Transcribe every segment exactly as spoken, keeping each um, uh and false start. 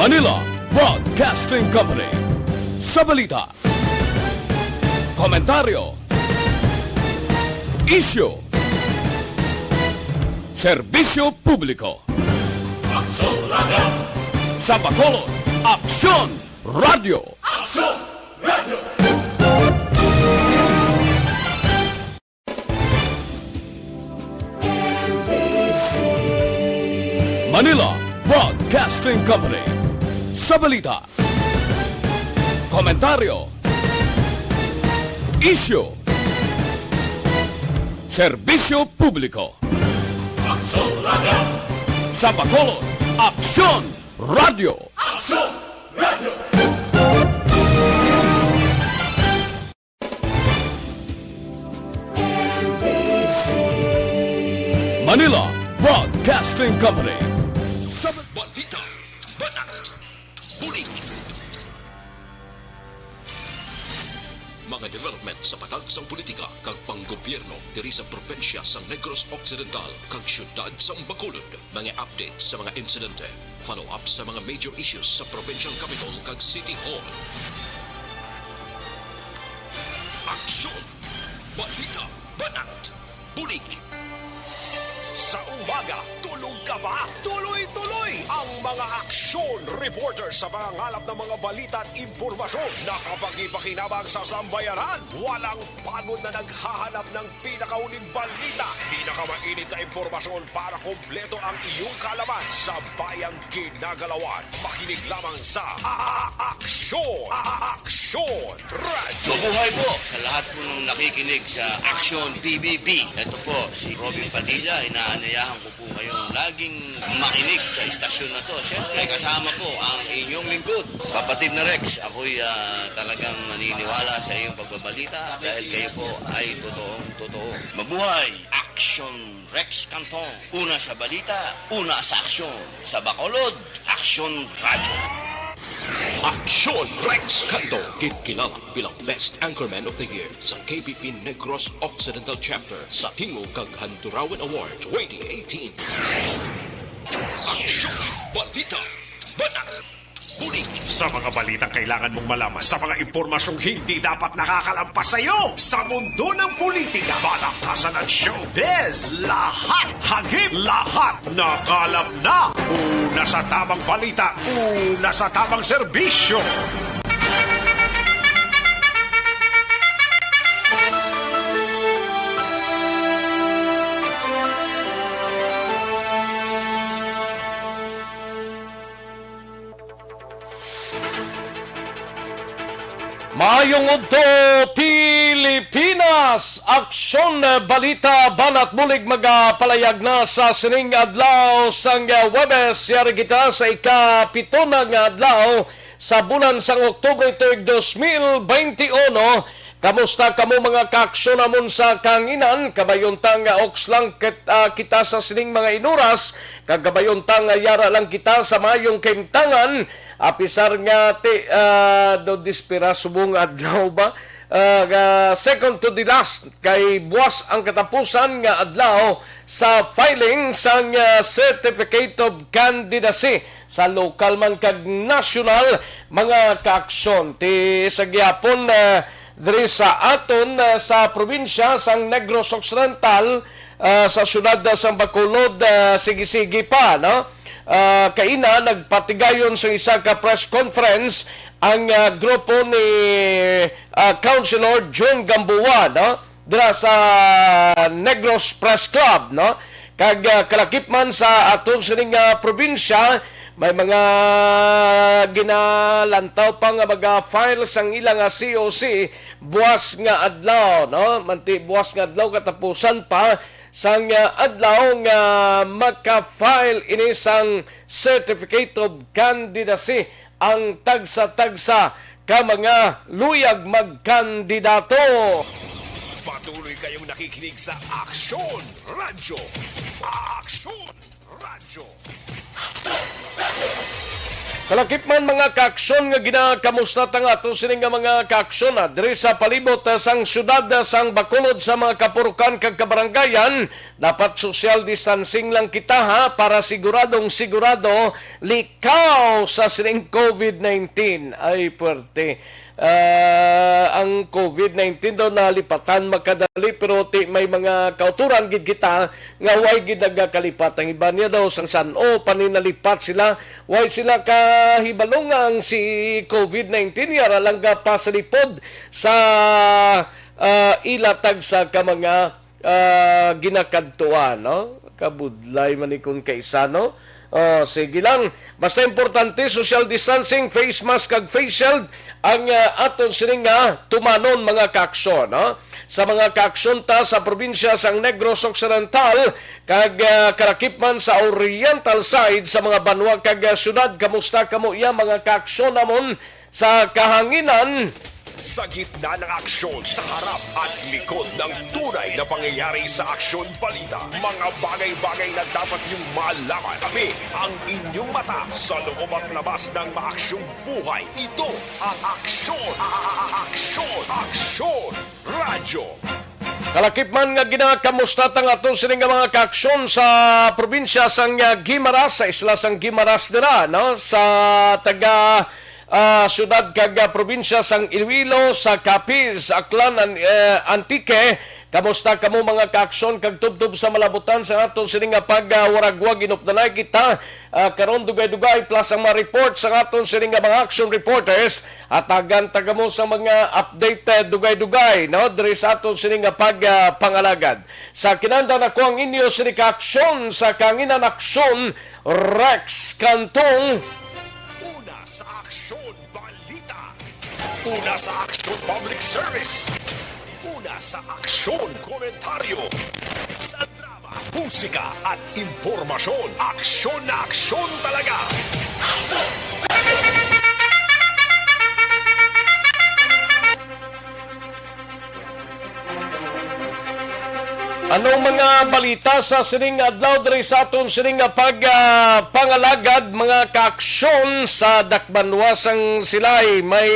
Manila Broadcasting Company. Sa balita, komentaryo, isyu, serbisyo publiko. Aksyon Radio! Sa Bacolod, Aksyon Radio! Aksyon Radio! Manila Broadcasting Company. Sa balita, komentaryo, isyu, serbisyo publiko. Aksyon Radio! Sa Bacolod, Aksyon Radio! Aksyon Radio! Manila Broadcasting Company. Sa balita, banat, bulig. Mga development sa patag sang politika kag panggobyerno diri sa probinsya sang Negros Occidental kag siyudad sang Bacolod. Mga update sa mga insidente, follow-up sa mga major issues sa provincial capital kag city hall. Aksyon! Balita! Banat! Bulig! Sa umaga, tulog ka ba? Tuloy-tuloy ang mga aksyon reporter sa pangangalap ng mga balita at impormasyon na kapakipakinabang sa sambayanan. Walang pagod na naghahanap ng pinakahuling balita, pinakamainit na impormasyon para kompleto ang iyong kaalaman sa bayang kinagalawan. Makinig lamang sa A-, A-, Aksyon! A-, A-, Aksyon! Radyo! Mabuhay po sa lahat po ng nakikinig sa Aksyon P B B. Ito po si Robin Padilla. Inaanyayahan ko po kayong laging makinig sa istasyon na to. Siyempre, kasama po ang inyong lingkod, Kapatid na Rex. Ako'y, ah, talagang naniniwala sa iyong pagbabalita dahil kayo po ay totoong totoo. Mabuhay! Aksyon Rex Canton. Una sa balita, una sa aksyon. Sa Bacolod, Aksyon Radyo. Aksyon Rex Canton, kinkilala bilang Best Anchorman of the Year sa K B P Negros Occidental Chapter sa Tingog kag Handurawan Award twenty eighteen. Aksyon! Balita! Banat! Bulig! Sa mga balitang kailangan mong malaman, sa mga impormasyong hindi dapat nakakalampas sa iyo, sa mundo ng politika, balaktasan at showbiz, lahat, hagip, lahat, nakalap na. Una sa tamang balita, una sa tamang serbisyo. Maayong udto, Pilipinas! Aksyon, balita, banat, bulig, magapalayag na sa sining adlaw sang Huwebes. Yari kita sa ikapito na nga adlaw sa bulan sang Oktubre tuig dos mil bente uno. Kamusta kamo, mga kaaksyon namon sa kahanginan? Kabayon ta nga oks lang kit-, ah, kita sa sining mga inuras, kag kabayon ta nga yara lang kita sa maayong kahimtangan, apisar nga ti-, ah, do dispira subong adlaw ba? Ah, nga second to the last, kay buwas ang katapusan nga adlaw sa filing sang, ah, Certificate of Candidacy sa lokal man kag nasyonal, mga kaaksyon. Ti sa gihapon, ah, diri sa aton, ah, sa probinsya sang Negros Occidental, ah, sa siyudad, ah, sang Bacolod, ah, sige-sige pa, no? Ah, kaina, nagpatigayon sa isa ka press conference ang, ah, grupo ni, ah, Councilor Jun Gamboa, no? Dira sa Negros Press Club, no? Kag, ah, kalakip man sa aton sining, ah, probinsya, may mga ginalantaw pa nga mag-file sang ila nga C O C buwas nga adlaw, no? Manti buwas nga adlaw, katapusan pa sang, ah, adlaw nga maka-file ini sang Certificate of Candidacy ang tagsa-tagsa ka mga luyag magkandidato. Patuloy kayong nakikinig sa Aksyon Radyo. Aksyon Radyo. Kalakip man, mga kaaksyon, nga ginakamusta ta nga ato sini nga mga kaaksyon, ah, diri sa palibot, ah, sang siyudad, ah, sang Bacolod, sa mga kapurukan kag kabarangayan, dapat social distancing lang kita, ha, para siguradong sigurado likaw sa sining covid nineteen. Ay, puwerte. Ah, ang covid nineteen daw nalipatan makadali, pero ti may mga kauturan gid kita nga way gid nagakalipat. Ang iban niya daw sang san-o pa ni nalipat sila, way sila kahibalo nga ang si covid nineteen yara lang gapasalipod sa, ah, ila tagsa ka mga ah, ginakadtuan, no? Kabudlay man ni kun kaisa, no? Oh, sige lang. Basta importante, social distancing, face mask, kag face shield ang, ah, aton sini nga tumanon, mga kaaksyon, no? Sa mga kaaksyon ta sa probinsya sang Negros Occidental kag, ah, kalakip man sa Oriental side sa mga banwa kag, ah, syudad, kamusta kamo iya, mga kaaksyon namon? Sa kahanginan. Sa gitna ng aksyon, sa harap at likod ng tunay na pangyayari sa Aksyon Balita, mga bagay-bagay na dapat niyong malaman. Kami ang inyong mata sa loob at labas ng maaksyong buhay. Ito ang Aksyon, Aksyon, Aksyon Radyo. Kalakip man nga ginakamusta ta nga ato sini nga mga kaaksyon sa probinsya sang, ah, Guimaras, sa isla sang Guimaras dira, no? Sa taga, ah, syudad kag, ah, probinsya sang Iloilo, sa Capiz, Aklan, An-, eh, Antique. Kamusta kamo, mga kaaksyon, kag tubtob sa malabutan sa aton sini nga pag, ah, waragwag, inupdanay kita, ah, karon dugay-dugay, plus ang mga report sa aton sini nga mga action reporters. Hatagan ta kamo sa mga update, eh, dugay-dugay, no? Diri sa aton sini nga pag, ah, pangalagad. Sa kinahanglan, ako ang inyo sini ka aksyon sa kanginan aksyon, Rex Cantong. Una sa aksyon, balita. Una sa aksyon, public service. Una sa aksyon, komentaryo. Sa drama, musika at impormasyon, aksyon na aksyon talaga. Anong mga balita sa sining adlaw diri sa aton sining nga pag, ah, pangalagad, mga kaaksyon? Sa dakbanwa sang Silay, may,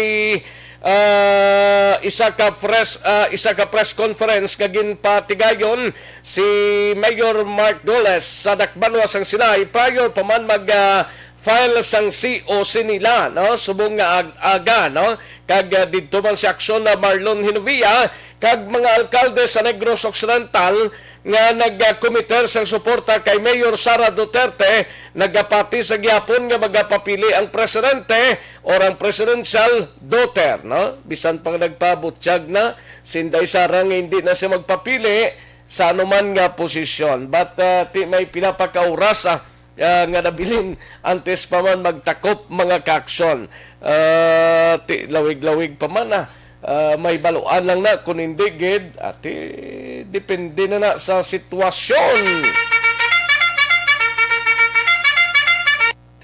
ah, isa ka press, ah, isa ka press conference nga ginpatigayon si Mayor Mark Goles sa dakbanwa sang Silay prior pa man mag, ah, file sang C O C nila, no? Subong nga ag-, aga, no? Kag, ah, didto man si Aksyon na Marlon Hinovia kag mga alkalde sa Negros Occidental nga nag-, ah, committer sang suporta kay Mayor Sara Duterte, nagapati sa gihapon nga magapapili ang presidente or ang presidential daughter, no? Bisan pang nagpabutyag na si Inday Sara nga hindi na siya magpapili sa anuman nga posisyon. But, ah, ti may pila pa ka oras, ah, ah, nga nabilin antes pa man magtakop, mga kaaksyon. Ah, ti, lawig-lawig pa man, ah. Ah, may baluan lang na kung hindi gid, ati, depende na na sa sitwasyon.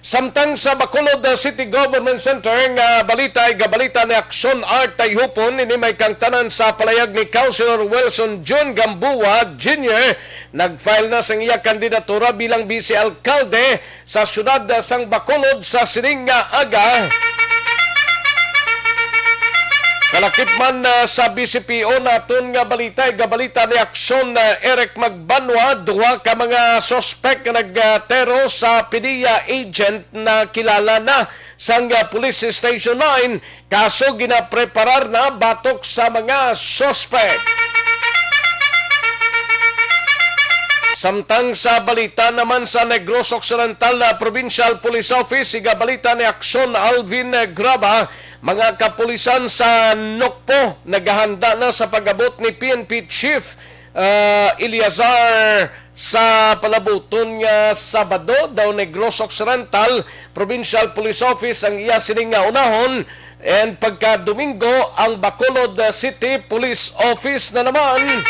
Samtang sa Bacolod City Government Center nga balita, igabalita ni Aksyon Art Tayhupon, ini may kangtanan sa palayag ni Councilor Wilson Jun Gamboa Junior, nag-file na sang iya kandidatura bilang vice alkalde sa siyudad sang Bacolod sa sining nga aga. Kalakip man, ah, sa B C P O naton nga balita, igabalita ni Aksyon, ah, Eric Magbanwa, duha ka mga suspek nga nagtero sa PDEA agent na kilala na sang, ah, Police Station nine, kaso ginapreparar na batok sa mga suspek. Samtang sa balita naman sa Negros Occidental, ah, Provincial Police Office, igabalita ni Aksyon Alvin Graba, mga kapulisan sa Nocpo nagahanda na sa pag-abot ni P N P Chief, ah, Eleazar sa palabuton nga Sabado daw. Negros Occidental Provincial Police Office ang iya sining nga unahon, and pagka Domingo ang Bacolod City Police Office na naman.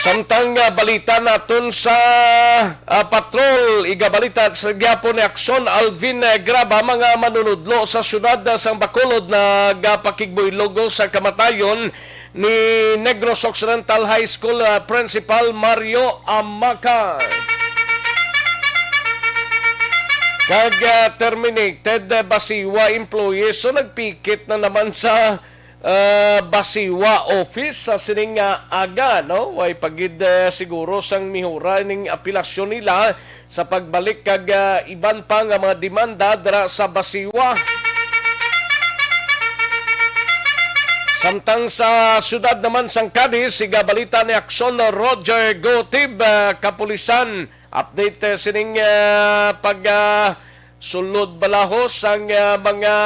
Samtang, ah, balita naton sa, ah, patrol, igabalita sa gyapon ni Aksyon Alvin, eh, Graba, mga manunudlo sa siyudad, ah, sang Bacolod nagapakigboy lugo sa kamatayon ni Negros Occidental High School, ah, Principal Mario Amaca. Kag, ah, terminated, ah, Basiwa employees. So, nagpikit na naman sa, ah, Basiwa office sa sining nga aga, no? Way pa gid, ah, siguro sang mihura ning apelasyon nila sa pagbalik kag, ah, iban pa nga mga demanda dira sa Basiwa. Samtang sa siyudad naman sang Cadiz, siga balita ni Aksyon Roger Gotib, ah, kapulisan. Update, eh, sining, ah, pag, ah, sulod bala ho sang, ah, mga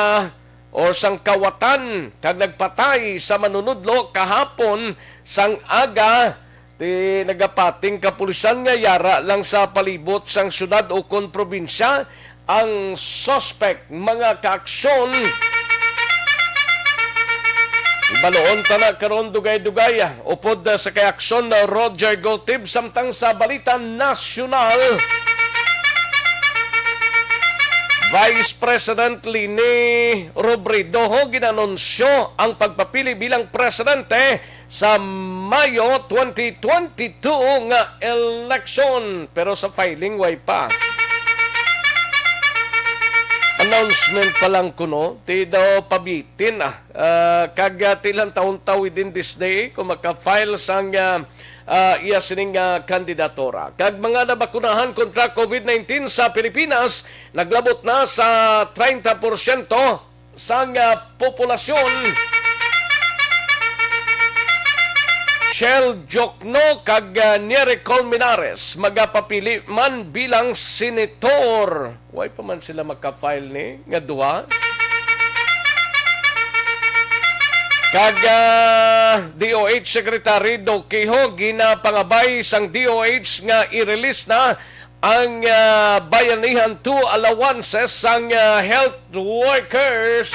or sang kawatan kag nagpatay sa manunudlo kahapon sang aga. Ti nagapating kapulisan nga yara lang sa palibot sang siyudad ukon probinsya ang suspect, mga kaaksyon. Ibaloon ta na karon dugay-dugay, ah, upod, ah, sa kay aksyon na Roger Gotib. Samtang sa balita nasyonal, Vice President Leni Robredo ho ginanunsyo ang pagpapili bilang presidente sa Mayo twenty twenty-two nga eleksyon, pero sa filing, way pa. Announcement pa lang kuno, ti daw pabitin, ah. Ah, kag, ah, ti lang taon-taw within this day kung maka-file sang, ah, ah, iya sining, ah, kandidatura. Kag mga nabakunahan kontra covid nineteen sa Pilipinas, naglabot na sa treinta porsyento sang, ah, populasyon. Shell Jokno kag, ah, Nieri Colmenares magapapili man bilang senator. Way pa man sila maka-file ni nga duha. Kag, ah, D O H Secretary Doc Quijo ginapangabay sang D O H nga i-release na ang, ah, Bayanihan two allowances sang, ah, health workers.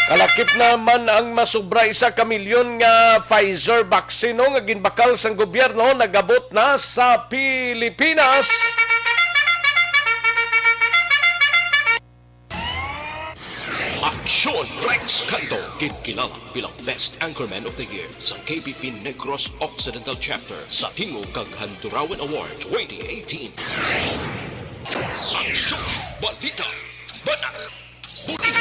Kalakip naman ang masubra isa ka milyon nga Pfizer vaccine nga ginbakal sang gobyerno nagabot na sa Pilipinas. Aksyon Rex Canto, ginkilala bilang Best Anchorman of the Year sa K B P Negros Occidental Chapter sa Tingog kag Handurawan Award twenty eighteen. Aksyon, balita, banat, bulig.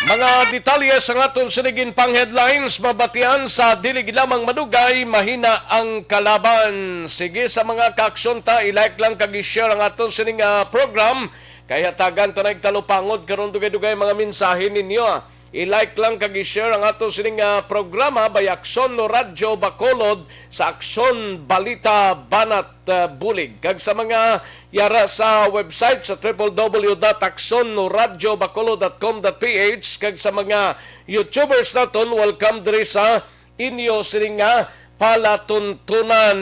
Mga detalye sang aton sining ginpang headlines, mabatian sa dili gid lamang madugay, mahina ang kalaban. Sige, sa mga kaaksyon ta, i-like lang kag i-share ang aton sining, ah, program. Kay hatagan ta nag talupangod karon dugay-dugay mga mensahe ninyo, ah. I-like lang kag i-share ang ato sining, ah, programa by Aksyon no Radyo Bacolod sa Aksyon Balita Banat, ah, Bulig. Kag sa mga yara sa website sa triple W dot aksyon no radyo bacolod dot com dot P H, kag sa mga YouTubers naton, welcome diri sa inyo sining nga palatuntunan.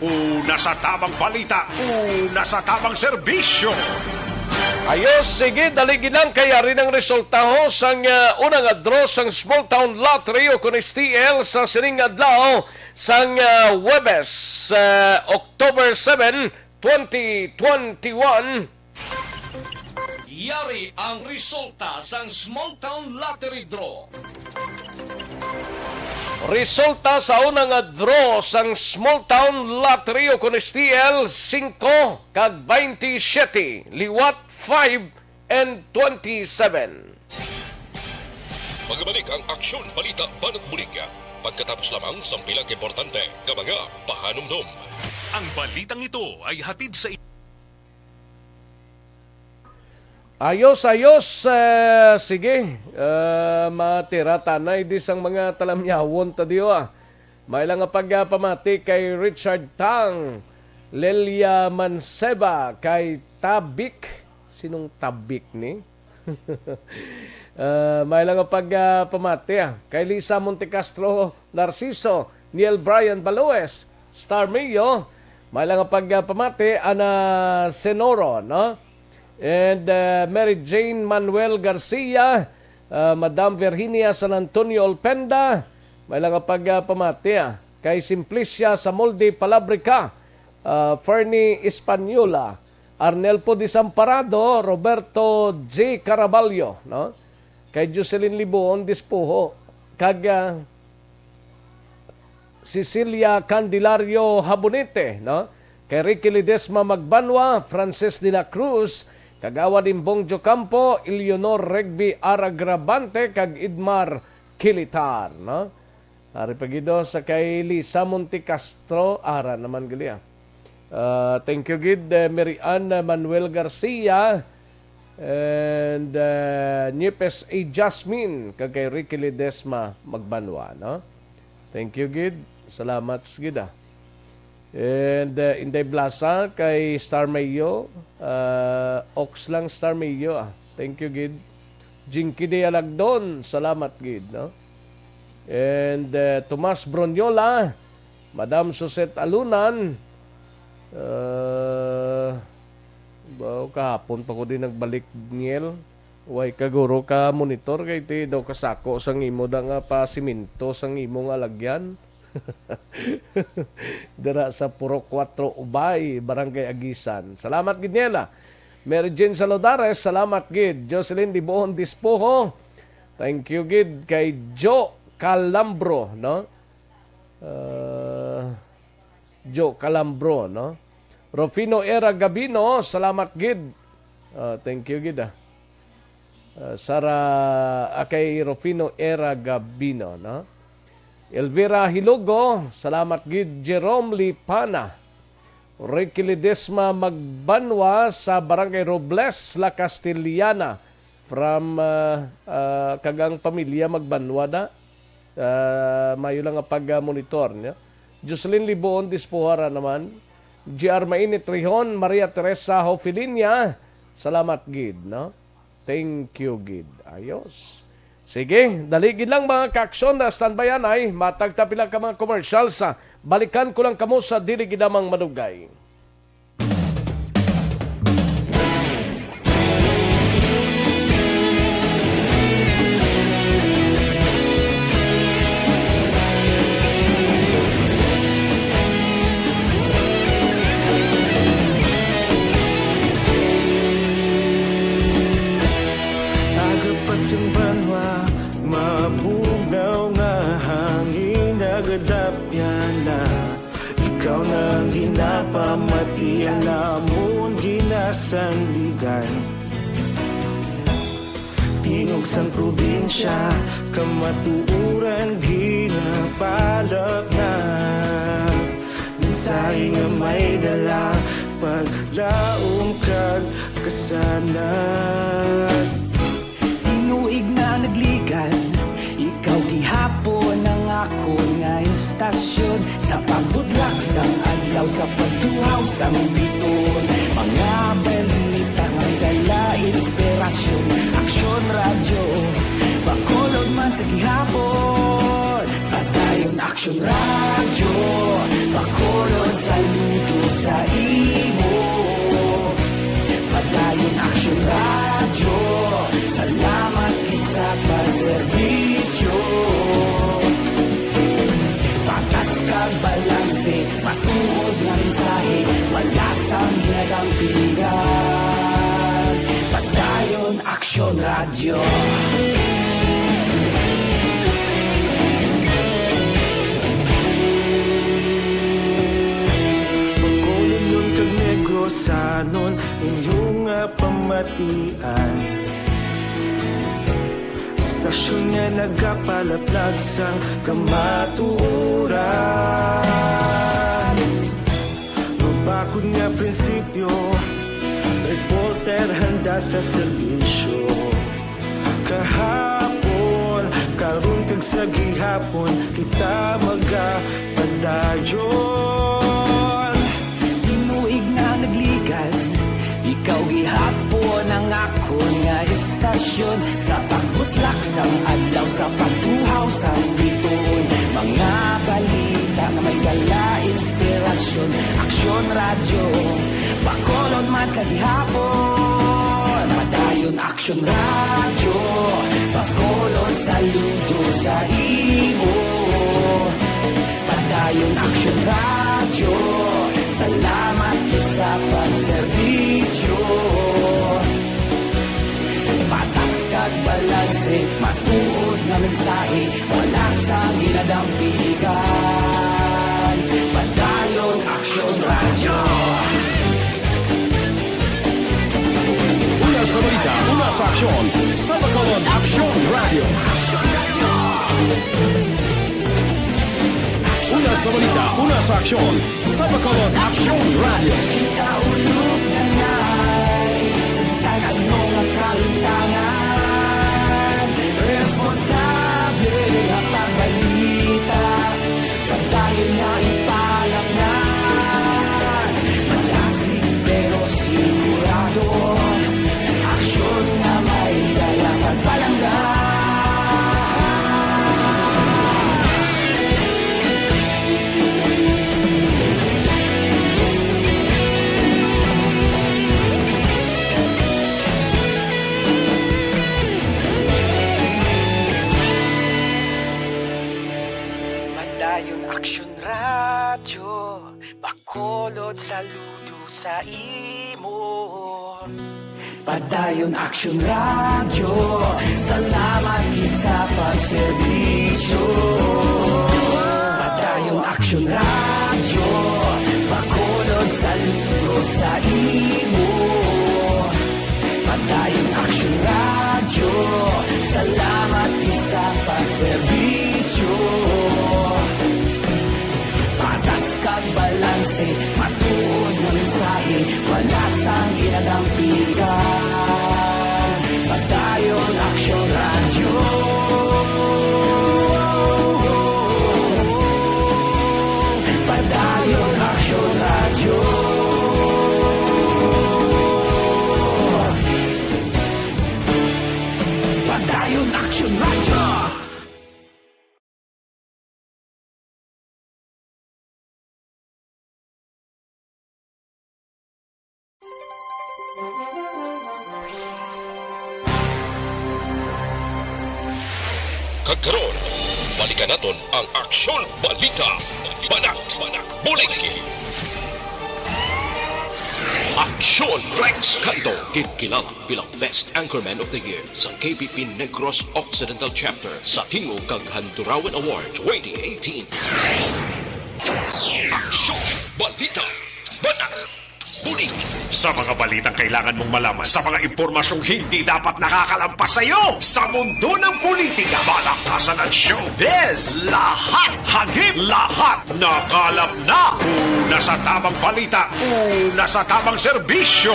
Una sa tabang balita, una sa tabang serbisyo. Ayos, sige, dali gid lang kay ari nang resulta ho sang, ah, una nga draw sang Small Town Lottery o kun S T L sa sining adlaw sang, ah, Huwebes, ah, October seven, twenty twenty-one. Yari ang resulta sang Small Town Lottery Draw. Resulta sa una nga draw sang Small Town Lottery o kun S T L, singko kag baynte siyete, liwat five and twenty-seven. Magbalik ang Aksyon Balita Banat Bulig pagkatapos lamang sang pila ka importante nga mga pahanumdom. Ang balitang ito ay hatid sa Ayos, ayos. Eh, sige, eh, matira tanay di sang mga talamyawon ta diyo, ah. May lang nga pagpamati kay Richard Tang, Lelia Manseba, kay Tabik. Sinong Tabik ni? Eh, may lang nga pagpamati, ah, kay Lisa Montecastro, Narciso, Neil Brian Baloes, Star Mio, may lang nga pagpamati, Ana Senoro, no? And, uh, Mary Jane Manuel Garcia, uh, Madam Virginia San Antonio Olpenda, may lang nga pagpamati, ah, kay Simplicia Samoldi Palabrica, uh, Fernie Española, Arnelpo Desamparado, Roberto J Caraballo, no? Kay Jocelyn Libuon Dispuho, kag, ah, Cecilia Candelario Habonete, no? Kay Ricky Ledesma Magbanwa, Francis de la Cruz, Kagawad Imbong Jocampo, Eleanor Regbi Aragrabante, kag Idmar Kilitar, no? Ari pa gid, oh, sa kay Lisa Monte Castro, ara naman gali, ah. Ah, thank you gid, eh, Mary Ann, eh, Manuel Garcia, and, eh, Niepes A. Jasmine, kag kay Ricky Ledesma Magbanwa, no? Thank you gid. Salamat gid, ah. And, uh, Inday Blasa kay Star Mayo, uh, Ox lang Star Mayo, ah. Thank you gid. Jinky Dialagdon, salamat gid, no? And, uh, Tomas Bronyola, Madam Suzette Alunan, uh, ba, kahapon pa ko din nagbalik, Niel. Way ka guro ka monitor kay ti daw kasako sang imo da nga pa siminto sang imo nga lagyan. Dira sa Purok Kuwatro Ubay, Barangay Aguisan. Salamat gid nila. Mary Jane Saludares, salamat gid. Jocelyn Dibohon Dispoho, thank you gid kay Jo Calambro, no? Ah, Jo Calambro, no? Rufino Era Gabino, salamat gid. Ah, thank you gid, ah. Ah, Sara, ah, kay Rufino Era Gabino, no? Elvira Hilugo, salamat gid. Jerome Lipana, Ricky Ledesma Magbanwa sa Barangay Robles, La Castellana, from, ah, ah, kag ang pamilya Magbanwa da. Ah, mayo lang nga pag-monitor niya. Jocelyn Liboon Dispuhara naman, G R Mainit Rihon, Maria Teresa Hofilinia, salamat gid, no? Thank you gid. Ayos. Sige, dali gid lang, mga kaaksyon, na standby anay. Matag ta pila ka mga commercial sa balikan ko lang kamo sa dili gid lamang madugay. Aga pa sing banwa, mabugnaw nga hangin nagadapyan na. Ikaw na ang ginapamati, ang amon ginasandigan. Tingog sang probinsya, kamatuoran ginapalapnag. Mensahe nga may dala, paglaom kag kasanag. Tinuig na nagligad, ikaw gihapon ang akon nga istasyon. Sa pagbutlak sang adlaw, sa pagtuhaw sang biton, mga balita nga may dala inspirasyon. Aksyon Radyo, Bacolod man sa gihapon. Padayon Aksyon Radyo, Bacolod, saludo sa imo. Padayon Aksyon Radyo, salamat gid sa pagserbisyo. Patas kag balanse, matuod nga mensahe, wala sang ginadampigan. Padayon Aksyon Radyo. Bacolodnon kag Negrosanon, inyo nga pamatian. Istasyon nga nagapalaplag sang kamatuoran. Mabakod nga prinsipyo, reporter handa sa serbisyo. Kahapon, karon kag sa gihapon, kita magapadayon. Tinuig na nagligad, ikaw gihapon ang akon nga istasyon. Sa pagbutlak sang adlaw, sa pagtuhaw sang bituon, mga balita nga may dala inspirasyon. Aksyon Radyo, Bacolod man sa gihapon. Padayon Aksyon Radyo, Bacolod, saludo sa imo. Padayon Aksyon Radyo, salamat gid sa pagserbisyo. Patas kag balanse, matuod nga mensahe, wala sang ginadampigan. Una sa balita, una sa aksyon, sa Bacolod Aksyon Radio. Una sa balita, una sa aksyon, sa Bacolod Aksyon Radio. Kita ulog na nai, sa ano nga kalutangan, responsable nga pagbalita. Padayon nga ipalaknad, malasig pero sigurado. Aksyon nga may dala pagpalangga. Padayon Aksyon Radyo, Bacolod, saludo sa imo. Padayon Aksyon Radyo, salamat gid sa pagserbisyo. Padayon Aksyon Radyo, Bacolod, saludo sa imo. Padayon Aksyon Radyo, salamat gid sa pagserbisyo. Patas kag balanse, matuod nga mensahe, wala sang ginadampigan. Padayon Aksyon Radyo. Padayon Aksyon Radyo. Padayon Aksyon Radyo. Kag karon, balikan naton ang Aksyon Balita. Banat, Bulig. Aksyon Rex Cando, ginkilala bilang Best Anchorman of the Year sa K B P Negros Occidental Chapter sa Tingog kag Handurawan Award twenty eighteen. Aksyon Balita. Banat. Bulig. Sa mga balitang kailangan mong malaman, sa mga impormasyong hindi dapat nakakalampas sa iyo, sa mundo ng politika, balakasan at showbiz, lahat hagip, lahat nakalap na. Una sa tamang balita, una sa tamang serbisyo.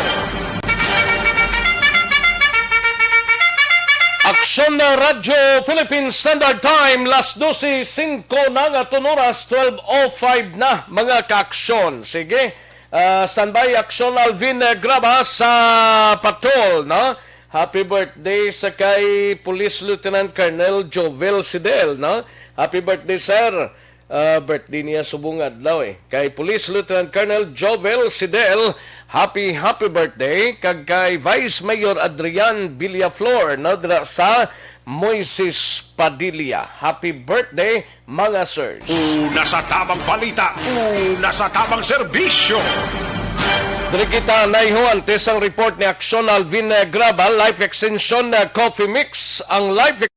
Aksyon na Radyo Philippine Standard Time, las dose singko na nga tun oras, twelve oh five na, mga kaaksyon. Sige, ah, standby, Aksyon Alvin, eh, Graba sa patrol, no? Happy birthday sa kay Police Lieutenant Colonel Jovel Sidel, no? Happy birthday, sir. Ah, birthday niya subong adlaw, eh. Kay Police Lieutenant Colonel Jovel Sidel, happy, happy birthday. Kag kay Vice Mayor Adrian Villaflor, no, dira sa Moises Padilla. Happy birthday, mga sirs. Una sa tamang balita, una sa tamang serbisyo. Diri kita naiho antes ang report ni Aksyon Alvin, eh, Graba, Life Extension, eh, Coffee Mix, ang Life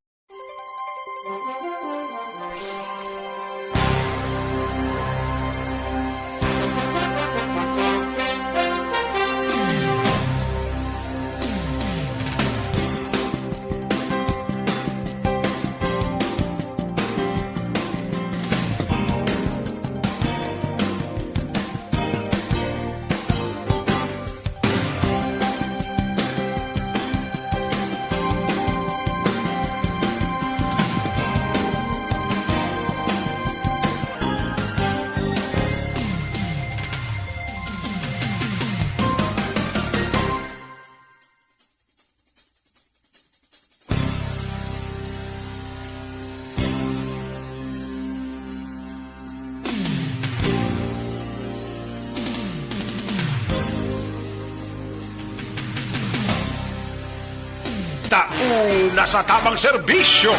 Ta una sa tamang serbisyo.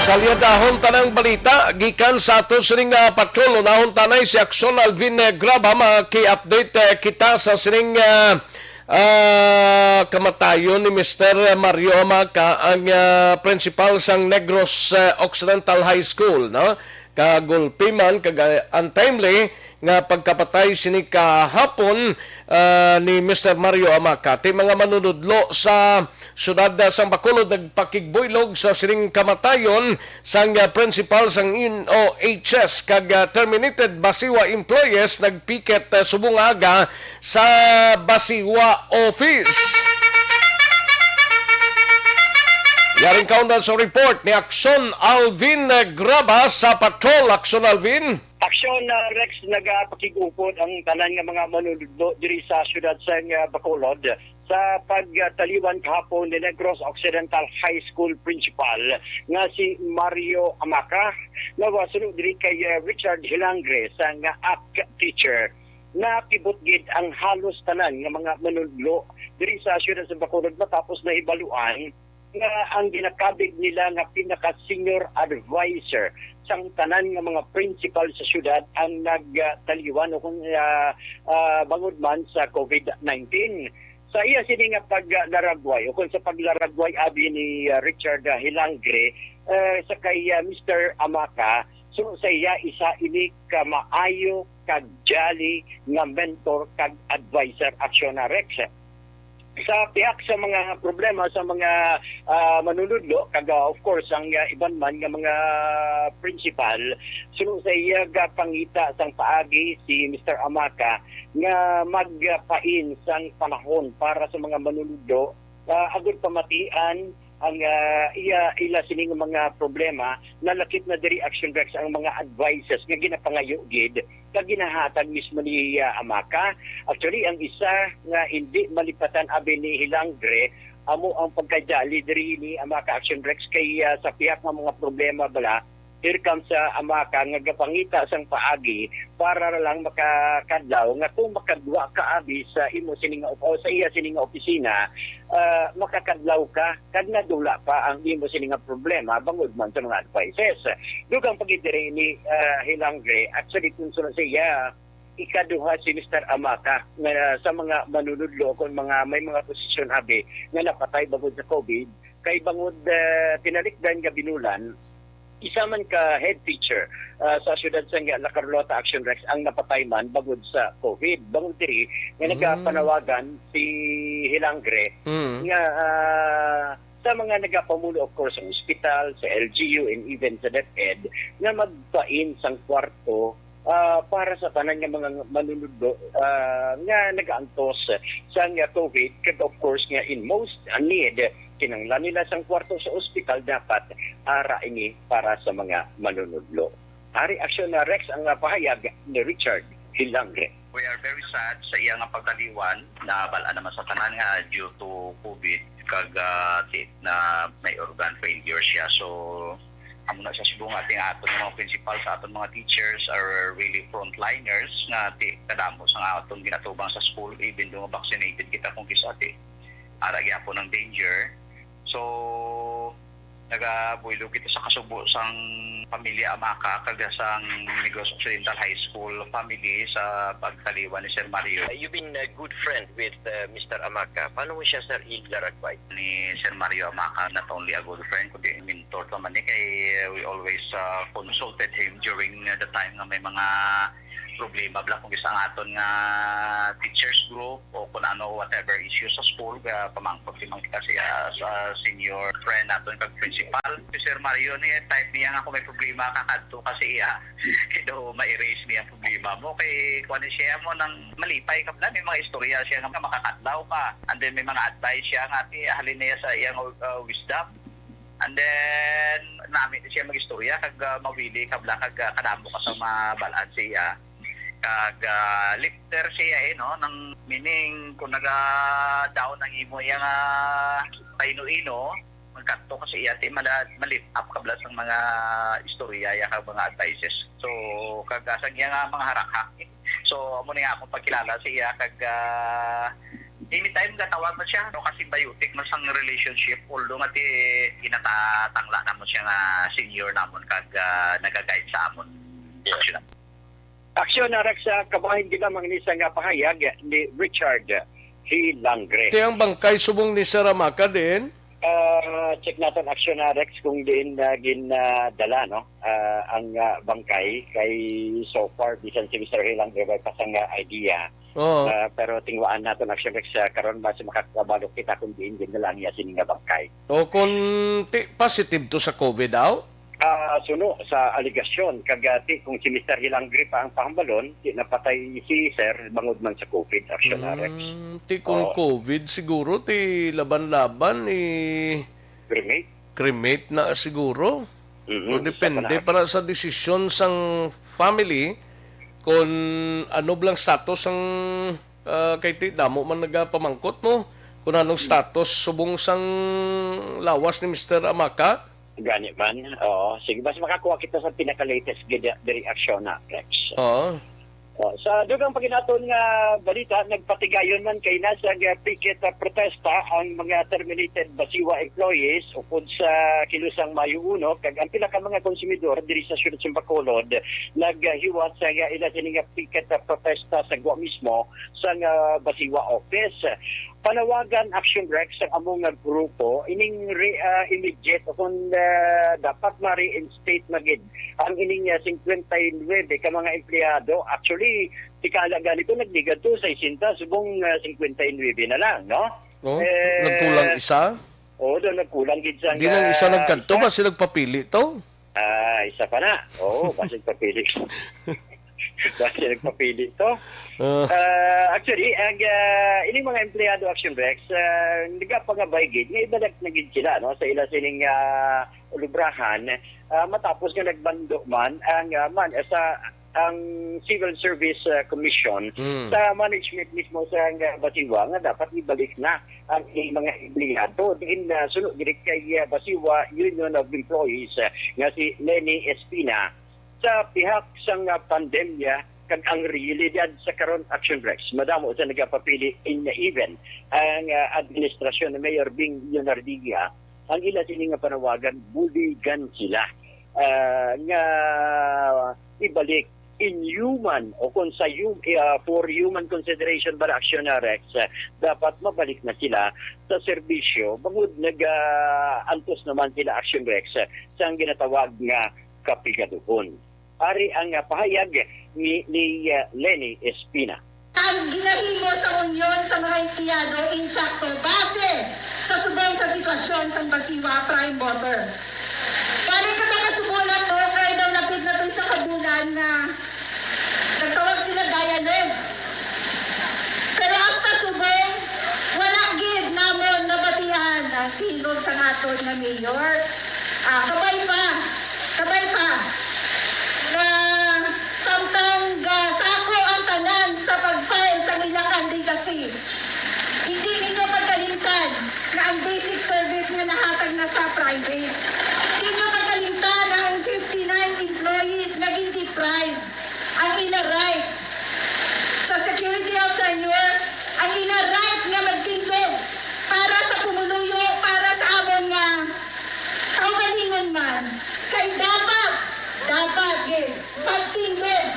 Salyadahon tanang balita gikan sa ato sining, ah, patrol. Unahon tanay si Aksyon Alvin, eh, Graba, maki-update, eh, kita sa sining, ah, ah, kamatayon ni Mister Mario Amaca, ang, ah, principal sang Negros, ah, Occidental High School, no? kagulpi man kag, ah, untimely nga pagkapatay sini kahapon, ah, ni Mister Mario Amaka. Ti mga manunudlo sa siyudad, ah, sang Bacolod nagpakigbuylog sa sining kamatayon sang, ah, principal sang N O H S kag, ah, terminated Basiwa employees nagpiket, ah, subong aga sa Basiwa Office. Yaring kaundan sa report ni Akson Alvin Graba sa Patrol. Akson Alvin. Aksyon, ah, Rex, nagapakig-upod ang tanan nga mga manunudlo diri sa siyudad sang, ah, Bacolod sa pagtaliwan kahapon ni Negros Occidental High School Principal nga si Mario Amaka, nga wasuno diri kay, ah, Richard Hilangre sa nga act teacher. Nakibot gid ang halos tanan nga mga manunudlo diri sa siyudad sa Bacolod matapos nahibaluan nga ang ginakabig nila nga pinaka-senior advisor sang tanan nga mga principal sa siyudad ang nagtaliwan o kung, ah, ah, bangod man sa COVID nineteen. Sa iya sini nga paglaragway o kung sa paglaragway abi ni, ah, Richard, ah, Hilangre, eh, sa kay, ah, Mister Amaka, so sa iya isa ini ka maayo kag jolly nga mentor kag advisor, Aksyon, ah, Rex. Sa pihak sa mga problema sa mga, ah, manunudlo, kag, ah, of course, ang, ah, iban man nga mga principal, suno sa iya gapangita sang paagi si Mister Amaka nga magpain sang panahon para sa mga manunudlo, ah, agud pamatian ang, ah, iya, ila sining mga problema. Nalakip na diri, Action Rex, ang mga advices nga ginapangayo gid kag ginahatag mismo ni, ah, Amaka. Actually, ang isa nga hindi malipatan abi ni Hilangre amo ang pagkajali diri ni Amaka, Action Rex, kay, ah, sa pihak nga mga problema bala, here comes, ah, Amaka nga gapangita sang paagi para ra lang makakadlaw nga kung makagwa ka abi sa imo sini nga op-, o sa iya sini nga opisina, ah, makakadlaw ka kag nadula pa ang imo sini nga problema bangod man sa mga advices. Dugang pa gid diri ni, ah, Hilangre, actually, kung suno sa iya, ikaduha si Mister Amaka nga sa mga manunudlo kung mga may mga posisyon abi nga napatay bangod sa COVID, kay bangod, ah, tinalikdan nga binulan, isa man ka head teacher, ah, sa siyudad sang La Carlota, Action Rex, ang napatay man bangod sa COVID. Bangod diri nga Mm. nagapanawagan si Hilangre Mm. nga, ah, sa mga nagapamuno, of course, sa ospital, sa L G U, and even sa DepEd, nga magpain sang kwarto, ah, para sa tanan nga mga manunudlo, ah, nga nagaantos sang COVID, kag of course nga in most need, kinahanglan nila sang kwarto sa ospital, dapat ara ini para sa mga manunudlo. Ari, Action, ah, Rex, ang, ah, pahayag ni Richard Hilangre. We are very sad sa iya nga pagtaliwan. Nabal-an naman sa tanan nga due to COVID kag, ah, ti-, na may organ failure siya. So, amo na siya subong nga ti ang aton mga principal, sa aton mga teachers are really frontliners nga ti kadamo sa nga aton ginatubang sa school, even though vaccinated kita kung kisa ti ara gyapon ang danger. So, nagabuylog kita sa kasubo sang pamilya Amaka kag sang Negros Occidental High School family sa pagtaliwan ni Sir Mario. Uh, you've been a good friend with, uh, Mister Amaka. Paano mo siya, sir, ilaragway? Ni Sir Mario Amaka, not only a good friend, kundi mentor pa man ni kay, uh, we always, uh, consulted him during, uh, the time nga may mga problema bala kung isa ang aton nga teachers group o kung ano, whatever issue sa school, ga pamangkot limang kita siya sa senior friend naton kag principal. Si Sir Mario ni type niya nga kung may problema, kakadto ka sa iya. Kay daw ma-erase niya ang problema mo. Kay kuan ni siya mo nang malipay ka bala, may mga istorya siya nga makakadlaw ka. And then may mga advice siya nga ti halin niya sa iyang, uh, wisdom. And then nami siya mag-istorya kag, uh, mawili ka bala kag, uh, kadamo ka sa mabal-an siya. Kag, ah, lifter siya, eh, no? Nang, meaning, kung naga-down ang imo iya nga paino-ino, magkadto ka sa iya, ti mala-, ma-lift up ka bala sang mga istorya ya kag mga advices. So, kag, ah, sang iya nga mga harakhak. So, amo ni nga akong pagkilala sa iya, kag, ah, anytime gatawag man siya, no, kasi symbiotic man sang relationship, although nga ti ginatatangla namon siya nga senior namon kag, ah, naga-guide sa amon. Action, Rex, sa kabahin gid lamang ni sa nga pahayag ni Richard Hilangre. Kay ang bangkay subong ni Sir Amaka din, Ah, check naton, Action, ah, Rex, kung diin na ginadala, no? Ah, ang, ah, bangkay kay so far, bisan si Mister Hilang Ribay pa sang, ah, idea. Oo. Ah, pero tingwaan naton, Action Rex, ah, karon mas makakabalo kita kung diin ginadala ang iya sini nga bangkay. O kung ti-, positive to sa COVID, aw? Ah, suno sa alegasyon, kag, ah, ti, kung si Mister Hilangri pa ang pahambalon, ti napatay si Sir bangod man sa COVID, Action, ah, Rex. Mm, ti kung Oo. COVID siguro, ti laban-laban, eh, Cremate? cremate na siguro. Mhm, O isa pa depende na. para sa desisyon sang family kung ano blang status sang, ah, kay ti damo man nagapamangkot mo kung anong status subong sang lawas ni Mister Amaka. Gani man. Oo. Sige, mas makakuha kita sa pinaka-latest gid, ah, reaksyon na, Rex. Oo. Oh, sa dugang pa gid naton nga balita, nagpatigayon man kay na sa picket, ah, protesta ang mga terminated Basiwa employees upod sa kilusang Mayo uno, kag ang pila ka mga konsumidor diri sa siyudad sa Bacolod naghiwat sa ila sini nga picket, ah, protesta sa gwa mismo sa nga Basiwa office. Panawagan, Action Rex, sa among nga grupo, ining re-, ah, immediate o kung, ah, dapat ma-reinstate na gid ang ining, ah, singkwenta y nuwebe ka mga empleyado. Actually, tikala gani ko, nagligad to sesenta, subong, ah, singkwenta y nuwebe na lang, no? Oh, Eh, nagkulang isa? Oo, daw nagkulang gid sa Di lang isa nga nagkadto, isa. Basi nagpapili to? Ah, isa pa na. Oo, basi nagpapili. Basi nagpapili to. Ah. Ah, actually, ang, ah, ining mga empleyado, Action Rex, ah, nagapangabay gid nga ibalik na gid sila, no, sa ila sining, ah, lubrahan, ah, matapos nga nagbando man ang, ah, man, ah, sa ang Civil Service, ah, Commission Mm. sa management mismo sa, ah, Basiwa nga dapat ibalik na ang ilang mga empleyado. Diin, ah, suno diri kay, ah, Basiwa Union of Employees, ah, nga si Lenny Espina, sa pihak sang, ah, pandemya kag ang realidad sa karon, Action Rex, madamo sa nagapapili in even ang, ah, administrasyon ni Mayor Bing Leonardia, ang ila sini nga panawagan, buligan sila, ah, nga ibalik in human o kung sa hum-, ah, for human consideration ba, Action, ah, Rex, ah, dapat mabalik na sila sa serbisyo bangod nag, ah, antos naman sila, Action Rex, ah, sang ginatawag nga kapigaduhon. Ari ang, ah, pahayag ni, ni, ah, Lenny Espina. Ang ginahimo sa Union sa mga Empleyado insakto base sa subong sa sitwasyon sang Basiwa Prime Motor. Gani ka mga subulat, no, kay daw lapit na to sa kabulan nga nagtawag sila dialogue. Pero hasta subong, wala gid namon nabatian ang tingog sa aton nga mayor. Ah, kabay pa, kabay pa, nga samtang gasako ang tanan sa pag-file sang ila candidacy, hindi ninyo pagkalimtan nga ang basic service nga nahatag na sa private. Hindi ninyo pagkalimtan nga ang fifty-nine employees nga gin-deprive ang ila right sa security of tenure, ang ila right nga magtindog para sa pumuluyo, para sa amon nga kaugalingon man. Kay dapat, dapat gid, pagtindog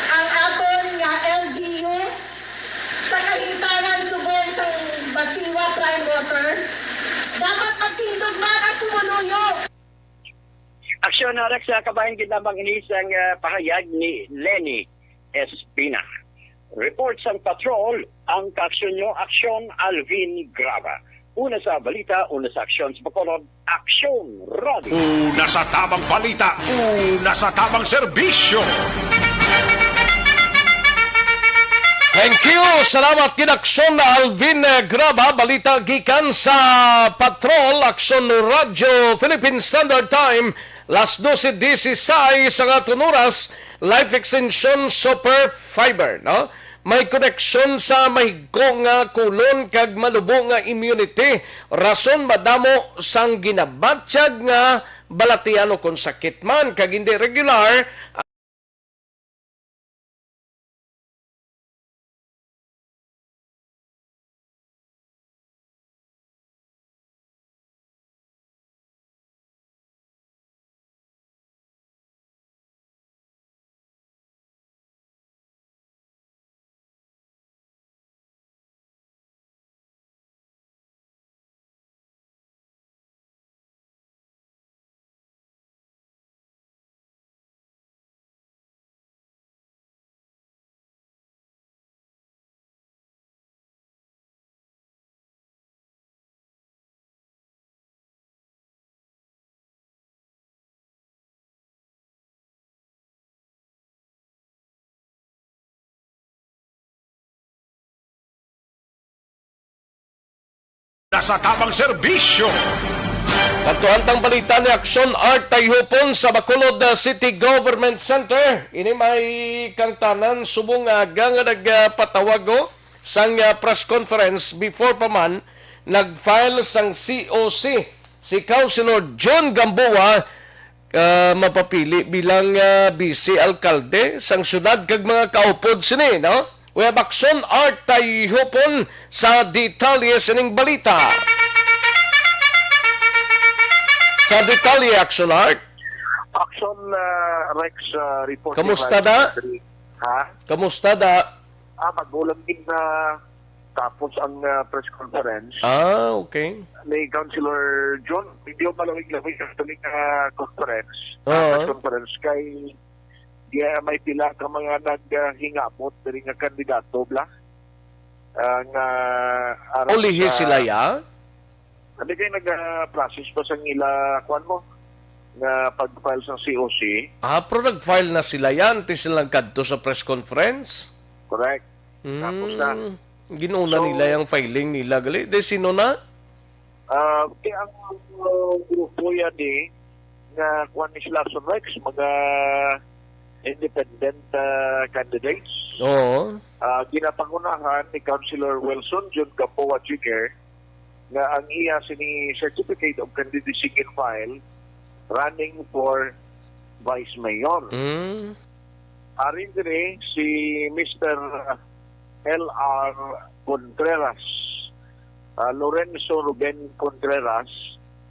ang aton nga L G U sa kahimtangan subong sa Basiwa Prime Water. Dapat magtindog man ang pumuluyo. Aksyon, ah, Rex, ah, kabahin gid lamang ini sang, ah, pahayag ni Lenny Espina. Report sang Patrol, ang kaaksyon nyo, Aksyon Alvin Graba. Una sa balita, una sa aksyon sa Bacolod, Aksyon Radio. Una sa tamang balita, una sa tamang serbisyo. Thank you. Salamat gid, Aksyon Alvin, eh, Graba. Balita gikan sa Patrol, Aksyon Radio, Philippine Standard Time, las dose dieciséis ang aton oras. Life Extension Super Fiber, no? May koneksyon sa mahigko nga kulon kag malubo nga immunity. Rason madamo sang ginabatyag nga balatian o kon sakit man kag hindi regular sa tamang serbisyo. Kadto ang tang balita ni Action Art Tayhupon sa Bacolod, uh, City Government Center. Ini may kangtanan subong nga aga nga nagpatawago sang, uh, press conference before pa man nag-file sang C O C si Councilor John Gamboa. Ah, mapapili bilang, ah, vice alkalde sang syudad kag mga kaupod sini, no? We have Action Art Tayhupon sa detalye sining balita. Sa detalye, Action Art. Action, ah, Rex, ah, reporting Kamusta live da? Sa Madrid. Ha? Kamusta da? Ah, mag-ulan din na tapos ang, ah, press conference. Ah, okay. Ni Councilor John, medyo malawig-lawig ang tuloy nga conference, ah, Oo. press conference kay, yeah, may pila ka mga naghingabot diri nga kandidato, bla. Ah, nga aron Ulihi sa sila, ya? Hindi kay nag-process pa sang ila, kuwan mo, nga pag-file sang C O C. Ah, pero nag-file na sila yan, ti sila nagkadto sa press conference? Correct. Tapos na. Mm, ginuna So, nila yung filing nila, gali. De, sino na? Ah, kay ang, uh, grupo yan eh, nga kuwan ni sila, Action Rex, mga independent, ah, candidates. Oo. Ah, ginapangunahan ni Councilor Wilson John Gamboa Junior nga ang iya sini certificate of candidacy in file running for vice mayor. Mm. Ari diri si Mister L R Contreras, ah, Lorenzo Ruben Contreras,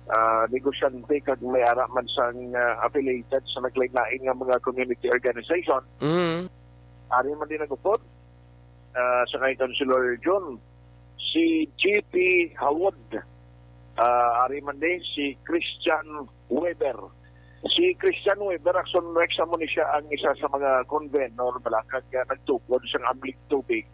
ah, negosyante kag may ara man sang, ah, affiliated sa naglain-lain nga mga community organization. Mm. Ari man din nag-upod, ah, sa kay Councilor Jun, si G P Hawod. Ah, ari man din si Christian Weber. Si Christian Weber, Action Rex, amo ni siya ang isa sa mga convenor, bala, kag, ah, nagtukod sang Amlig Tubig.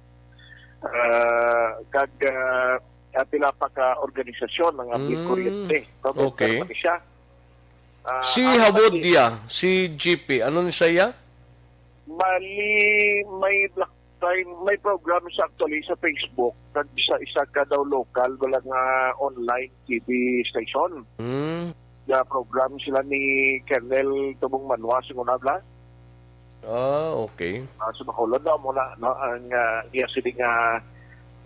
Ah, kag, ah, ah, pila pa ka organisasyon ang Amlig Mm, Kuryente. No? Member okay. man ni siya. Ah, Si ari man Hawod ni diya, si G P, ano ni saya? Bali, may black time, may program sa, actually, sa Facebook, kag sa isa ka daw local, wala nga online T V station. Mm. Nga program sila ni Colonel Tubong Manwa, sa una, bla. Ah, okay. Ah, sa Bacolod daw muna, no, ang, ah, iya sini nga,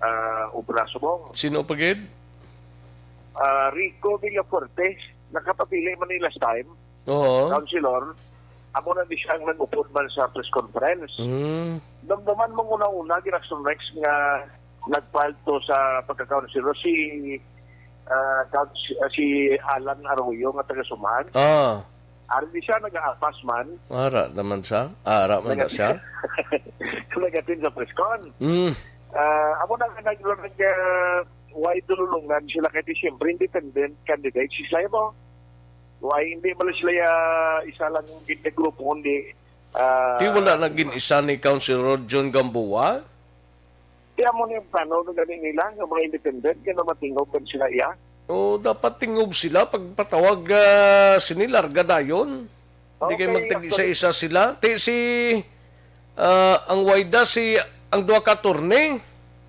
ah, obra subong. Sino pa gid? Ah, Rico Villafuerte, nakapapili man ni last time. Oo. Councilor, amo na di siya ang nag-upod man sa press conference. Mm. Damdaman mo una-una, gid, Action Rex, nga nag-file to sa pagka-councilor si, ah, Couns-, ah, si Alan Arroyo nga taga Suman. Ah. Ari di siya nag-aapas man. Ara naman siya. Ara man na Nag-, siya. Nag-attend sa press con. Mm. Ah, amo na nga nag-, nag-, ah, why tululungan sila kay di siyempre independent candidate si Saibo. Why hindi man sila, ah, isa lang gid nga grupo, kundi, ah, Di wala naging isa ni Councilor John Gamboa? Di amo ni ang plano na gani nila nga mga independent, kaya na matingob man sila iya. O, dapat tingob sila pagpatawag, ah, sini larga dayon. Di kay Okay, magtag-isa-isa sila. Ti si, ah, ang wayda si, ang duha ka attorney.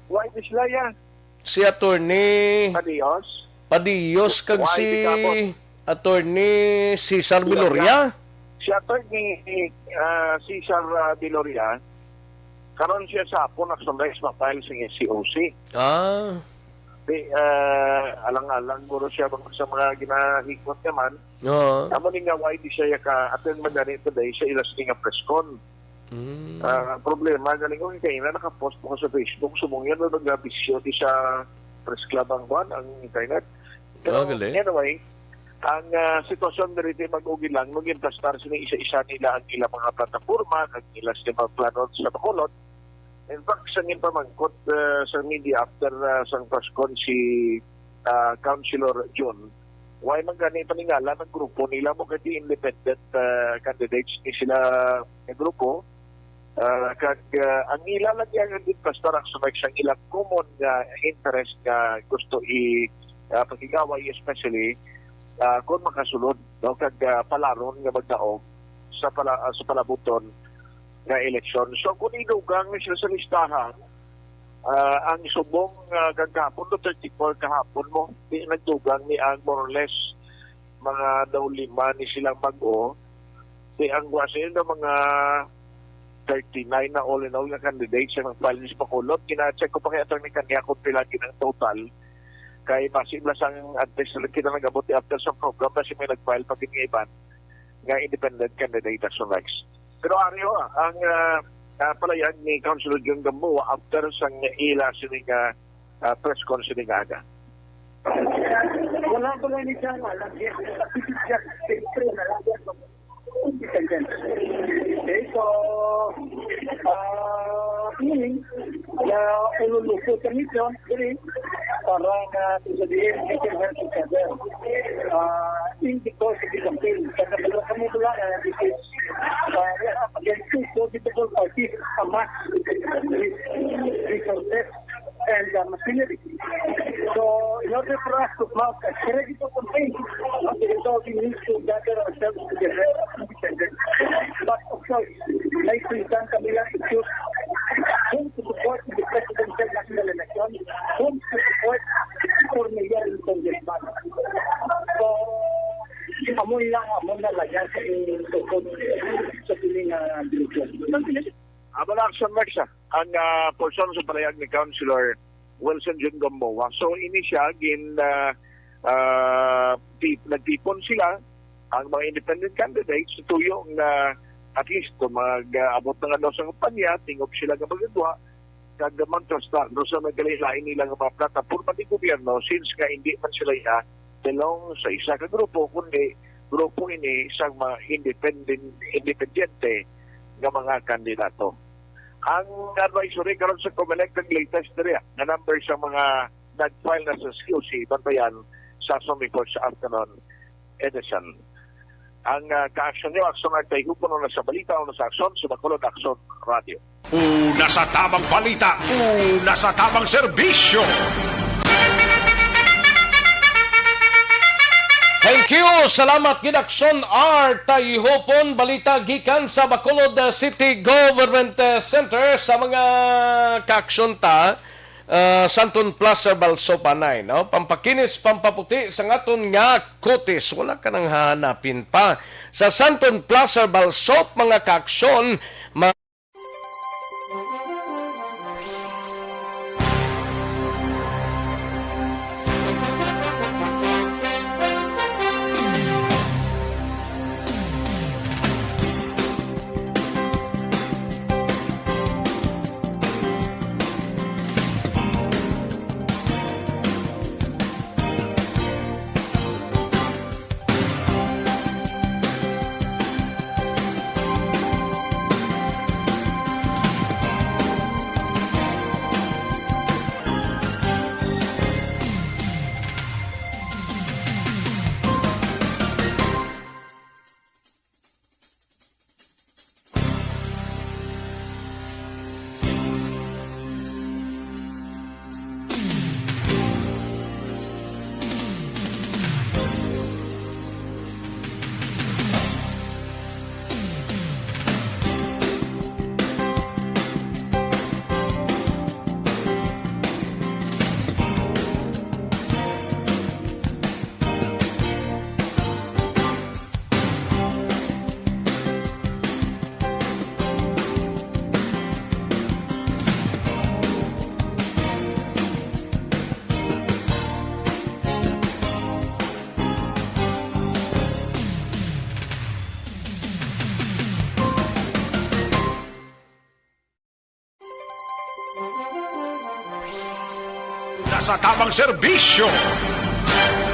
Why di sila iya? Si Attorney Padillos? Padillos kag Why si di kapot? Attorney Cesar Viloria. Viloria. Si Attorney, ah, Cesar, ah, Viloria, karon siya sa hapon, Action Rex, ma-file sa C O C. Ah. Di, ah, alang-alang guro siya bang sa mga ginahikot niya man. Oo. Amo ni nga why di siya ka-attend man gani today sa ila sini nga press con. Mm. Ah, ang problema, galing ko kay na nakapost mo sa Facebook, subong yan, no, nagabisyo di sa press club ang kwan, ang internet. Pero Ah, gali. anyway, ang, ah, sitwasyon diri di mag-ugi lang, no, ginplastar sini isa-isa nila ang ilang mga plataporma, ang ilang sila mga plano sa Bacolod. In fact, sa ginpamangkot, ah, sa media after, ah, sang press con si, ah, Councilor John, why man gani paningala ang grupo nila mo kay independent, ah, candidates ni sila nga grupo. Ah, kag, ah, ang ila lang yan, hindi basta ra sa may sang ilang common nga interest nga gusto i, ah, pakigaway, especially, ah, kung makasulod, no, kag, ah, palaron nga magdaog sa pala-, ah, sa palabuton nga eleksyon. So, kung idugang ni sila sa listahan, Ah, ang subong, ah, kagahapon to thirty-four kahapon mo, di nagdugang ni ang more or less mga daw lima ni silang bag-o. Di ang wa sa inyo mga thirty-nine na all in all nga candidates ang nag-file ni sa Bacolod. Gina-check ko pa kay Attorney Kanya kung pila gid ang total. Kay basi bala sang antes lang kita nag-abot after sa program, basi may nag-file pa gid nga iban nga independent candidate as next. Pero ari ho, ah, ang, ah, ah, palayag ni Councilor Jun Gamboa after sang ila sini nga, ah, press con sini nga aga. Wala ko lang ni Jana, lang siya. Siya, siyempre, na lang siya. Independent. Okay, so, ah, meaning, na ululupo kami dyan, diri, para nga sa diin, we can help each other. Ah, in the course of the campaign, sa kabalo kami wala, ah, this is, ah, we have against two political parties, a mass resources and, uh, machinery. So, in order for us to mount a credible campaign, uh, we need to gather ourselves together as independent. But of course, may pinsan kami lang i-choose whom to support in the presidential national election, whom to support for mayor and congressman. So, amo lang, amo na lang yan sa inyong tukod sa piling, ah, direksyon. Amo na, Action Max, ah. Ang, ah, portion sa palayag ni Councilor Wilson Jun Gamboa. So, ini siya, gin, ah, ah, ti-, nagtipon sila, ang mga independent candidates, sa tuyo nga at least kung mag-abot na nga daw sa kampanya, tingog sila nga magagwa, kag mantras na, no, sa nagkalain-lain nila nga mga plataporma di gobyerno, since nga hindi man sila ya belong sa isa ka grupo, kundi grupo ini sa mga independent, independyente nga mga kandidato. Ang advisory karon sa Comelec, ang latest diri, ah, nga number sa mga nag-file na sa C O C, bantayan sa Action Report sa afternoon edition. Ang, ah, ka-action niyo, Action Artay Hupon, una sa balita, una sa aksyon, sa Bacolod Action Radio. Una sa tamang balita, una sa tamang serbisyo. Thank you. Salamat gid, Action Artay Hupon. Balita gikan sa Bacolod, uh, City Government, uh, Center sa mga kaaksyon ta. Ah, Santon Plus Herbal Soap anay, no? Pampakinis, pampaputi sa ngaton nga kutis. Wala ka nang hahanapin pa. Sa Santon Plus Herbal Soap, mga kaaksyon, ma- Nasa tamang serbisyo.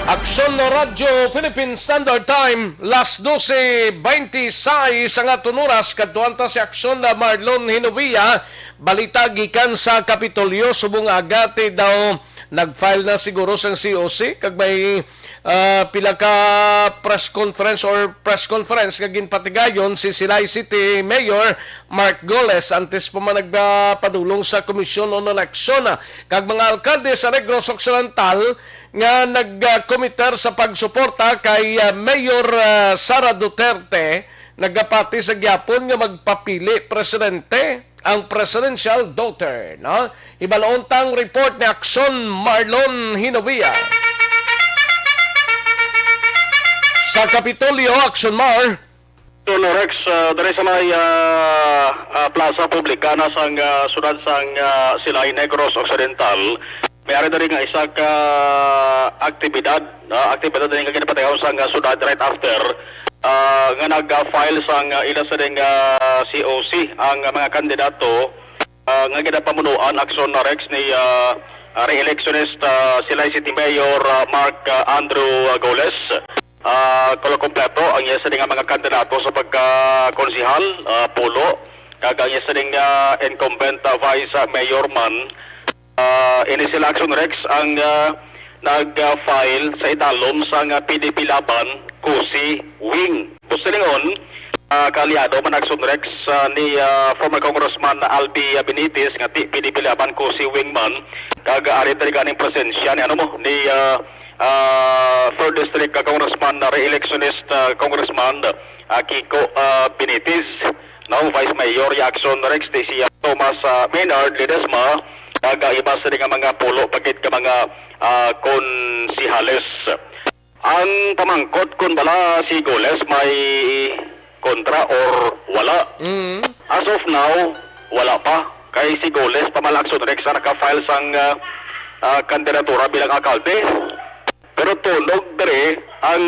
Aksyon na Radyo Philippine Standard Time, las dose beintisais ang aton oras. Kadtuan ta si Aksyon na Marlon Hinovia. Balita gikan sa Kapitolyo, subong agati daw nag-file na siguro sang C O C, kag may ah, pila ka press conference or press conference nga ginpatigayon si Silay City Mayor Mark Goles antes pa man nagpadulong sa Komisyon on Election, ah, kag mga alkalde sa Negros Occidental nga nagkomiter sa pagsuporta kay, ah, Mayor, ah, Sara Duterte, nagapati sa gyapon nga magpapili presidente ang presidential daughter, no? Hibalon tang report ni Action Marlon Hinovia. Sa Kapitolyo, Action Mar. Tol Rex, ah, diri sa may, ah, ah, Plaza Publicana sang, ah, siyudad sang, ah, Silay, Negros Occidental, may ari diri nga isa ka aktibidad, ah, aktibidad diri nga ginapatigayon sang, ah, siyudad right after, ah, nga nag-file sang, ah, ila sa ding, ah, C O C ang mga kandidato, ah, nga ginapamunuan, Action Rex, ni, ah, ah, re-electionist, ah, Silay City Mayor, ah, Mark, ah, Andrew, ah, Goles. Ah, kulang kompleto ang iya sining mga kandidato sa pagkakonsehal, ah, pulo, kag ang iya sining, ah, incumbent, ah, vice, ah, mayor man. Ah, ini sila, Action Rex, ang, ah, nag-file sa idalom sang, ah, P D P Laban, Kusi Wing. Gusto lingon, ah, kaalyado man, Action Rex, ah, ni, ah, former Congressman Albi, ah, Benitez, nga ti P D P Laban, Kusi Wing man, kag, ah, ari talaga ning presensya ni, ano mo, ni, ah, ah, third District, ah, Congressman, ah, re-electionist, ah, Congressman, ah, Kiko, ah, Benitez, no, Vice Mayor Jackson Rex, di siya Thomas, ah, Maynard Ledesma, kag, ah, iba sa nga mga pulo pa gid ka mga, ah, konsihales. Ang pamangkot kung bala si Goles may kontra or wala. Mm. As of now, wala pa. Kay si Goles pa man, Action Rex, ang naka-file sang, ah, ah, kandidatura bilang alkalde. Pero tunog diri ang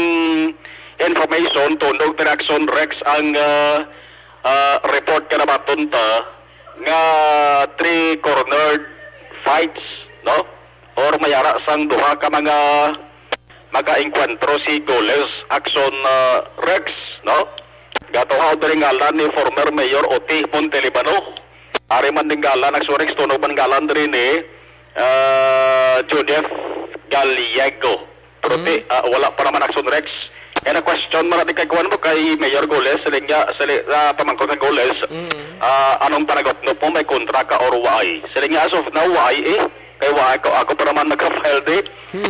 information, tunog diri, Action Rex, ang, ah, ah, report nga nabaton ta nga three-cornered fights, no? Or may ara sang duha ka mga makaengkwentro si Goles, Action, ah, Rex, no? Gatuhaw diri ngalan ni former Mayor Oti Montelibano. Ari man ding ngalan, Action Rex, tunog man ngalan diri ni, ah, Judith Gallego. Pero ti, ah, wala pa naman, Action Rex. Kaya na-question man natin kay kuwan mo, kay Mayor Goles, siling niya, sili, ah, pamangkot kay Goles, ah, anong panagopnop mo, may kontra ka or waay? Siling niya, as of now, waay eh. Kay waay ko, ako pa naman naka-file di.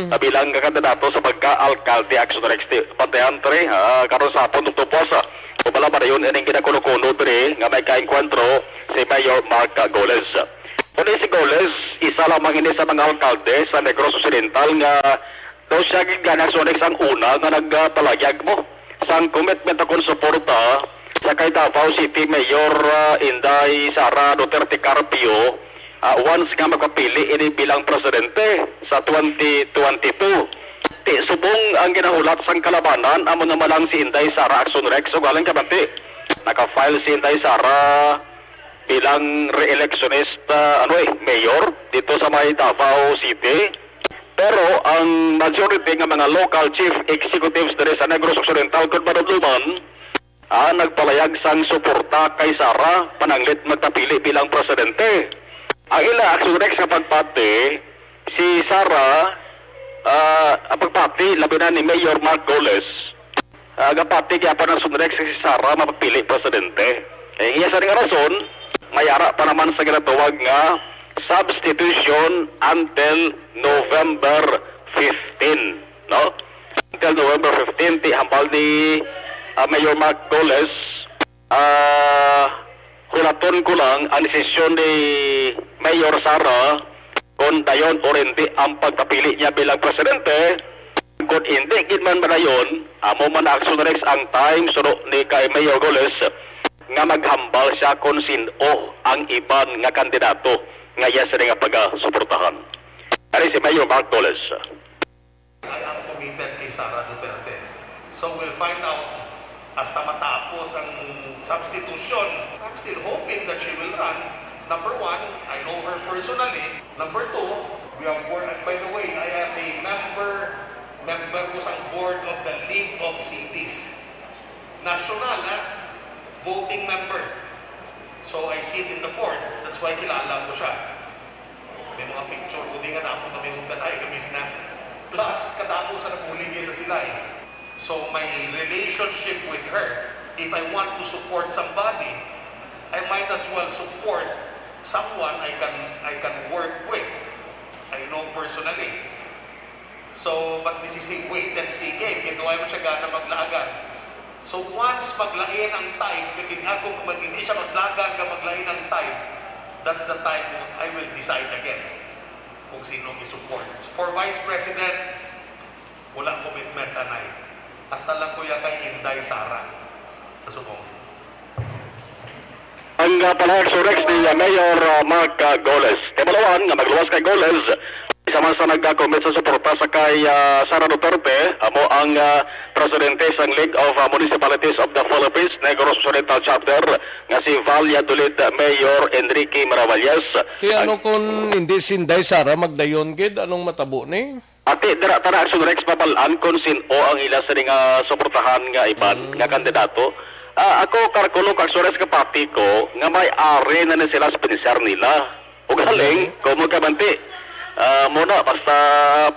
Ah, bilang kandidato sa pagka-alkalde, Action Rex, ti, pantayan, tre, ah, karon sa hapon, tugtog po sa, kung pala ba na yun, ining ginakuno-kuno, tre, nga may kaengkwentro si Mayor Mark, ah, Goles. Kundi si Goles, isa lamang ini sa mga alkalde sa Negros Occidental nga daw siya gid gani, Action Rex, ang una nga nagpalayag mo sang commitment akong suporta sa kay Davao City Mayor, ah, Inday Sara Duterte Carpio, ah, once nga magpapili ini bilang presidente sa twenty twenty-two. Ti subong ang ginahulat sang kalabanan, amo naman lang si Inday Sara, Action Rex, ug alang kabati, naka-file si Inday Sara bilang re-electionist, ah, ano eh, mayor dito sa may Davao City. Pero ang majority nga mga local chief executives diri sa Negros Occidental, kun madumduman, ah, nagpalayag sang suporta kay Sara pananglit magpapili bilang presidente. Ang ila, Action Rex, nga pagpati, si Sara, ah, ang pagpati, labi na ni Mayor Mark Goles, ah, gapati gyapon ang Action Rex si Sara mapapili presidente. Eh, iya sa nga rason, may ara pa naman sa ginatawag nga substitution until November fifteen, no? Until November fifteen, ti hambal ni, ah, Mayor Mark Goles, ah, hulaton ko lang ang desisyon ni Mayor Sara kung dayon or hindi ang pagpapili niya bilang presidente. Kung hindi gid man madayon, amo man, Action Rex, ang time suno ni kay Mayor Goles nga maghambal siya kung sin-o ang iban nga kandidato nga iya sila nga pagasuportahan. Ari si Mayor Mark Goles. I am committed kay Sara Duterte. So we'll find out hasta matapos ang substitution. I'm still hoping that she will run. Number one, I know her personally. Number two, we have board, and by the way, I am a member, member ko sa board of the League of Cities. National, ha? Voting member. So I sit in the board. That's why kilala ko siya. May mga picture ko din nga, tapos kami magdanay kami sina. Plus, kadamo sa nabulig sa sila eh. So my relationship with her, if I want to support somebody, I might as well support someone I can, I can work with. I know personally. So, but this is a wait and see game. Kaya duway mo siya gana maglaagan. So, once maglain ang tide, kag ako, mag, hindi siya maglagan ka maglain ang tide, That's the time I will decide again kung sino i-support. For Vice President, wala commitment anay. Hasta lang, kuya, kay Inday Sara sa subong. Ang, ah, palahag sa Rex ni, ah, Mayor, ah, Mark, ah, Goles. Kay malawan nga magluwas kay Goles, isa man sa nagkomit sa suporta sa kay, ah, Sara Duterte, amo ang, ah, presidente sang League of, ah, Municipalities of the Philippines Negros Occidental Chapter, nga si Valladolid Mayor Enrique Miravalles. Ti ano Ang kun hindi si Inday Sara magdayon gid, anong matabo ni? Ati, dira ta na, Action Rex, mabal-an kon sin-o ang ila sini nga suportahan nga iban Mm. nga kandidato. Ah, ako, karkulo ka, Action Rex, kapati ko nga may ari na ni sila sa pinsar nila. Ug haling, Mm. kung magkabanti, ah, mo na, basta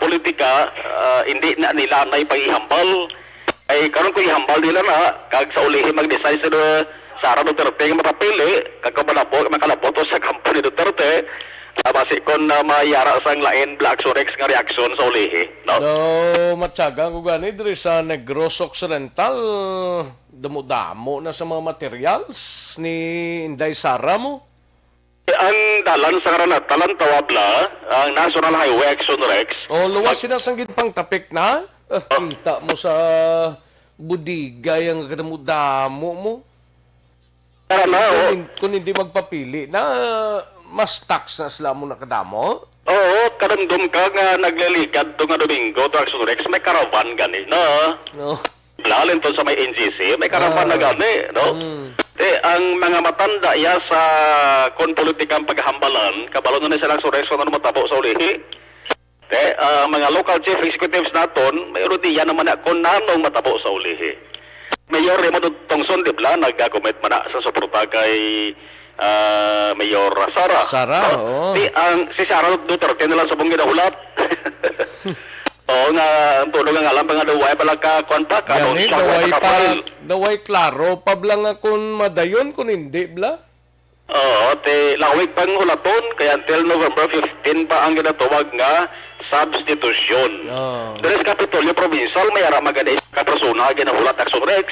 politika, ah, hindi na nila na ipahihambal. Ay, karon kung ihambal nila na, kag sa ulihi mag-decide si Du-, Sara Duterte nga mapapili, kag kung malabo-, makalabot sa kampo ni Duterte, ah, basi kon, ah, mayara sang lain, Black Surex nga reaksyon sa ulihi, no? No, matyaga ko gani diri sa Negros Occidental, damo-damo na sa mga materials ni Inday Sara mo. Ang dalan sa Ngaranatalan, Tawabla, ang National Highway, Action Rex. Oh, luwas Mag- sila sang ginpangtapik na. Ah, Oh. Kita mo sa bodega yang kadamo-damo mo. Tara na, Kung oh. hin-, kung hindi magpapili na, mas tax na sila mo nakadamo. Oo, kadumdom ka nga nagliligad to nga Domingo to, Action Rex. May caravan gani na. No. Lalin to sa may N G C, may karapan Ah. na gani, no? Mm. Te, ang mga matanda ya sa kon politikang paghambalan, kabalo na ni sila sa Rex kung ano matabo sa ulihi. Te, ang mga local chief executives naton, may idea naman na kung nanong matabo sa ulihi. Mayor Raymond Tongson, di bala, nag-commit man na sa suporta kay, ah, Mayor Sara. Sara, No? oo. Di, ang, si Sara Duterte na lang sa mong ginahulat. Oo nga, ang tulo nga ngalan pa nga daw, way pala ka, kwan pa, ka, Gani, siya, way daway pa pa, kapatid. Daway klaro pa bala nga kung madayon, kung hindi bala. Oo, te, lawig pang hulaton, kaya until November fifteen pa ang ginatawag nga substitution. Oo. Diri sa Kapitolyo Provincial, may ara magani ka persona ginahulat, Action Rex.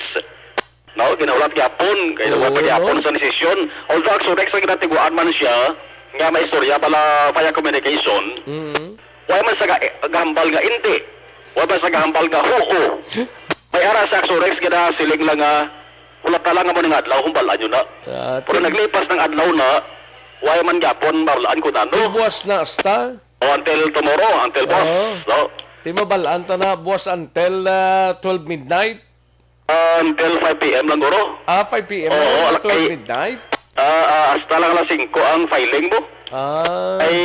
No, ginahulat gyapon, kay Oo, wala pa gyapon no? sa desisyon. Although ang Surex ang ginatiguan man siya, nga may istorya pala via communication, Mm. wala man sa ga-, gahambal nga hindi. Wala man sa gahambal nga huo. May ara sa Surex nga siling lang nga, wala ta lang nga mo nga adlaw, humbalan nyo na. Ah, Pero tin- naglipas ng adlaw na, wala man gyapon, mahulaan ko na, no? Tin buwas na asta? O, until tomorrow, until buwas, Oo. no? Di mabalaan ta na, buwas until, ah, twelve midnight? Until five P M lang, guro. Ah, five P M Oo, lang, alas twelve kay, midnight? ah, ah, hasta lang alas singko ang filing mo. Ah. Kay,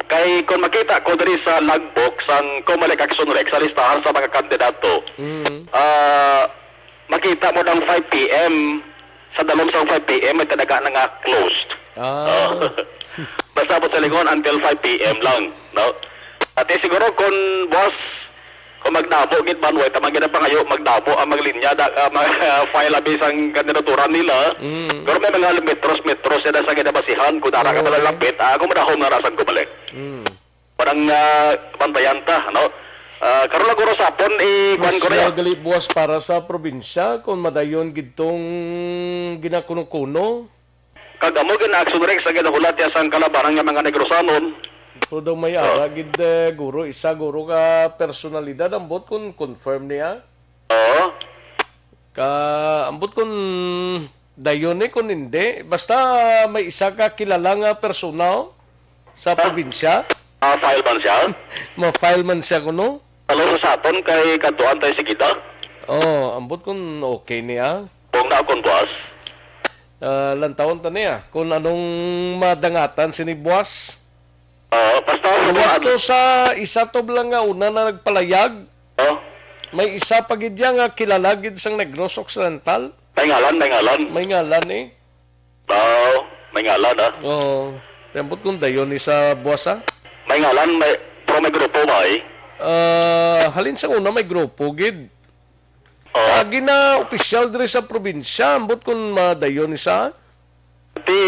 kay kung makita ko diri sa logbook sang Comelec Action Rex, sa listahan sa mga kandidato, Mm. ah, makita mo ng five P M, sa dalom sa five P M, may talaga na nga closed. Ah. Oh. Basta po sa lingon until five P M lang, no? Ate, siguro kung buwas, kung magdamo gid man, way tamang gid ang pangayo, magdamo ang maglinya, da, ah, mag, file abi sang kandidatura nila. Mm. Pero may mga metros-metros sila sa ginabasihan, kung dara ka Oo, pala eh. lapit, ah, kung madahom na rasang kumalik. Mm. Parang, ah, bantayan ta, no? Ah, karon lang guro sa hapon, eh, kuwan ko na Crucial yan. gali buwas para sa probinsya kung madayon gid tong ginakuno-kuno. Kag amo gid na Action Rex ang ginahulat ya sang kalabanan nga mga Negrosanon. Pero daw may Oh. ara gid, eh, guro, isa guro ka personalidad, ambot kung confirm niya. Oo. Ka, ambot kung dayon ni, kung hindi. Basta may isa ka kilala nga persona, oh, sa Ah. probinsya. Ah, file man siya? Ma-file man siya kuno. Talo sa saton kay kadtuan tayo si Gida. Oh, ambot kung okay niya. Kung na akong buwas. Ah, lantawon ta niya kung anong madangatan sini buwas. Oo, basta sa Buwas mga to sa isa to lang nga una na nagpalayag. Oh. May isa pa gid ya nga kilala gid sang Negros Occidental. May ngalan, may ngalan. May ngalan eh. Oo, may ngalan, ah. Oo. Ambot kung dayon ni sa buwas, ah. May ngalan, may, pero may grupo ba, eh? Ah, halin sa una may grupo gid. Oo. Agi na opisyal diri sa probinsya, ambot kung madayon ni sa Ti,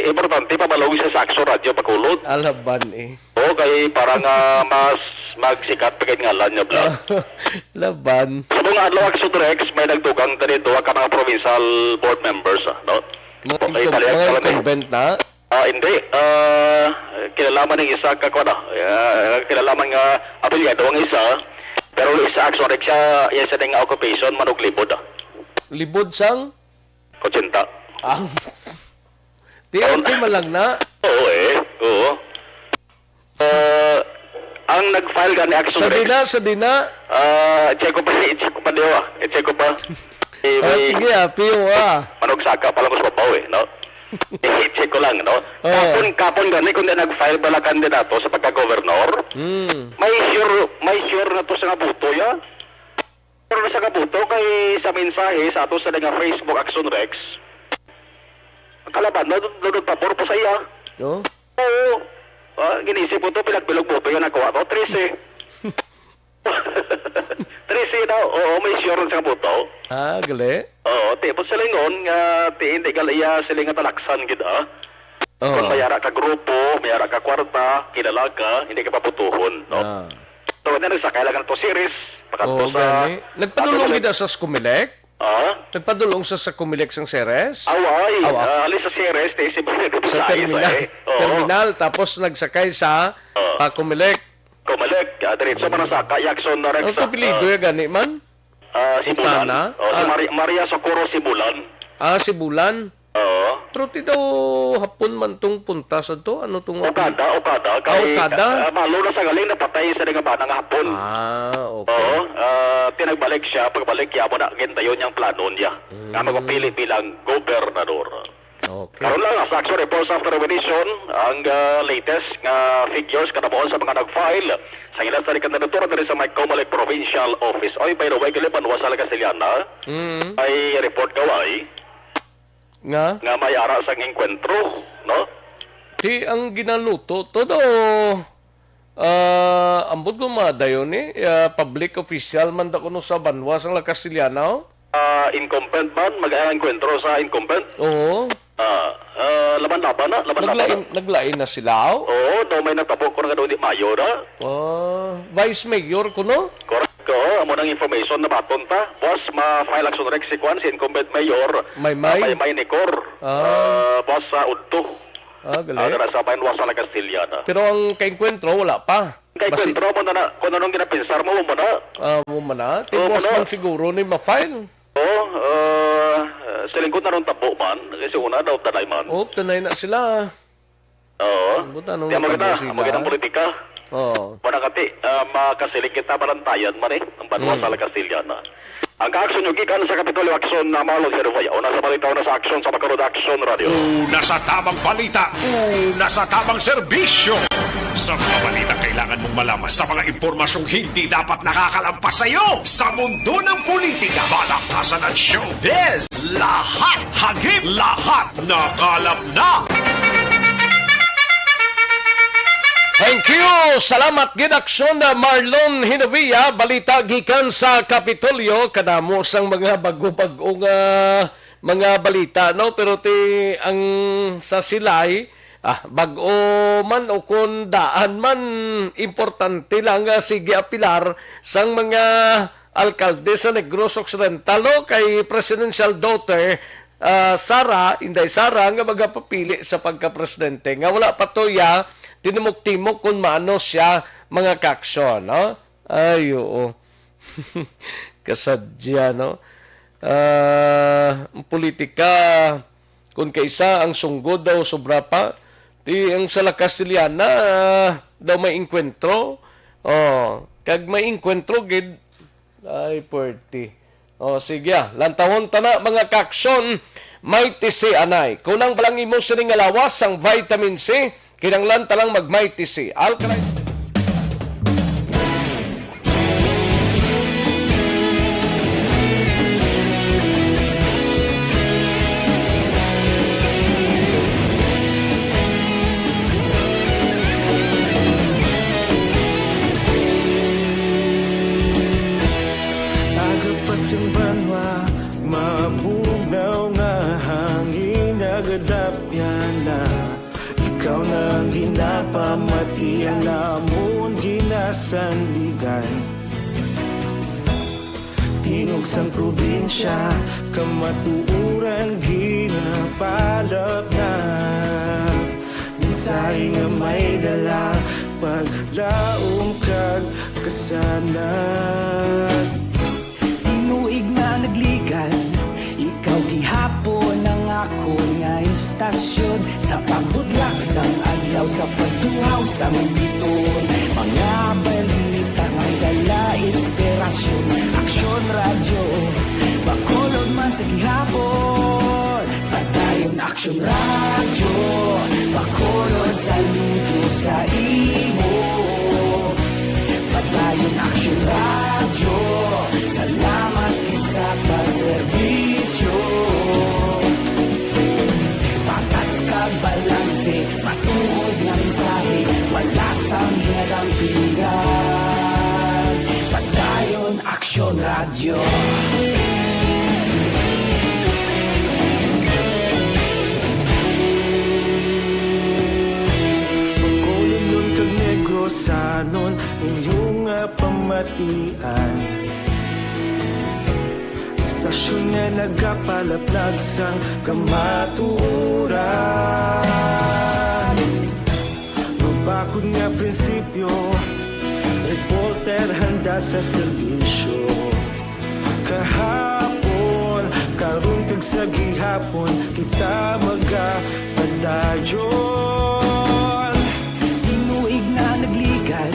importante pa, malawig sa Saxo Radio, Bacolod. Alaban eh. Oo, kay para nga mas magsikat pa kay ngalan niya, Vlad. Laban. Sa mga adlaw, Action Rex, may nagdugang tani duha ka mga provincial board members, ah, no? Mga Okay, incum-, balik mga ka lang, eh. incumbent na? Ah, hindi. Ah, kilala man ang isa ka, kuwan, ah, ah, kilala man nga abilyado ang isa, pero isa, actually, siya, iya siya nga occupation, manuglibod, ah. Libod sang? Kutsinta. Ah. Di, okay man lang na. Oo, eh. Oo. Ah, ang nag-file gani action Sa rek. dina, sa dina. Ah, check ko pa, i-check ko pa, di ba? I-check ko pa. Eh, Ah, may sige, ah, piyo, ah. Manugsaka pa lang ko sa babaw, eh, no? I-check ko lang, no? Oo. Kapon, kapon gani, kung di nag-file bala kandidato sa pagka-gobernador, Hmm. may sure, may sure na to sa nga boto, ya. Pero sa kabuto kay sa mensahe sa ato sa nga Facebook Action Rex, kalaban na, na nagpabor pa sa iya. No? Oo. Ah, ginisip ko to, pinagbilog mo pa yun, nakuha ko, trese. Trese daw, oo, may sure sa kabuto. Ah, gali. Oo, tipos sa lingon nga, ti, hindi ka iya sila nga talaksan gid, ah. Oo. Kung may ara ka grupo, may ara ka kwarta, kilala ka, hindi ka pabutuhon, no? Ah. So, na nagsakay lang to series, pakadto Oo, sa gani. Nagpadulong ano, gid sa Comelec? Ah? Nagpadulong sa, sa Comelec sang Ceres? Aw, ay, Aw, ah. Ah, ali sa series, ti si Sa Bernardo terminal. Butay, eh. Oo. Terminal, tapos nagsakay sa, Oo. ah, Comelec. Comelec, ah, diretso man ang saka, Jackson na Rex, Ang ah. apelyido Ah. ya gani man? Ah, Sibulan. Quintana? Oh, si Ah. Mari-, Maria Socorro Sibulan. Ah, Sibulan. Oo. Pero ti daw hapon man tong punta sa to? Ano tong Okada, Okada. Ah, Kay, Okada? ah, malo na sa galing napatay sa nga bana nga hapon. Ah, okay. Oo. Ah, tinagbalik siya. Pagbalik, kaya mo na gintayon niyang plano niya. Mm. Nga magpili bilang gobernador. Okay. Karon lang, sa Action Reports After Revelation, ang, ah, latest nga figures kanabuon sa mga nag-file sa ilang sa kandidatura diri sa may Comelec Provincial Office. Oy, by the way, gali banwa sa Castellana, Mm. may report ka, ay? Nga? Nga may ara sang engkwentro, no? Ti ang ginaluto, todo, ah, ambot ko mga dayon ni, ah, public official man da kuno sa banwa sang La Castellana, oh. Ah, incumbent man, mag-engkwentro sa incumbent? Oo. Ah, ah, laban-laban na, laban-laban Naglain, na. naglain na sila, oh? Oo, daw may natabo ko nga daw di mayo na. Oh, vice mayor kuno? Correct ko, amo nang information na baton ta. Boss, ma-file action rek si Kwan, si incumbent mayor, Maymay? ah, Maymay Nicor. Ah. Ah, boss, sa udto. Ah, gali. Ah, dara sa Bayan Wasa, La Castellana. Pero ang kaengkwentro, wala pa. Kay Basi- kwentro mo na na, kung anong ginapinsar mo, mo na. Ah, mo man na. Oo, Tiwas mo na. man siguro ni ma-file. Oo, ah, sa lingkod na ron tabo man. Kasi una daw, tanay man. Oh, tanay na sila. Oo. Buta nung Di, amo natabo na, sila. amo na ang politika. Oo. Wala kati, ah, makasiling kita, balantayan man eh. Ang banwa Mm. sa La Castellana. Ang kaaksyon nyo gikan sa Kapitolyo Aksyon na Marlon Hervaya. Una sa balita, una sa aksyon sa Makarod Aksyon Radio. Una sa tamang balita, una sa tamang serbisyo. Sa mga balita kailangan mong malaman, sa mga impormasyong hindi dapat nakakalampas sa iyo, sa mundo ng politika, balaktasan at showbiz, lahat hagip, lahat nakalap na. Thank you! Salamat gid, Aksyon, Marlon Hinavia. Balita gikan sa Kapitolyo. Kadamo sang mga bago-bago nga mga balita, no? Pero ti, ang sa Silay, ah, bag-o man o kon daan man, importante lang nga sige apilar sang mga alkalde sa Negros Occidental, no? Kay presidential daughter, ah, Sara, Inday Sara, nga magapapili sa pagkapresidente. Nga wala pa to ya, tinimok-timok kung maano siya mga kaaksyon, no? Ay, oo. Kasadya, no? Ah, ang politika, kung kaisa ang sunggod daw sobra pa, di ang sa La Castellana, ah, daw may engkwentro. Oh, kag may engkwentro gid, ay, pwerte. Oh, sige, ah. Lantawon ta na, mga kaaksyon, may tisi anay. Kulang pa lang imo sining nga lawas sang vitamin C, kinahanglan ta lang mag may tisi. Alkaline. Aga pa sing banwa, mabugnaw nga hangin nagadapyan na. Ikaw na ang ginapamati, ang amon ginasandigan. Tingog sang probinsya, kamatuoran ginapalapnap. nga may dala, paglaom kag kasanag. Tinuig na nagligan, ikaw gihapon ang akon nga istasyon. Sa pagbutlak sang adlaw, sa pagtuhaw sang bituon, mga balita may dala inspirasyon. Aksyon Radyo, Bacolod man sa gihapon. Padayon Aksyon Radyo, Bacolod saludo sa imo. Padayon Aksyon Radyo, salamat gid sa pagserbisyo. Patas kag balanse, matuod nga mensahe, wala sang ginadampigan. Padayon Aksyon Radyo. Bacolodnon kag Negrosanon, inyo nga pamatian. Istasyon nga nagapalaplag sang kamatuoran. Mabakod nga prinsipyo, reporter handa sa serbisyo. Kahapon, karon kag sa gihapon, kita magapadayon. Tinuig na nagligan,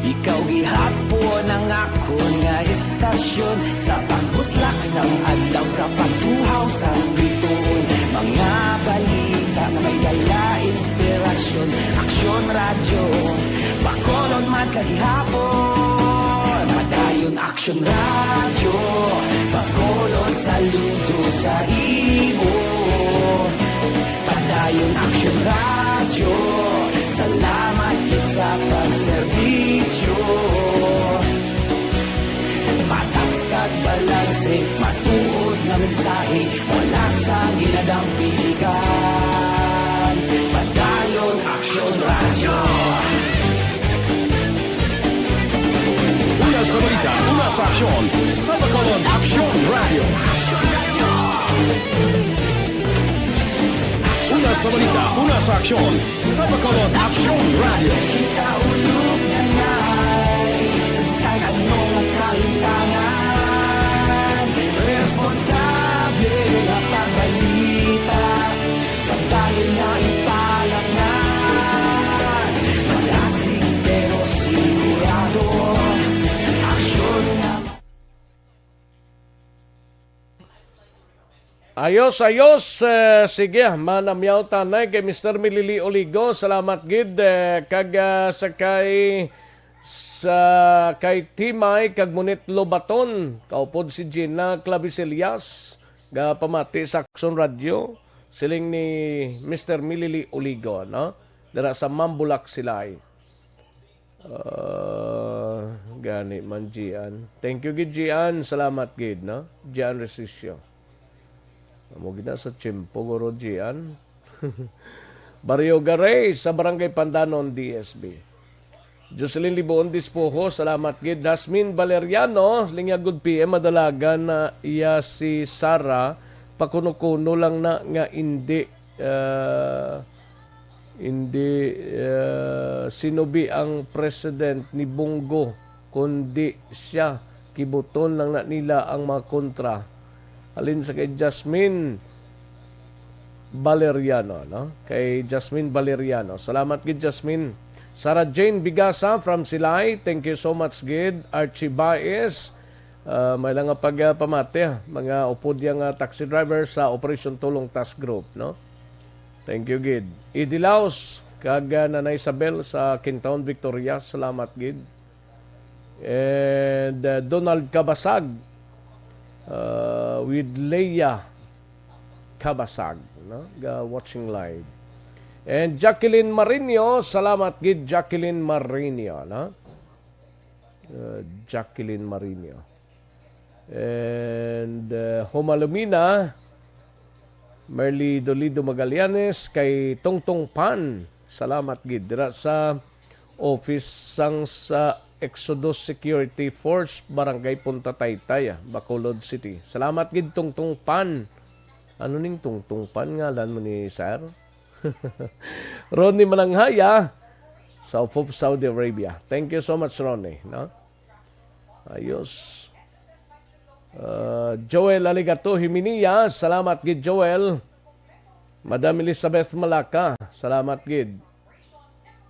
ikaw gihapon ang akon nga istasyon. Sa pagbutlak sang adlaw, sa pagtuhaw sang bituon, mga balita nga may dala inspirasyon. Aksyon Radyo, Bacolod man sa gihapon. Padayon Aksyon Radyo, Bacolod saludo sa imo. Padayon Aksyon Radyo, salamat gid sa pagserbisyo. Patas kag balanse, matuod nga mensahe, wala sa ginadampigan. Padayon Aksyon Radyo. Una sa balita, una sa aksyon, sa Bacolod Aksyon Radyo. Una sa balita, una sa aksyon, sa Bacolod Aksyon Radyo. Kita ulog na ngay, sa bisan ano nga kalimtangan, responsable nga pagbalita, pagdayon na ipalatnan. Malasig pero sigurado, aksyon na. Ayos, ayos. Eh, sige, manamyaw tanay kay Mister Milili Oligo. Salamat gid, eh, kag, ah, sa kay, sa kay Timay kag Monit Lobaton. Kaupod si Gina Clavisillas. Gapamati sa Aksyon Radyo. Siling ni Mister Milili Oligo, no? Dira sa Mambulak, Silay. Ah, gani man, Gian. Thank you gid, Gian. Salamat gid, no? Gian Resisio. Amo gid na sa tiyempo, guro, Gian. Barrio Garay sa Barangay Pandanon, D S B. Jocelyn Libuon Dispoho, salamat gid. Jasmine Valeriano, linya gud P M, madalagan na iya si Sara, pakuno-kuno lang na nga indi, ah, Indi, eh, sinubi ang president ni Bong Go, kundi siya, kibuton lang na nila ang mga kontra. Halin sa kay Jasmine Valeriano, no? Kay Jasmine Valeriano. Salamat gid, Jasmine. Sarah Jane Bigasa from Silay, thank you so much gid. Archie Baez, ah, may lang nga pagpamati, ah, mga upod yang, ah, taxi driver sa Operation Tulong Task Group, no? Thank you gid. Idi Laos kag, ah, Nanay Isabel sa Quintaon, Victoria, salamat gid. And, ah, Donald Kabasag, ah, with Leia Kabasag, no? Ga watching live. And Jacqueline Marinio, salamat gid, Jacqueline Marinio, no? Uh, Jacqueline Marinio. And, uh, Humalumina, Merly Dolido Magallanes, kay Tongtong Pan. Salamat gid. Dira sa office sang sa Exodus Security Force, Barangay Punta Taytay, ah, Bacolod City. Salamat gid, Tongtong Pan. Ano ning Tongtong Pan? Ngalan mo ni sir? Ronnie Mananghaya, sa Ufop, Saudi Arabia. Thank you so much, Ronnie, no? Ayos. Uh, Joel Aligato Himinia, salamat gid, Joel. Madam Elizabeth Malaka, salamat gid.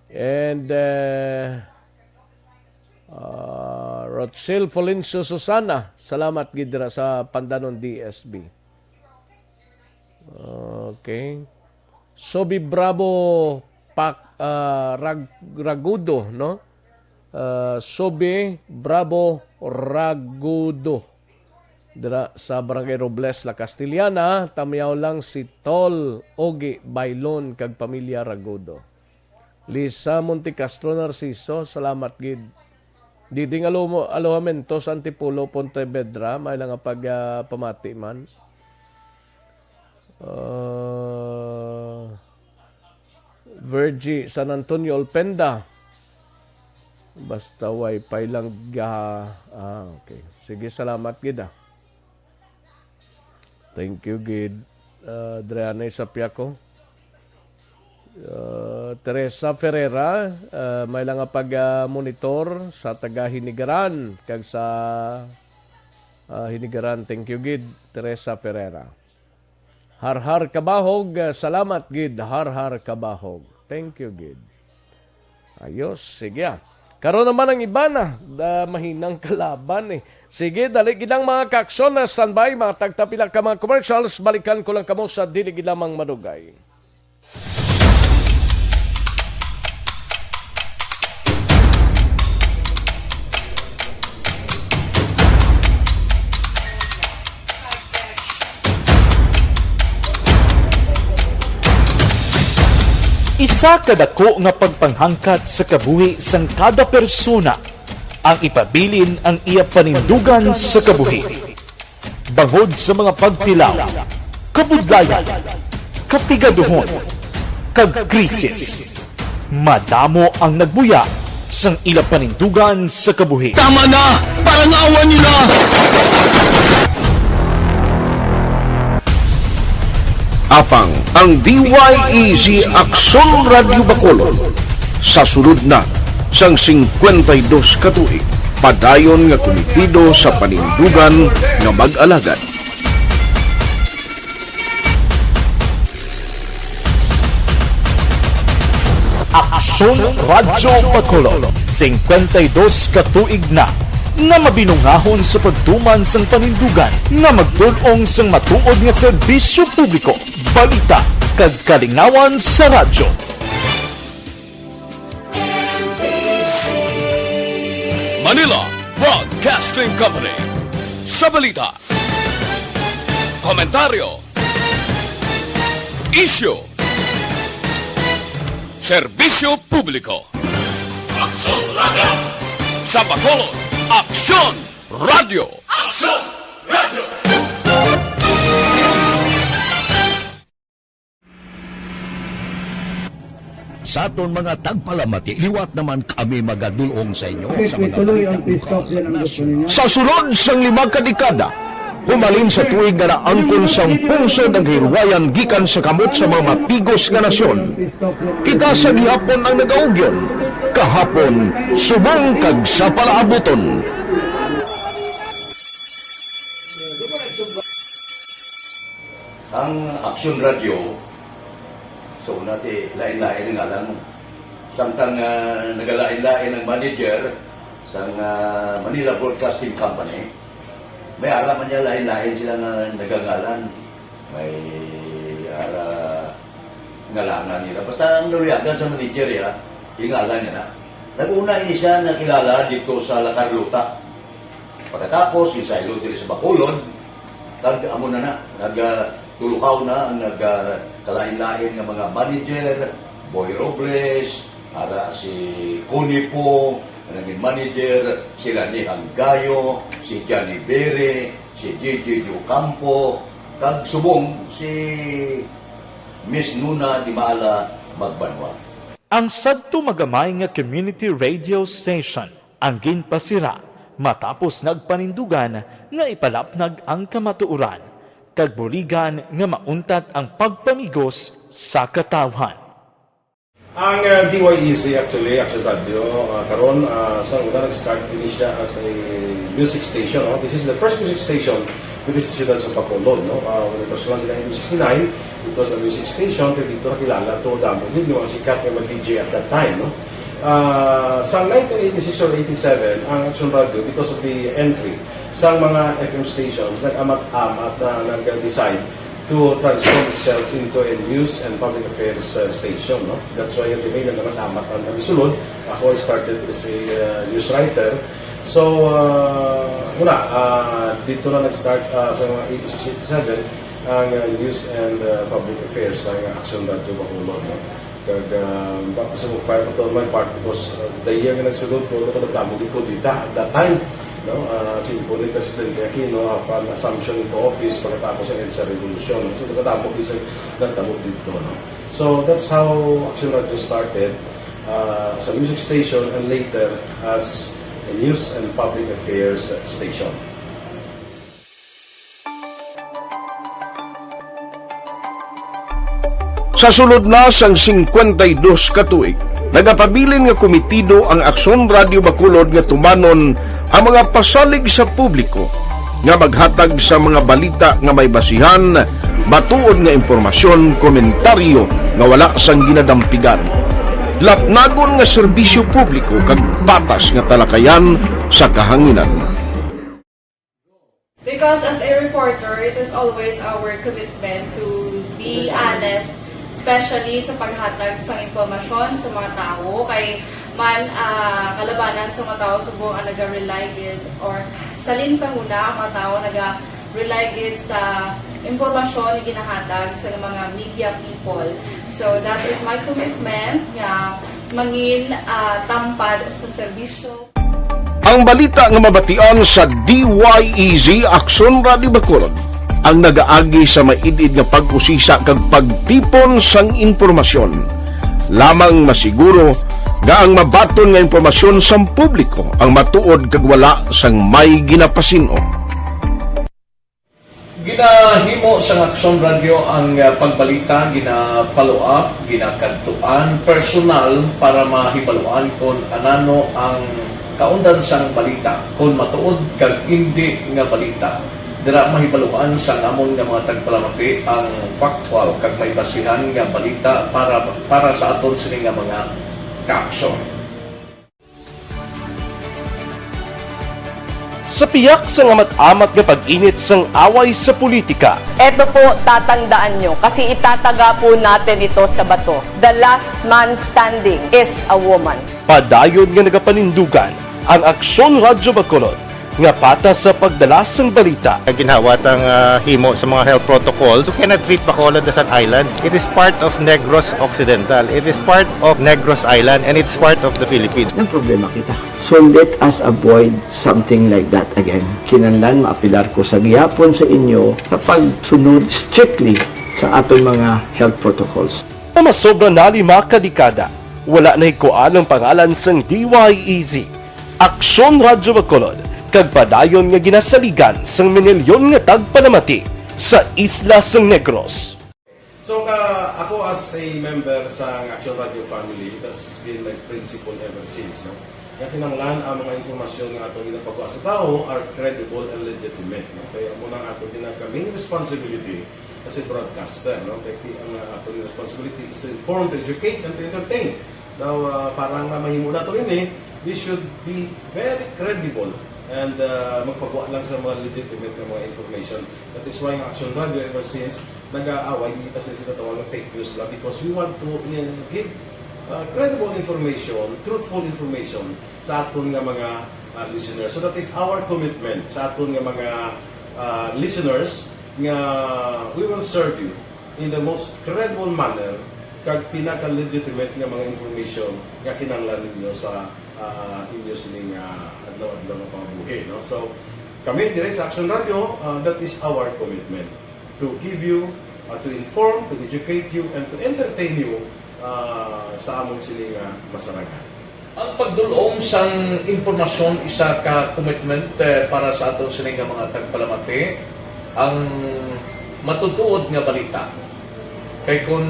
And, uh, uh, Rochelle Polencio Susana, salamat gid dira sa Pandanon D S B. Okay. Sobi Bravo Pak, ah, Rag-, Ragudo, no? Ah, Sobi Bravo Ragudo. Dira sa Barangay Robles, La Castellana, tamyaw lang si Tol Ogi Bailon kag pamilya Ragudo. Lisa Montecastro Narciso, salamat gid. Diding Alo-, Alojamiento sa Antipolo, Pontevedra, may lang nga pag, ah, pamati man. Ah, Virgie San Antonio Olpenda. Basta wifi lang ga-, ah, okay. Sige, salamat gid, ah. Thank you gid, ah, Adriana Isapiaco. Ah, Teresa Ferreira, ah, may lang nga pag, ah, monitor sa taga Hinigaran kag sa, ah, Hinigaran. Thank you gid, Teresa Ferreira. Harhar Kabahog, ah, salamat gid, Harhar Kabahog. Thank you gid. Ayos, sige, ah. Karon naman ang iba na, da, mahinang kalaban, eh. Sige, dali gid lang, mga kaaksyon, na standby, mga tagtapila ka mga commercials, balikan ko lang kamo sa dili gid lamang madugay. Isa ka dako nga pagpanghangkat sa kabuhi sang kada persona ang ipabilin ang iya panindugan sa kabuhi. Bangod sa mga pagtilaw, kabudlayan, kapigaduhon, kag krisis, madamo ang nagbuya sang ila panindugan sa kabuhi. Tama na! Parangawan niyo na! Apang ang D Y E G Aksyon Radyo Bacolod sa sulod na sang singkwenta y dos ka tuig, padayon nga kumitido sa panindugan nga mag-alagad. Aksyon Radyo Bacolod, singkwenta y dos ka tuig na nga mabinungahon sa pagtuman sang panindugan nga magtul-ong sang matuod nga serbisyo publiko, balita, kag kalingawan sa radyo. Manila Broadcasting Company. Sa balita, komentaryo, isyu, serbisyo publiko. Aksyon Radyo. Sa Bacolod, Aksyon Radyo. Aksyon Radyo. Sa aton mga tagpalamati, liwat naman kami magadul-ong sa inyo sa mga balita lokal, nasyonal. Sa sulod sang lima ka dekada, humalin sa tuig nga naangkon sang pungsod ang kahilwayan gikan sa kamot sa mga mapigos nga nasyon. Kita sa gihapon ang nagaugyon, kahapon subong kag sa palaabuton. Ang Aksyon Radyo, sa una, ti, lain-lain ang ngalan. Samtang, ah, nagalain-lain ang manager sang, ah, Manila Broadcasting Company, may ara man niya lain-lain sila nga nagangalan. May ara ngalangan nila. Basta ang naluyagan sa manager, ya, ingalan niya na. Nag-una ini siya nakilala dito sa La Carlota. Pagkatapos, ginsaylo diri sa Bacolod, kag amo na na, nag, ah, tulukaw na ang nag, ah, kalain-lain nga mga manager, Boy Robles, ara si Connie Po, nga naging manager, sila ni Hanggayo, si Johnny Bere, si J J Ocampo, kag subong si Miss Nuna Dimala Magbanwa. Ang sadto magamay nga community radio station ang ginpasira matapos nagpanindugan nga ipalapnag ang kamatuoran, kag buligan nga mauntat ang pagpamigos sa katawhan. Ang uh, D Y E Z actually, Action Radio, uh, karon uh, sa una nag-start din siya as a music station. No? This is the first music station dito sa siyudad sa Bacolod. No? Uh, when it was launched in nineteen sixty-nine, it was a music station, pero dito nakilala to damo din yung mga sikat nga mga D J at that time. No? Uh, sa nineteen eighty-six or eighty-seven, ang Action Radio, because of the entry sa mga F M stations, nag-amat-amat na nag-decide to transform itself into a news and public affairs uh, station. No? That's why yung may nagdamatamat ang kami sulod. Ako, I started as a uh, news writer. So, uh, una, uh, dito na nag-start uh, sa mga eighty-six eighty-seven ang uh, news and uh, public affairs sa Action Radio Bacolod. No? Kag uh, baka sa mag-fire pa to my part because uh, the year nga nagsulod ko, ano ko nagdamo gid ko dita at that time. No? Uh, Simple ni Presidente Aquino upon assumption into office pagkatapos ng EDSA Revolution. No? So, nagdamo gid sa nagdamo dito. No? So, that's how Action Radio started uh, as a music station and later as a news and public affairs station. Sa sulod na sang singkwenta y dos ka tuig, nagapabilin nga komitido ang Aksyon Radio Bacolod nga tumanon ang mga pasalig sa publiko nga maghatag sa mga balita nga may basihan, matuod nga impormasyon, komentaryo nga wala sang ginadampigan, lapnagon nga serbisyo publiko kag patas nga talakayan sa kahanginan. Because as a reporter, it is always our commitment to be honest, especially sa paghatag sa impormasyon sa mga tawo. Kay man, ah, kalabanan sa mga tawo subong ang naga-rely gid or salin sa huna ang mga tawo naga-rely gid sa impormasyon nga ginahatag sa mga media people. So that is my commitment nga mangin ah, tampad sa serbisyo. Ang balita nga mabatian sa D Y E Z Aksyon Radio Bacolod ang nagaagi sa maid-id nga pag-usisa kag pagtipon sang impormasyon. Lamang masiguro nga ang mabaton nga impormasyon sang publiko ang matuod kag wala sang may ginapasin-o. Ginahimo sang Aksyon Radio ang ah, pagbalita, gina-follow up, ginakadtuan personal para mahibaluan kon anano ang kaundan sang balita, kon matuod kag indi nga balita. Dira mahibaluan sang amon nga mga tagpalamati ang factual kag may basihan nga balita para para sa aton sini nga mga kaaksyon. Sa piyak sang amat-amat nga pag-init sang away sa politika, Eto po, tatandaan nyo, kasi itataga po natin ito sa bato. The last man standing is a woman. Padayon nga nagapanindugan ang Aksyon Radyo Bacolod nga patas sa pagdala sang balita. Ginhawa tang ah, himo sa mga health protocols. You cannot treat Bacolod as an island. It is part of Negros Occidental. It is part of Negros Island and it's part of the Philippines. Nagproblema kita. So let us avoid something like that again. Kinahanglan maapelar ko sa gihapon sa inyo sa pagsunod strictly sa aton mga health protocols. Nga masobra na lima ka dekada, wala nahikuan ang pangalan sang D Y E Z, Aksyon Radyo Bacolod, kag padayon nga ginasaligan sang minilyon nga tagpalamati sa isla sang Negros. So ka, ako as a member sa Action Radio family, tas been my principal ever since. No? Nga kinahanglan ang mga impormasyon nga ato ginapagawa sa tao are credible and legitimate. No? Kaya mo nang ato ginag main responsibility as a broadcaster. No? Kaya ki- ang uh, ato responsibility is to inform, to educate, and to entertain. Now, uh, para nga mahimo nato ini, we should be very credible and uh, magpagawa lang sa mga legitimate nga mga information. That is why ang Action Radio ever since nag-aaway kita sa sila tawag ng fake news lang because we want to uh, give uh, credible information, truthful information sa aton nga mga uh, listeners. So that is our commitment sa aton nga mga uh, listeners nga we will serve you in the most credible manner kag pinaka-legitimate nga mga information nga kinahanglan ninyo sa uh, inyo sining uh, adlaw-adlaw nga pangabuhi. No? So, kami dire sa Action Radio, uh, that is our commitment to give you, uh, to inform, to educate you, and to entertain you uh, sa among sini nga masarangan. Ang pagdul-ong sang impormasyon isa ka commitment eh, para sa aton sini nga mga tagpalamati, ang matutuod nga balita. Kay kung,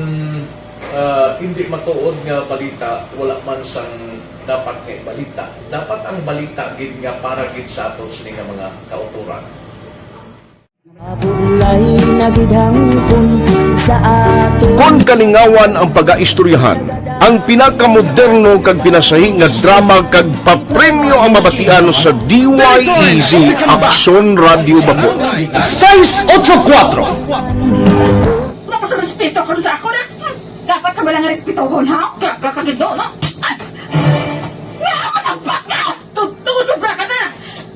ah, hindi matuod nga balita, wala man sang dapat kay balita. Dapat ang balita gid nga para gid sa aton sini nga mga kautoran. Mabulay na gid hangpon sa ato. Kon kalingawan ang pagaistoryahan, ang pinakamoderno kag pinasahi nga drama kag papremyo ang mabatian sa D Y E Z Aksyon Radyo Bacolod. Sais otso kuwatro. Wala ka sa respeto karon sa ako na. Dapat ka ba lang respetohon, ha? Ka, ka, kagido, no? Ay! Nga, matagpak ka! Tuto, sobra ka na!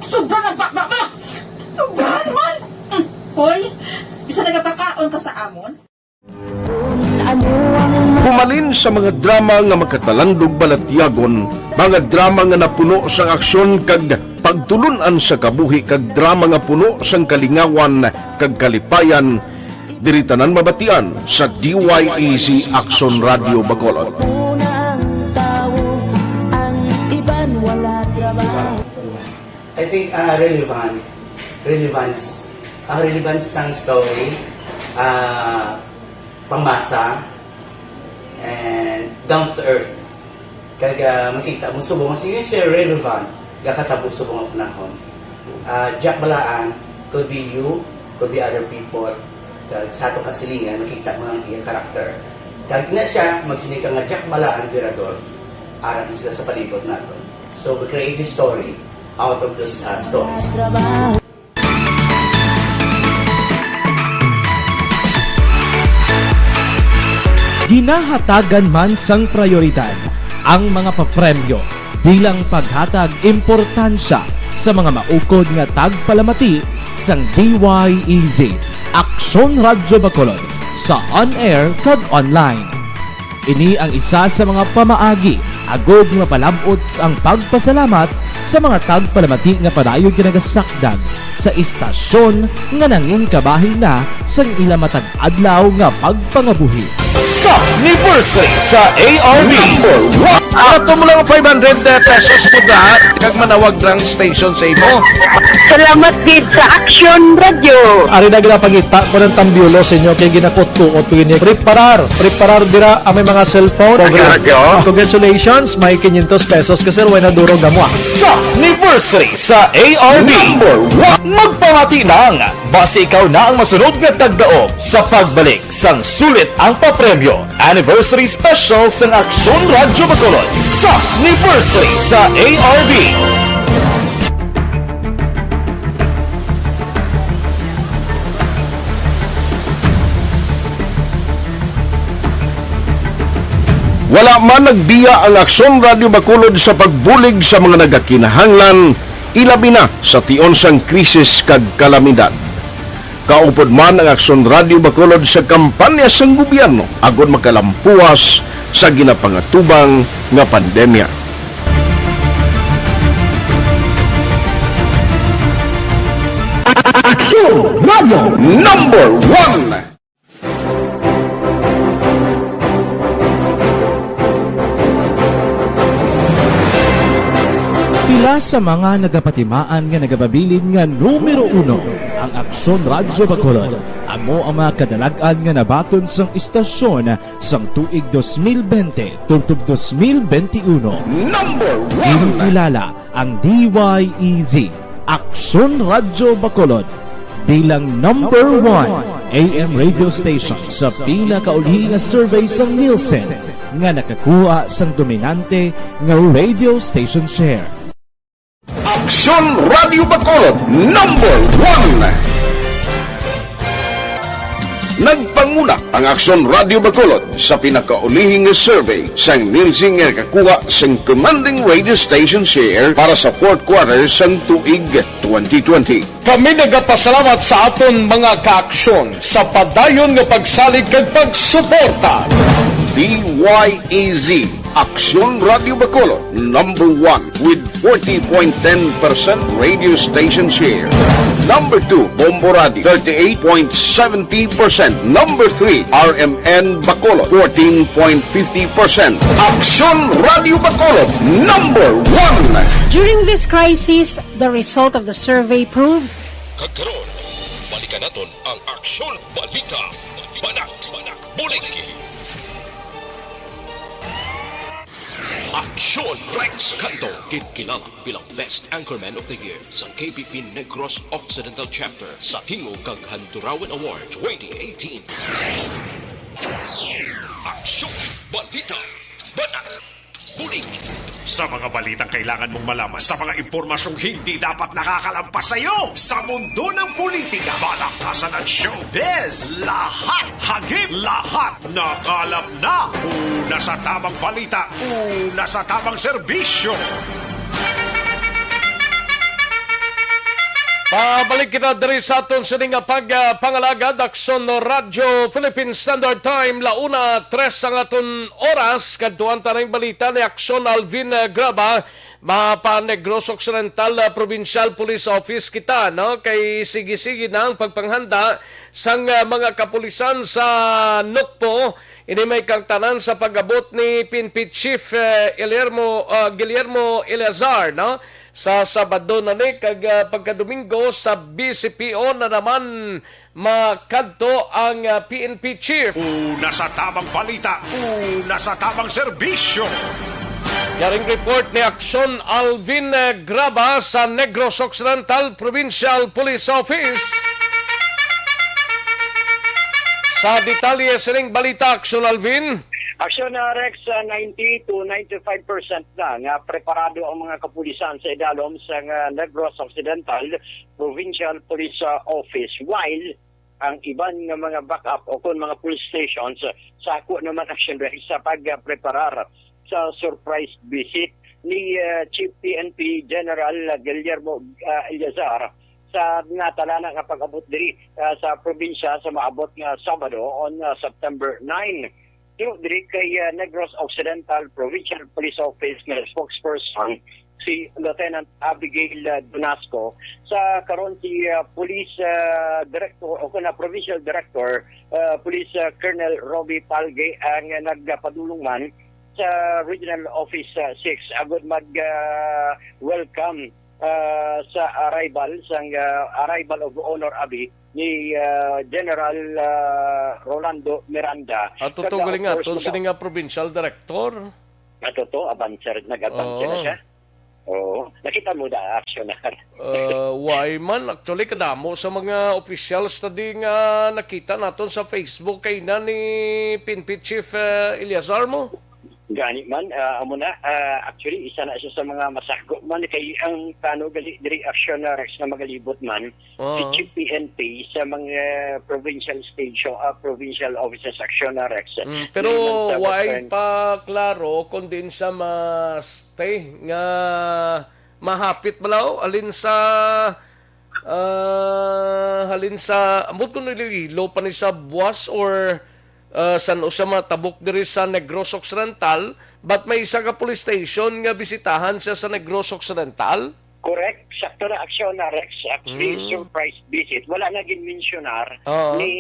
Sobra na bakbak mo! Sobra naman! Hmm. Hoy, bisa nagapakaon ka sa amon? Humalin sa mga drama nga makatalandog balatyagon, mga drama nga napuno sang aksyon kag pagtulun-an sa kabuhi, kag drama nga puno sang kalingawan kag kalipayan, diri tanan mabatian sa D Y E Z Aksyon Radyo Bacolod. I think, ah, relevant. Relevance. Ang relevance sang story, ah, pangmasa, and down to earth. Kag, ah, makita mo subong, mas yun siya relevant, gakatabo subong ang panahon. Ah, Jack Balaan, could be you, could be other people. Kag sa atong kasilingan, makita mo ang iyang karakter. Kag ina siya, magsiling ka nga Jack Balaan, Virador, arat na sila sa palibot naton. So, we create this story out of those, ah, stories. Ginahatagan man sang prayoridad ang mga papremyo bilang paghatag importansya sa mga maukod nga tagpalamati sang D Y E Z Aksyon Radyo Bacolod sa on-air kag online. Ini ang isa sa mga pamaagi agod nga mapalab-ot ang pagpasalamat sa mga tagpalamati nga padayon nga nagasakdag sa istasyon nga nangin kabahin na sang ila matag adlaw nga pagpangabuhi. Sa anniversary sa A R B. Number one. Ato mo lang five hundred pesos mo da, kag manawag lang station sa imo. Salamat gid sa Action Radio. Ari na ginapangita ko ng tambyulo sa inyo kay ginakutkuot ko ini. Preparar, preparar dira ang may mga cellphone. Ang radyo. Congratulations, may quinientos pesos ka, sir, way na duro gamwa. Sa anniversary sa A R B. Number one. Magpamati lang, basi ikaw na ang masunod nga tagdaog sa pagbalik sang sulit ang papremyo. Anniversary Special sang Aksyon Radyo Bacolod sa anniversary sa A R B. Wala man nagbiya ang Aksyon Radyo Bacolod sa pagbulig sa mga nagakinahanglan, ilabi na sa tion sang krisis kag kalamidad. Kaupod man ang Aksyon Radyo Bacolod sa kampanya sang gobyerno agod makalampuas sa ginapangatubang nga pandemya. Aksyon Radyo Number One. Pila sa mga nagapatimaan nga nagapabilin nga numero uno ang Aksyon Radyo Bacolod, amo ang mga kadalag-an nga nabaton sang istasyon sang tuig dos mil bente tubtob dos mil bente uno. Number one. Ginkilala ang D Y E Z, Aksyon Radyo Bacolod, bilang number one A M radio station sa pinakauli nga survey sang Nielsen nga nakakuha sang dominante nga radio station share. Aksyon Radyo Bacolod, number one. Nagpanguna ang Aksyon Radyo Bacolod sa pinakaulihi nga survey sang Nielsen nga nakakuha sang commanding radio station share para sa fourth quarter sang tuig twenty twenty. Kami nagapasalamat sa aton mga kaaksyon sa padayon nga pagsalig kag pagsuporta. D Y E Z, Aksyon Radyo Bacolod, number one with forty point ten percent radio station share. Number two, Bombo Radio, thirty-eight point seventy percent. Number three, R M N Bacolod, fourteen point fifty percent. Aksyon Radyo Bacolod, number one. During this crisis, the result of the survey proves. Kag karon, balikan naton ang Aksyon Balita. Banat, banat. Buligi. Aksyon Rex Canto, ginkilala bilang Best Anchorman of the Year sa K B P Negros Occidental Chapter sa Tingog kag Handurawan Award twenty eighteen. Aksyon, balita, banat, buligi. Sa mga balitang kailangan mong malaman, sa mga impormasyong hindi dapat nakakalampas sa iyo, sa mundo ng politika, balaktasan at showbiz, lahat hagip, lahat nakalap na. Una sa tamang balita, una sa tamang serbisyo. Pabalik kita diri sa aton sini nga pag, ah, pangalagad, Aksyon Radyo Philippine Standard Time, la una tres ang aton oras. Kadtuan ta ning balita ni Aksyon Alvin, ah, Graba. Mapa Negros Occidental, ah, Provincial Police Office kita, no? Kay sige-sige na ang pagpanghanda sang, ah, mga kapulisan sa Nukpo. Ini may kangtanan sa pag-abot ni P N P Chief, eh, Guillermo, ah, Guillermo Eleazar, no? Sa Sabado na ni kag, ah, pagkadomingo sa B C P O na naman makadto ang, ah, P N P chief. Una sa tamang balita, una sa tamang serbisyo. Yaring report ni Aksyon Alvin, eh, Graba sa Negros Occidental Provincial Police Office. Sa detalye sining balita, Aksyon Alvin. Aksyon, ah, Rex, ah, ninety to ninety-five percent na nga preparado ang mga kapulisan sa idalom sa, ah, Negros Occidental Provincial Police, ah, Office, while ang iban nga mga backup o kon mga police stations, ah, sako naman, Aksyon Rex, sa pagpreparar sa surprise visit ni, ah, Chief P N P General Guillermo, ah, Eleazar sa nga talana nga pag-abot diri, ah, sa probinsya sa maabot nga Sabado on, ah, September nine. Tiro diri kay, ah, Negros Occidental Provincial Police Office nga spokesperson, si Lieutenant Abigail, ah, Donasco. Sa karon si, ah, Police, ah, Director o kana Provincial Director, ah, Police, ah, Colonel Robbie Palge ang nagpadulong man sa Regional Office, ah, six agud mag, ah, welcome, ah, sa arrival sang, ah, arrival of honor abi ni, ah, General, ah, Rolando Miranda. Ato to galing nga, ato sini nga provincial director. Ato to, abancer, nag-abancer na siya. Oo. Nakita mo da, aksyon na. Uh, why man? Actually, kadamo sa mga officials study nga nakita naton sa Facebook kay na ni P N P Chief, uh, Eleazar mo. Gani man, ah, amo na, ah, actually, isa na siya sa mga masako man kay ang plano gali diri aksyon na Rex na magalibot man, Oo. Si Chief P N P sa mga provincial station, ah, provincial offices aksyon na Rex. Mm, pero way pa klaro kung diin sa ma-stay nga mahapit balaw, alin sa, ah, halin sa, ambot ko nililo pa ni sa Buas or, ah, san-o sa matabok diri sa Negros Occidental, but may isa ka police station nga bisitahan siya sa Negros Occidental? Correct. Sakto na aksyon na Rex. Actually, surprise visit. Wala na ginmensyonar ni,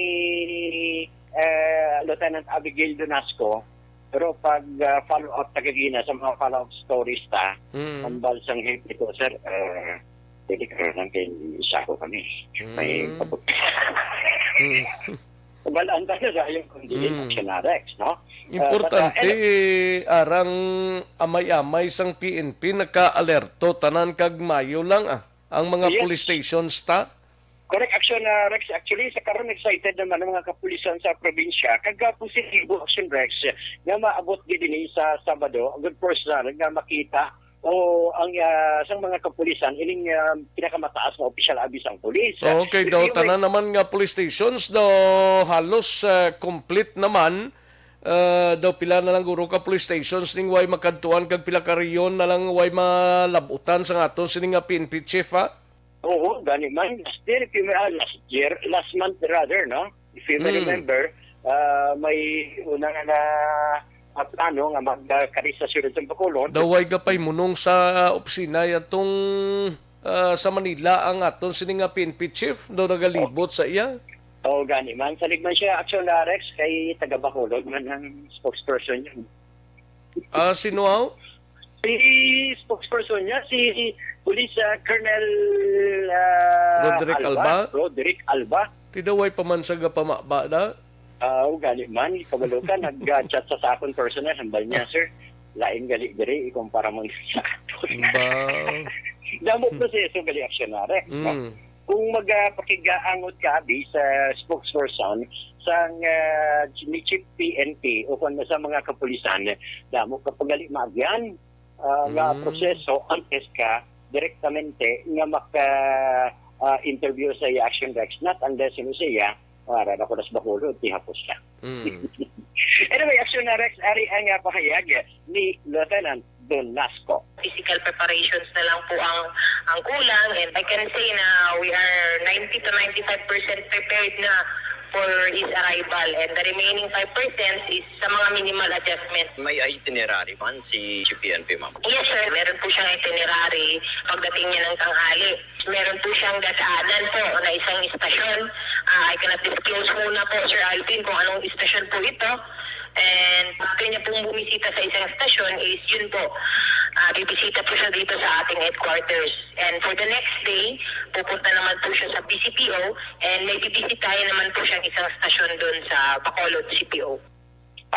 eh, Lieutenant Abigail Donasco. Pero pag, ah, follow up ta kagina sa mga follow up stories ta, ang balsang hit nito, sir, eh, pwede ka lang kay isa ko kami. May pabot. Wala ang taga dayon kundi aksyon na Rex, no? Importante, arang amay-amay sang P N P naka-alerto tanan kag mayo lang, ah, ang mga police stations ta. Correct action, ah, Rex. Actually, sa karon excited naman ang mga kapulisan sa probinsya kag, ah, positibo action, Rex, nga maabot gid ini sa Sabado, good person nga makita o ang, ah, sang mga kapulisan ining, ah, pinakamataas nga opisyal abi sang pulis. Okay, daw tanan naman nga police stations daw halos, ah, complete naman. Ah, daw pila na lang guro ka police stations ning way makadtuan kag pila ka rehiyon na lang way malabutan sa aton sini nga P N P chief, ha? Oo, gani man. Last year, if you may, ah, last year, last month rather, no? If you may remember, ah, may una nga na, ah, plano nga magkari sa siyudad sa Bacolod. Daw way gapay munong sa opisina yatong, ah, sa Manila ang aton sini nga P N P chief, daw nagalibot sa iya. Oh, gani man. Salig man siya, action na Rex, kay taga Bacolod man ang spokesperson niya. Ah, sino aw? Si spokesperson niya, si Police, ah, Colonel, ah, Roderick Alba. Alba? Roderick Alba. Tidaway pa man sa gapamaba na. Ah, ugali man, kabalo ka, nag-chat sa, sa akon personal, hambal niya, "Sir, lain gali diri, ikumpara mo sa aton." Ba? Damo proseso gali, Aksyon Rex, no? Mm. Kung magapakigaangot ka, abi, sa spokesperson sang, ah, ni Chief P N P o kung sa mga kapulisan, damo ka pa gali maagyan, ah, nga Mm. proseso antes ka direktamente nga maka, ah, interview sa iya, Aksyon Rex, not unless, you know, siya, ah, rara ko nas Bacolod, tihapos ka. Mm. Anyway, Aksyon Rex, ari ang, ah, pahayag ni Lieutenant Don Nasco. Physical preparations na lang po ang, ang kulang, and I can say na we are ninety to ninety-five percent prepared na for his arrival, and the remaining five percent is sa mga minimal adjustment. May itinerary man si G P N P, ma'am? Yes, sir. Meron po siyang itinerary pagdating niya ng tanghali. Meron po siyang dadaanan po na isang istasyon. Ah, I cannot disclose muna po, Sir Alvin, kung anong istasyon po ito. And after niya pong bumisita sa isang istasyon is yun po, ah, bibisita po siya dito sa ating headquarters. And for the next day, pupunta naman po siya sa B C P O and may bibisitahin naman po siyang isang stasyon doon sa Bacolod C P O.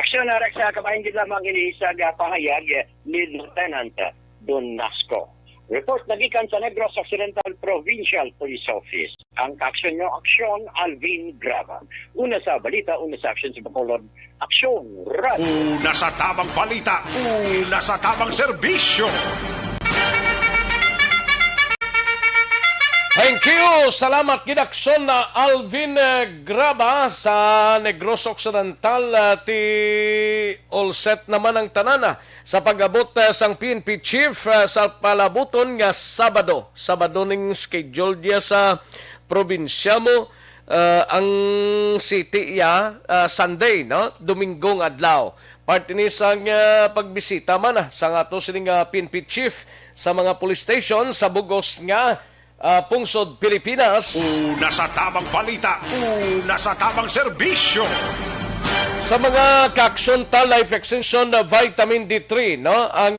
Aksyon, Rex, sa kabahin gid lamang ini sa pahayag ni Lieutenant Don Nasco. Report na gikan sa Negros Occidental Provincial Police Office. Ang kaaksyon nyo, Aksyon, Alvin Graba. Una sa balita, una sa aksyon sa Bacolod, Aksyon, Radyo. Una sa tamang balita, una sa tamang serbisyo. Thank you. Salamat gid, Aksyon, na Alvin, eh, Graba sa Negros Occidental. Ah, ti all set naman ang tanan, ah, sa pag-abot, ah, sang P N P chief, ah, sa palabuton nga Sabado. Sabado ning schedule niya sa probinsya mo, ah, ang city iya, ah, Sunday, no? Domingo nga adlaw. Part ini sang, ah, pagbisita man, ah, sang ato sining, ah, P N P chief sa mga police station sa bugos nga, ah, pungsod Pilipinas. Una sa tamang balita, una sa tamang serbisyo. Sa mga kaaksyon ta, Life Extension, ah, Vitamin D three, no? Ang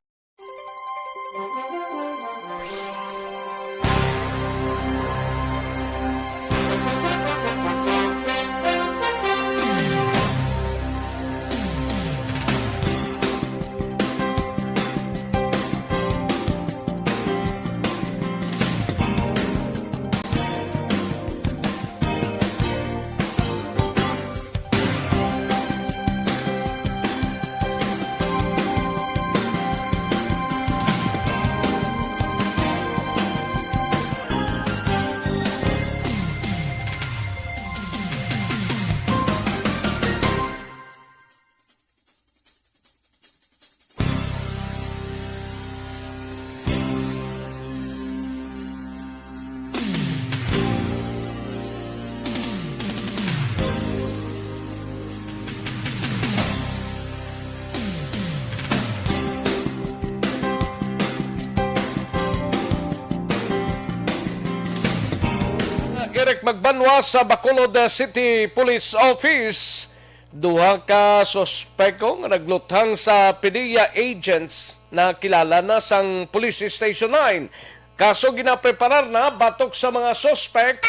Eric Magbanwa sa Bacolod City Police Office. Duha ka suspek nga nagluthang sa PDEA agents na kilala na sang Police Station nine. Kaso ginapreparar na batok sa mga suspek.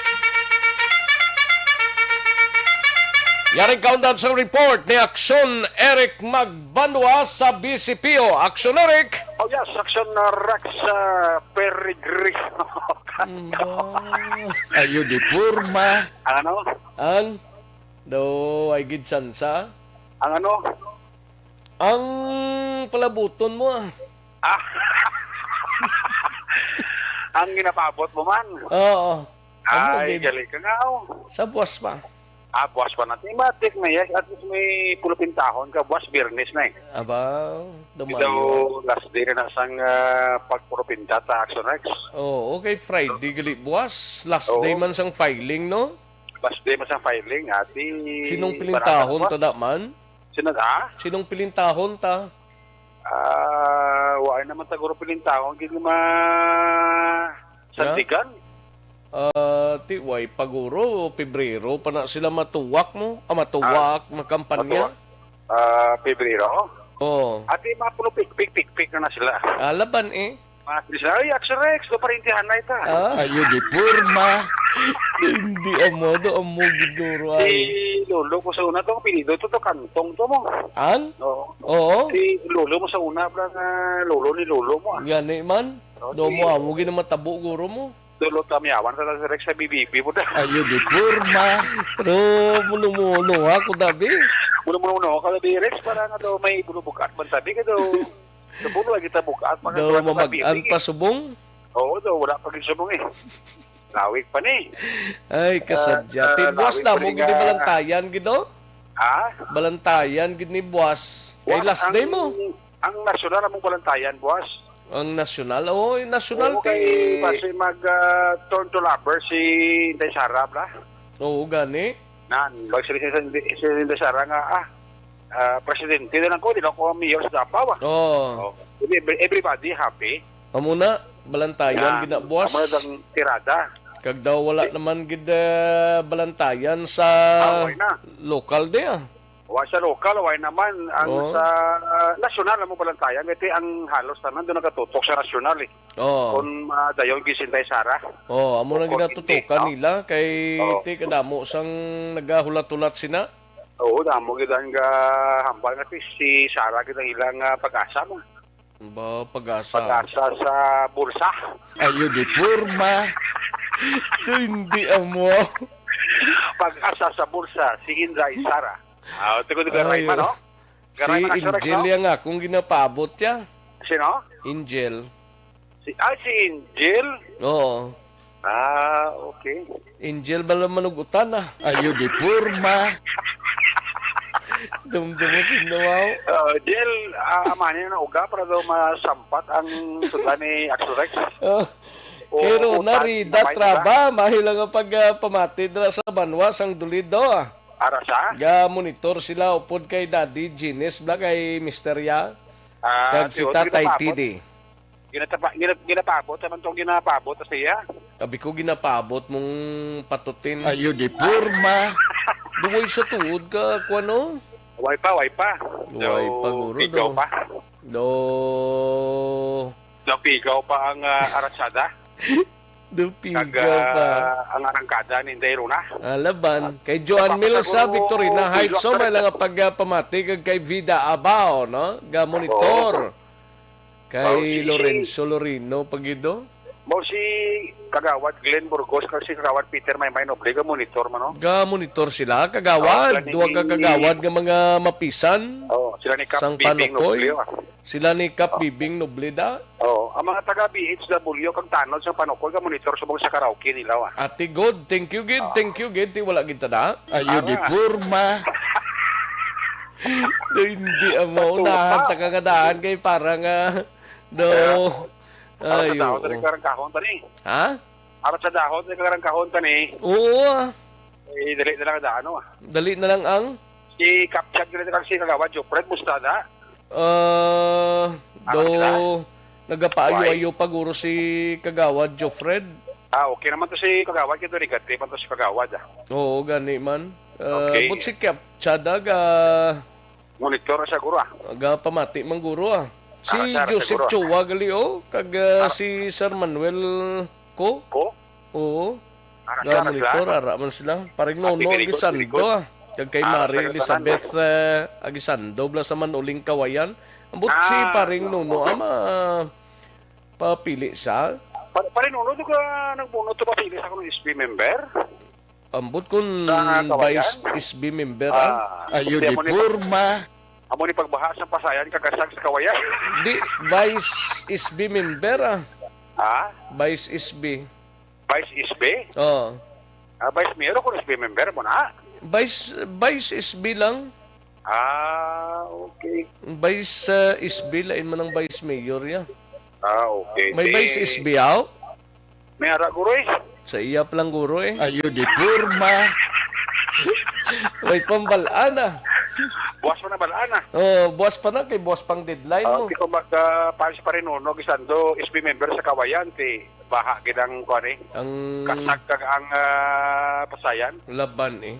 Yaring kaundan sang report ni Aksyon Eric Magbanwa sa B C P O. Aksyon, Eric! Oh yes, Aksyon, uh, Rex, uh, Peregrino. Ang Ayo di porma. Ang ano? Ang Do ay gid sansa? Ang ano? Ang palabuton mo, ah. Ah. Ang ginapaabot mo man. Oo. Amo Ay, gid. Gali ka nga, oh. Sa buwas pa. Ah, buwas pa na. Matik na, yes. At least may pulupintahon ka. Buwas, Biyernes na eh. Aba, dumayo. Last day na sang, ah, pagpulupinta ta, Action Rex. Oo, okay. Friday, gali buwas. Last Oo. day man sang filing, no? Last day man sang filing, ati. Sinong pilintahon ta da man? Sino, ah? Sinong pilintahon ta? Ah, wala naman taguro pilintahon. Gid nga ma-, Sandigan? Ah, ti, way paguro, Pebrero pa na sila matuwak mo? Ah, matuwak, Ah, makampanya? matuwak. Ah, Pebrero? Oo. Ati, mga pulo pikpik, pikpik na na sila. Ah, laban eh. Mga Chris, ay, Action Rex, do parintihan na ita. Ah? Ayo di porma. Hindi amo, do amo gid guro ay. Si lolo ko sa una to, apelyido to, to Kantong to mo. An? Oo. Oo. Si lolo mo sa una, bla nga lolo ni lolo mo, ah. Gani man. Oo, Do si mo amo gid ang matabo guro mo. Lolo Tamyawan sa, sa Rex sa B B B mo na. Ayo di porma. Pero muno-muno ha ko dabi. Muno-muno ka dabi, Rex, para nga daw may bulubukat man tabi ka daw. Sa puno lagi ta bukat, mga Do duwa na mamag-an tabi. pa subong. Oo, daw, wala pa gid subong eh. Lawig pa ni. Ay, kasadya. Ah, Ti, ah, buwas lawig na pa mo ni gid ni nga Balantayan gid, no? Ha? Balantayan gid ni buwas. Kay Wa-, last day ang, mo. Ang nasyonal among Balantayan, buwas. Ang nasyonal? Oo, yung nasyonal Oo, ti kay basi mag, ah, turn to lover si Inday Sara, bla? Oo, gani. Nan, bag si, si, si, si Inday Sara nga, ah, ah, presidente na lang ko, di na ako mayor sa Davao, ah. Oo. Oh, hindi, every-, everybody happy. Amo na, Balantayan Yan. gid na, buwas. Amo na ang tirada. Kag daw wala Di- naman gid, eh, Balantayan sa Ah, okay na. lokal di, ah. Wa sa lokal, wa naman. Ang Oo. sa, ah, nasyonal na mo Balantayan, kaya ang halos tanan doon nagatutok sa nasyonal, eh. Oo. Kung, ah, dayon gid si Inday Sara. Oo, amo O na kung ginatutukan hindi, no? nila kay Oo. ti kadamo sang nagahulat-hulat sina. Oo, damo gid ang, ah, hambal nga si, si Sara gid ang ilang, ah, pag-asa mo. Ba, pag-asa. Pag-asa sa bulsa. Ayo di porma. Hindi amo. Pag-asa sa bulsa, si Inday Sara. Ah, ito ko Ay, Garayma, oh. no? Si Garayma na siya, Angel no? yang akong ginapaabot ya. Sino? Angel. Si, ah, si Angel? Oo. Ah, okay. Angel bala manugutan, ah. Ayo di porma. Dumdum mo, sino, wow? Ah, Jel, ah, amanin na uga para daw masampat ang sudlan ni Axel Rex. Oh. O, Pero utan, narida namay traba, mahil nga pag, ah, pamati dira sa banwa sang Dolido, ah. Ara sa? Ga monitor sila upod kay Daddy Gines bla kay Mister Ya. Ah, Kag si tiyo, Tatay tiyo, Tidi. Ginatapa-, gina-, ginapaabot naman tong ginapaabot sa iya. Abi ko ginapaabot mong patutin. Ayo di porma. Duway sa tuod ka, kuwano? Way pa, way pa. Way pa, guro, pigaw do. pa. Do. Do, pigaw pa ang, ah, aratsada. Do, pigaw Kag, pa. ah, ang arangkada ni Inday Rona. Ah, laban. Ah, Kay Joan Papa Milsa, Saguro, Victorina Heights, Pilot so may Director. lang pag, ah, pamati kag kay Vida Abao, no? Ga monitor. Oo. Kay Mao si Lorenzo Lorino Pagido? Mao si Kagawad Glenn Burgos kag si Kagawad Peter Maymay Noble, ga monitor man, no? Ga monitor sila, kagawad. Oh, Duha ka gani. kagawad nga mga mapisan Oh, sila ni Kap sang Bibing Panokoy. Noble, ah. Sila ni Kap Oh. Bibing Noble da. Oh, ang mga taga B H W kag tanod sa Panokoy ga monitor subong sa karaoke nila, ah. Ate God, thank you gid, Oh. thank you gid, ti wala gid ta da. Ayo di Ara. porma. Do, hindi amo. Patupa. Unahan ta ka nga daan kay para nga do. Kaya, Ay, Ara sa dahon, oo. tani karang kahon, tani. Ha? Ara sa dahon, tani karang kahon, tani. Oo, ah. Eh, dali na lang daan, ano, ah. Dali na lang ang? Si Kapchad, dali na lang si Kagawad Jopred, musta na? Ah, Ara do, sila? nagapaayo-ayo pa guro si Kagawad Jofred. Ah, okay naman to si Kagawad, kaya to negative man to si Kagawad, ah. Oo, gani man. Ah, Okay. but si Kap Chad, aga, Monitor na siya, guro, ah. aga pamati man guro, ah. Si Ara siya, ara siya, Joseph guro, ah. Chua gali, oh, kag, ah, Ara. si Sir Manuel ko. Ko? Oo. Ara Ga siya, ara siya. monitor, ara man sila. Paring Ah, Nono very good, very Aguisando, good. ah. Kag kay Ara Mari siya, Elizabeth, tanan. eh, Aguisando, bla sa Manuling Kawayan. Ambot si Ah, Paring oo. Nono, ah, ma-, papili siya. Pa-, Paring Nono, di ka nagbuno to papili sa akong S B member? Ambot kun Sa Kawayan? vice S B member, ah. Ah, Ayo problema di ni pag-, porma. amo ni pagbaha sa Pasayan, kagasag sa Kawayan. Di, vice S B member, ah. Ha? Vice S B. Vice S B? Oo. Ah, Vice Mayor, kung S B member mo na. Vice, Vice S B lang. Ah, okay. Vice, ah, S B, lain man ang Vice Mayor, ya. Ah, okay. May Di Vice S B, aw? May ara, guro, eh. Sa iya pa lang, guro, eh. Ayo di porma. May pambalaan, ah. Buwas mo na balaan, ah. Oh, buwas pa na, kay buwas pang deadline Ah, mo. Di ko mag, ah, paano si Pare Nono, Gisando, S B member sa Kawayan, ti baha gid ang, kuwan, eh. Ang Kasag kag ang, ah, Pasayan. Laban, eh.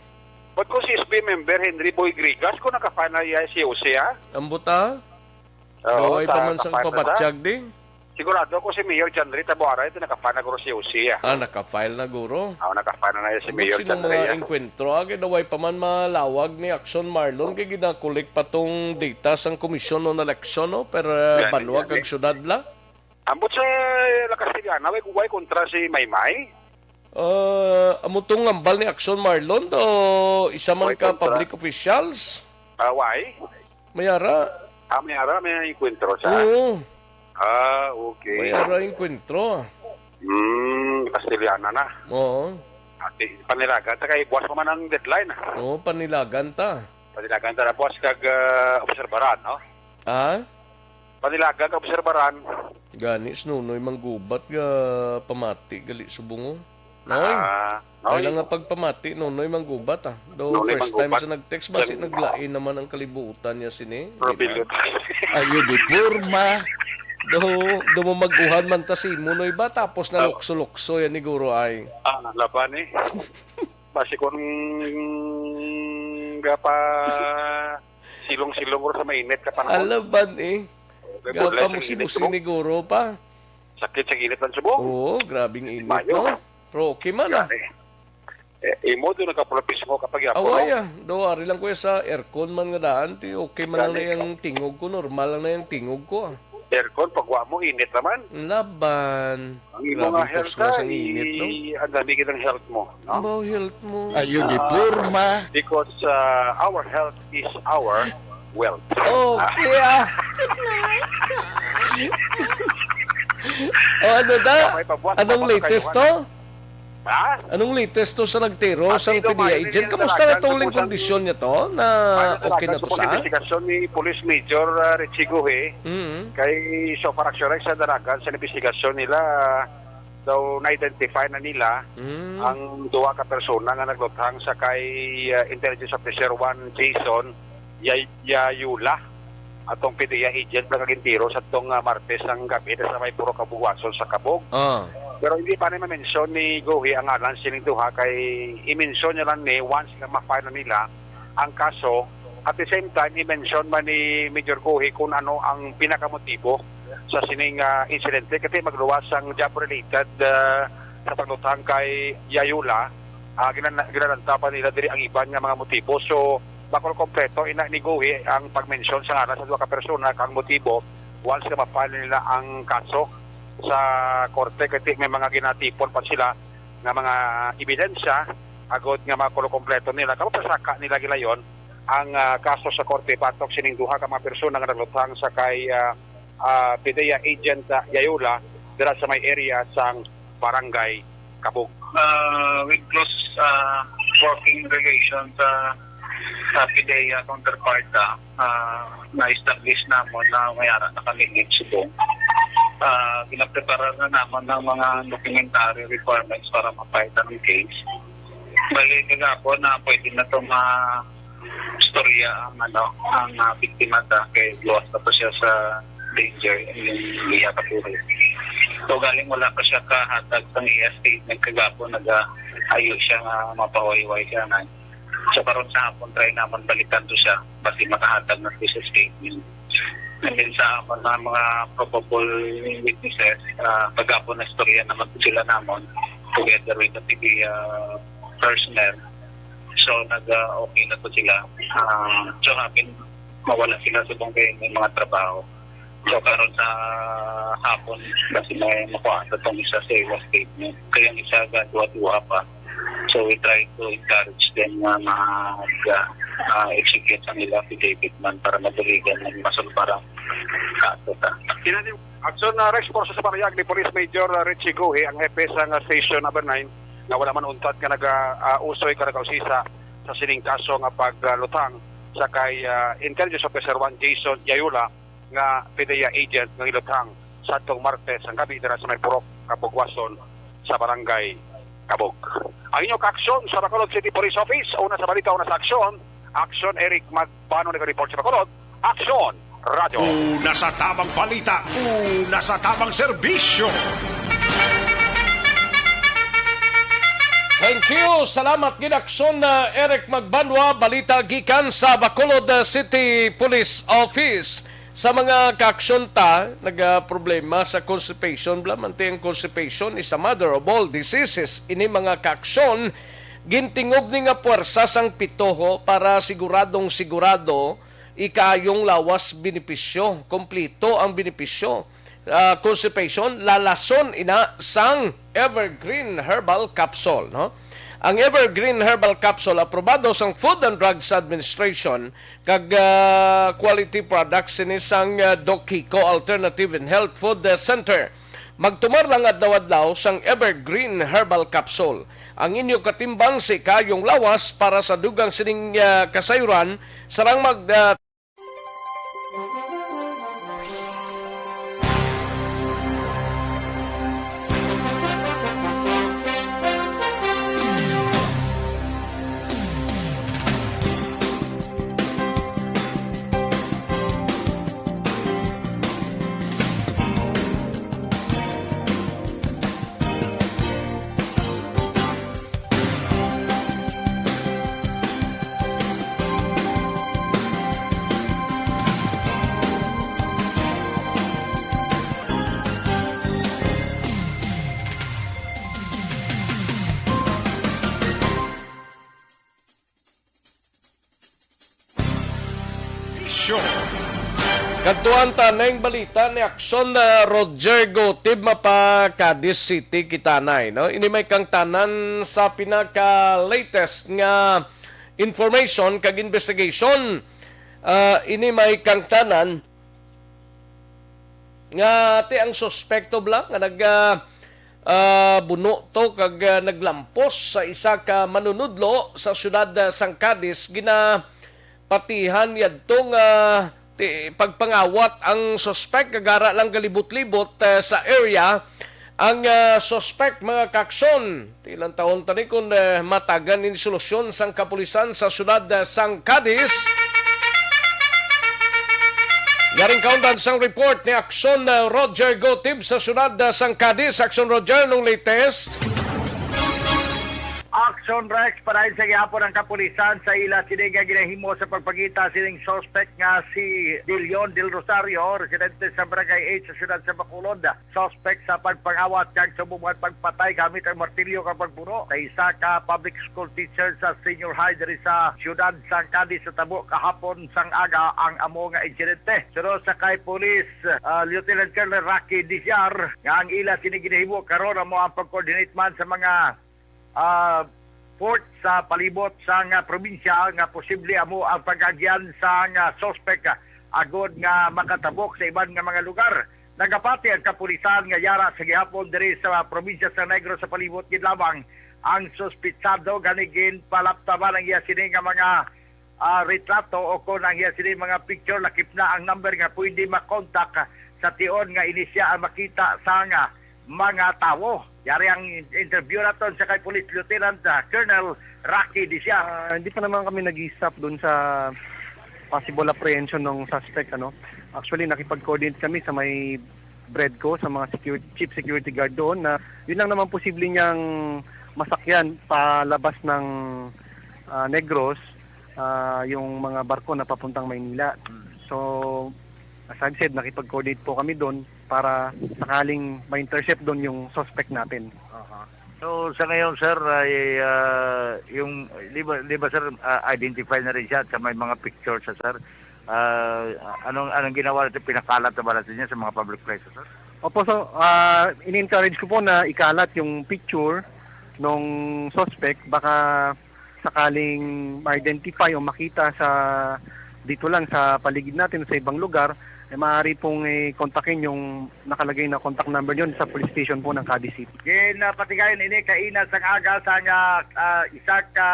But kung si S B member, Henry Boy Grigas, kung naka-file na iya si Jose, ah? Ang buta? Oo, Gaway pa ta-, man sang tapat na ta. pabatyag, di? Sigurado ako si Mayor John Ray Taboara, ito nakapana guro si O C, ah. Ah, naka-file na guro. Ah, nakapana na si Mayor John Ray, ah. Ang enkwentro, ah, kay daw way pa man malawag ni Action Marlon, kay ginakulik pa tong data sang Commission on Election, no? Pero, ah, banwa kag syudad la. Ambot sa La Castellana, way, way kontra si Maymay? Ah, amo tong hambal ni Action Marlon, do isa man ka public officials? Ah, why? May ara. Ah, may ara, may enkwentro sa? Oo. Ah, okay. May ara enkwentro. Hmm, Castellana na. Oo. Ati, panilagan ta kay buwas pa man ang deadline, ah. Oo, panilagan ta. Panilagan ta na buwas kag, ah, obserbaran, no? Ah? Panilagan kag obserbaran. Gani, si Nonoy Manggubat nga pamati gali subong, oh. Noy, ah, Noy. Ay lang nga pagpamati, Nonoy Manggubat, ah. Do first time sa nag-text, basi naglain naman ang kalibutan niya sini. Di ba? Ayaw di porma. Do, do mo mag-uhan man ta si Nonoy ba? Tapos na lukso-lukso yan ni Guro ay. Ah, laban eh. Basi kung gapa silong-silong ko sa mainit ka panahon. Alaban eh. Gapa mo si Busing ni Guro pa. Sakit sa init ng subong. Oo, grabing init, no? Pero okay man, ah. Eh, imo doon nagkapulapismo kapag yapon, no? Away, ah. Do, ari lang ko sa aircon man nga daan. Ti, okay man lang na yung tingog ko. Normal lang na yung tingog ko, ah. Aircon, pagwa mo, init naman. Laban. Ang imo nga health, ah, ang dami kitang health mo, no? Ang health mo. Ayaw di porma. Because, uh, our health is our wealth. Okay, ah. Oh, ano da? Anong latest to? Ha? Anong latest to sa nagtiro sang PDEA agent? Kamusta na tong kondisyon niya to? Na okay na to sa? Investigasyon ni Police Major, uh, Richie Guhe. Mm. Kay so far actually sa dalagan sa investigasyon nila, daw na-identify na nila ang duha ka persona nga nagluthang sa kay, uh, Intelligence Officer one Jason Yay-, Yayula, atong PDEA agent nga gintiro sa tong, uh, Martes ang gabi sa may Purok Kabugwason sa Kabog. Ah. Pero hindi pa ni ma-mention ni Guhi ang ngalan sining duha kay i-mention niya lang ni once nga ma-file na nila ang kaso. At the same time, i-mention man ni Major Guhi kung ano ang pinakamotibo sa sining, ah, insidente, kasi magluwas ang job-related, ah, sa pagluthang kay Yayula, ah, ginan-, ginalantapan nila diri ang iban nga mga motibo. So, bakol kompleto ina ni Guhi ang pag-mention sa ngalan sa duha ka persona kang motibo once nga ma-file nila ang kaso sa korte, kasi may mga ginatipon pa sila nga mga ebidensya, agod nga makulo kompleto nila. Kamo pasaka nila gilayon ang, ah, kaso sa korte batok sining duha ka mga persona nga nagluthang sa kay, ah, ah, PDEA agent, ah, Yayula dira sa may area sang Barangay Kabog. Ah, with close, ah, working relation sa, sa PDEA counterpart, ah, ah, na-establish namon na may ara na kami lead subong. Ah, ginapreparar na namon ang mga documentary requirements para ma-file ang case. Bali, kagapon na pwede na to ma-, istorya ang, ano, ang, ah, biktima ta kay luwas na to siya sa danger, yung liya katuloy. So, galing wala pa siya kahatag sang iya statement kagapon, nag-ayo siya nga mapahuway-huway siya na. So, karon sa hapon, try namon balikan to siya, basi makahatag na siya sa statement. And then sa amon nga mga probable witnesses, ah, kagapon na istorya naman po sila namon together with the P D, ah, personnel. So, nag, ah, okay na po sila. Ah, so, happen, mawala sila subong kay may mga trabaho. So, karon sa hapon, kasi may makuha sa tong isa sa iwas statement. Kaya ang isa, ga-, duha-duha pa. So, we try to encourage them nga mag, ah, ah, execute ang ila affidavit man para mabuligan ang masulbar ang kaso ta. Kinani-, aksyon na response sa pahayag ni Police Major, ah, Richie Guhi, ang hepe sa nga station number nine, nga wala man untat nga naga, ah, usoy ka nagausisa sa sining kaso nga pagluthang sa kay, ah, Intelligence Officer one Jason Yayula nga PDEA agent nga giluthang sa atong Martes ang gabi dira sa may Purok, Kabugwason, sa Barangay Kabog. Ang inyong kaaksyon sa Bacolod City Police Office, una sa balita, una sa aksyon, Aksyon Eric Magbano, nag-report sa Bacolod, Aksyon Radyo. Una sa tamang balita, una sa tamang serbisyo. Thank you. Salamat gid, Aksyon, uh, Eric Magbanwa. Balita gikan sa Bacolod, uh, City Police Office. Sa mga kaaksyon ta, nagaproblema sa constipation, bala, manti ang constipation is a mother of all diseases. Ini mga kaaksyon, gintingob ni nga puwersa sang pitoho para siguradong sigurado ikaayong lawas benepisyo, kompleto ang benepisyo. Ah, constipation, lalason ina sang Evergreen Herbal Capsule, no? Ang Evergreen Herbal Capsule, aprobado sang Food and Drugs Administration, kag, ah, quality products sini sang, ah, Doc Kiko Alternative and Health Food, ah, Center. Magtumar lang adlaw-adlaw sang Evergreen Herbal Capsule, ang inyo katimbang sa ikaayong lawas para sa dugang sining, ah, kasayuran, sarang mag, ah, Show. Kadtuan ta na yung balita ni Aksyon, ah, Roger Gotib, mapa Cadiz City, kita na, eh, no? Ini may kangtanan sa pinaka-latest nga information kag investigation. Ah, ini may kangtanan nga ti ang suspekto bala nga nag, ah, ah, buno to kag, ah, naglampos sa isa ka manunudlo sa siyudad, ah, sang Cadiz, ginapatihan yadto nga ti-, pagpangawat ang suspek, kag ara lang galibot-libot, ah, sa area ang, ah, suspek, mga kakson. Ti lang tahon tani kung, ah, matagan ini solusyon sang kapulisan sa siyudad, ah, sang Cadiz. Yaring kaundan sang report ni Aksyon, ah, Roger Gotib sa siyudad, ah, sang Cadiz. Aksyon, Roger, nung latest. Aksyon, Rex, padayon sa gihapon ang kapulisan sa ila sini nga ginahimo sa pagpangita sining suspect nga si Dilion Del Rosario, residente sa Barangay eight sa siyudad sa Bacolod. Suspect sa pagpangawat kag subong man pagpatay gamit ang martilyo kag pagpuno sa isa ka public school teacher sa senior high diri sa siyudad sang Cadiz sa tabo kahapon sang aga ang amo nga insidente. Suno sa kay Police, ah, Lieutenant Colonel Rocky Diciar, nga ang ila sini ginahimo karon amo ang pag-coordinate man sa mga, ah, port sa palibot sang, ah, probinsya nga posible amo ang pag-agyan sang, ah, suspect, ah, agod nga makatabok sa iban nga mga lugar. Nagapati ang kapulisan nga yara sa gihapon diri sa probinsya sa Negros sa palibot gid lamang ang suspitsado, gani ginpalaptaban ang iya sini nga mga, ah, retrato o kon ang iya sini mga picture, lakip na ang number nga pwede makontak sa tion nga ini siya ang makita sang mga tawo. Yari ang in-, interview naton sa kay Police Lieutenant, ah, Colonel Rocky Diciar. Ah, hindi pa naman kami nag-stop doon sa possible apprehension ng suspect, ano. Actually, nakipag-coordinate kami sa may BREDCO, sa mga security, chief security guard doon, na yun lang naman posible niyang masakyan palabas ng, ah, Negros, ah, yung mga barko na papuntang Maynila. Hmm. So, as I've said, nakipag-coordinate po kami doon para sakaling ma-intercept doon yung suspect natin. Aha. So, sa ngayon, sir, ay, ah, yung, di ba, di ba, sir, ah, identify na rin siya sa may mga picture sa, sir? Ah, anong, anong ginawa natin? Pinakalat na ba natin niya sa mga public places, sir? Opo, so, ah, ini-encourage ko po na ikalat yung picture nung suspect. Baka sakaling ma-identify o makita sa, dito lang sa paligid natin, sa ibang lugar, eh, maaari pong, eh, kontakin yung nakalagay na contact number yun sa police station po ng Cadiz City. Ginapatigayon ini kaina sang aga sa nga, ah, isa ka,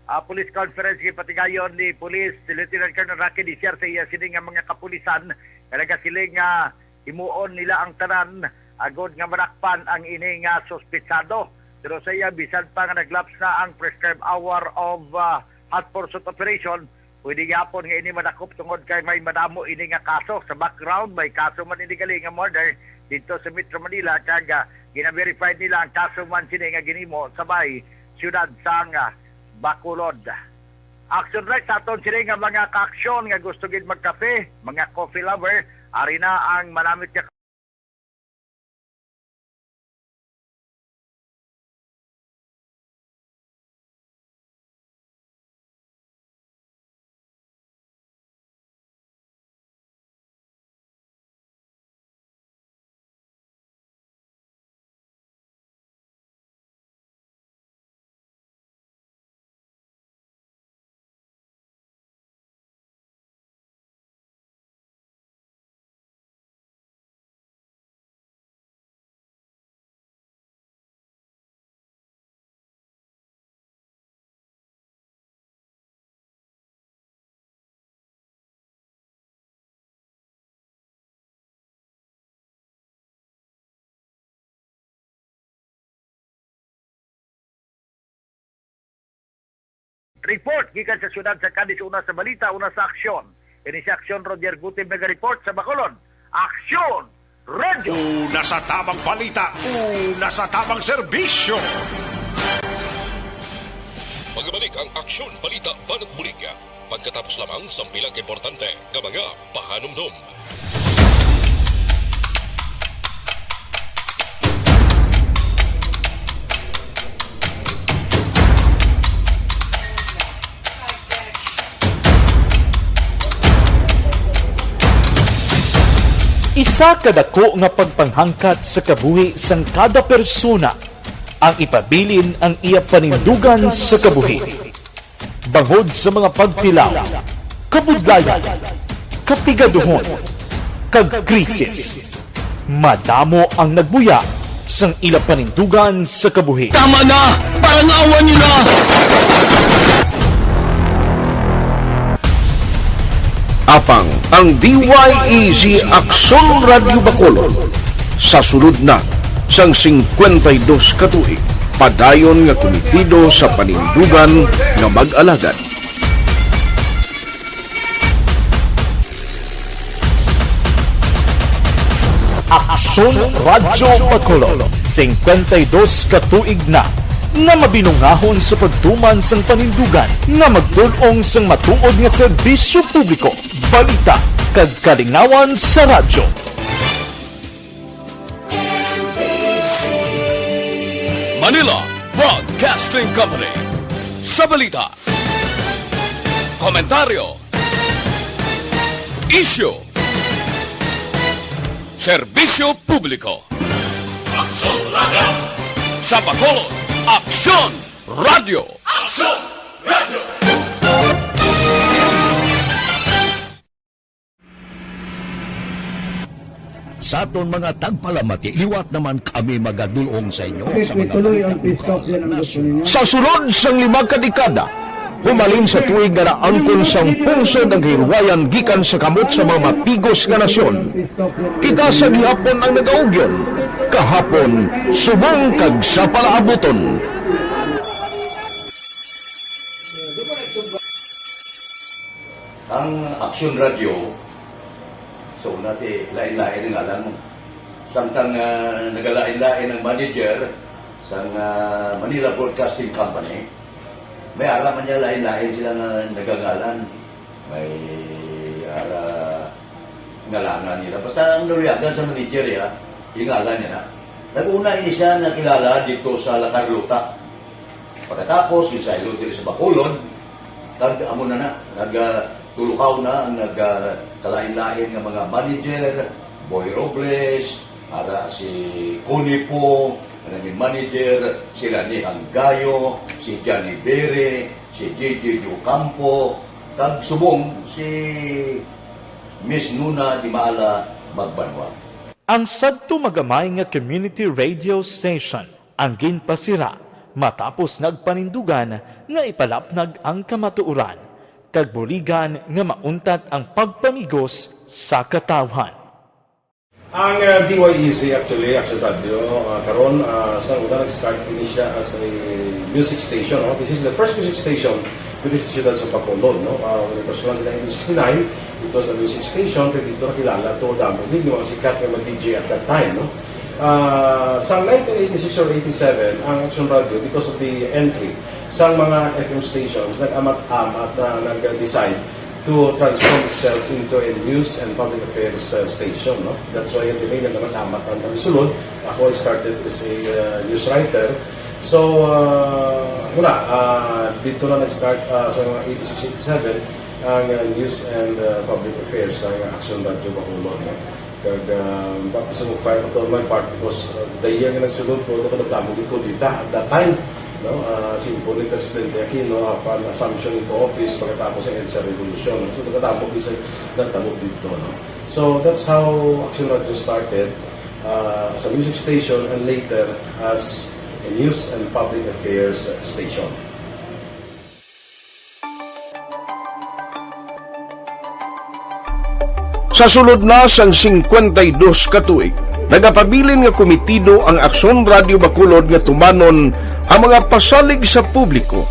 ah, police conference, ginpatigayon ni Police Lieutenant Colonel Rocky Diciar sa iya sini nga mga kapulisan nga nagasiling nga himuon nila ang tanan agod nga madakpan ang ini nga suspitsado. Pero sa iya, bisan pa nga nag-lapse na ang prescribed hour of, ah, hot pursuit operation, pwede gyapon nga ini madakop tungod kay may madamo ini nga kaso. Sa background, may kaso man ini gali nga murder dito sa Metro Manila, kag, ah, gina-verify nila ang kaso man sini nga ginhimo sa may siyudad sang, ah, Bacolod. Action right sa aton sini nga mga ka-aksyon nga gusto gid magkape, mga coffee lover, ari na ang manamit nga Report gikan sa siyudad sa Cadiz, una sa balita, una sa aksyon. Ini si Aksyon Roger Gutib naga-report sa Bacolod. Aksyon! Radyo! Una sa tamang balita, una sa tamang serbisyo. Magbalik ang Aksyon Balita Banat Bulig, pagkatapos lamang sang pila ka importante nga mga pahanumdom. Isa ka dako nga pagpanghangkat sa kabuhi sang kada persona ang ipabilin ang iya panindugan sa kabuhi. Bangod sa mga pagtilaw, kabudlayan, kapigaduhon, kag krisis, madamo ang nagbuya sang ila panindugan sa kabuhi. Tama na! Parang awa niyo na! Apang ang D Y E Z Aksyon Radyo Bacolod sa sulod na sang singkwenta y dos ka tuig, padayon nga kumitido sa panindugan nga mag-alagad. Aksyon Radyo Bacolod, singkwenta y dos ka tuig na nga mabinungahon sa pagtuman sang panindugan nga magtul-ong sang matuod nga serbisyo publiko, balita, kag kalingawan sa radyo. Manila Broadcasting Company. Sa balita, komentaryo, isyu, serbisyo publiko. Aksyon Radyo. Sa Bacolod, Aksyon Radyo. Aksyon Radyo. Sa aton mga tagpalamati, liwat naman kami magadul-ong sa inyo sa mga balita lokal, nasyonal. Sa sulod sang lima ka dekada, humalin sa tuig nga naangkon sang pungsod ang kahilwayan gikan sa kamot sa mga mapigos nga nasyon. Kita sa gihapon ang nagaugyon, kahapon, subong kag sa palaabuton. Ang Aksyon Radyo, sa una ti lain-lain ang ngalan mo. Samtang, ah, nagalain-lain ang manager sang, ah, Manila Broadcasting Company, may ara man niya lain-lain sila nga nagangalan. May ara ngalangan nila. Basta ang naluyagan sa manager, ya, yung ngalan niya na. Nag-una ini siya nakilala dito sa La Carlota. Pagkatapos, yung sa Ilog diri sa Bacolod, kag amo na na, nag, ah, tulukaw na ang nag, ah, kalain-lain nga mga manager, Boy Robles, ara si Connie po, nga naging manager, sila ni Hanggayo, si Johnny Bere, si J J Ocampo, kag subong si Miss Nuna Di Maala Magbanwa. Ang sadto magamay nga community radio station ang ginpasira matapos nagpanindugan nga ipalapnag ang kamatuoran, kag buligan nga mauntat ang pagpamigos sa katawhan. Ang, ah, D Y E Z, actually, Action Radio, ah, karon, ah, sa una nag-start ini siya as a music station, no? This is the first music station diri sa siyudad sa Bacolod, no? Ah, when it was launched in nineteen sixty-nine, it was a music station, pero dito nakilala to, damo din yung mga sikat nga mga D J at that time, no? Ah, sa nineteen eighty-six or eighty-seven, ang Action Radio, because of the entry Sang mga F M stations, nag-amat-amat na nag-decide to transform itself into a news and public affairs, uh, station, no? That's why yung nag-amat-amat ang pagsulod. Ako, I started as a, uh, news writer. So, uh, wala, uh, dito na nag-start, uh, sa mga eighty-six, eighty-seven, ang, uh, news and, uh, public affairs, ang Aksyon Radyo Bacolod, no? Kag, ah, baptism of fire to my part because, ah, the year nga nagsulod ko, ako nagdamo gid ko dita at that time, no? Ah, simple ni Presidente Aquino, upon assumption into office, pagkatapos sa EDSA Revolution, no? So, nagdamo gid sa nagtabo dito, no? So, that's how Action Radio started, ah, as a music station and later as a news and public affairs station. Sa sulod na sang singkwenta y dos ka tuig, nagapabilin nga komitido ang Aksyon Radio Bacolod nga tumanon ang mga pasalig sa publiko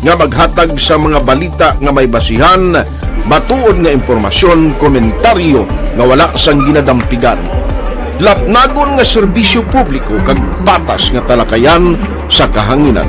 nga maghatag sa mga balita nga may basihan, matuod nga impormasyon, komentaryo nga wala sang ginadampigan, lapnagon nga serbisyo publiko kag patas nga talakayan sa kahanginan.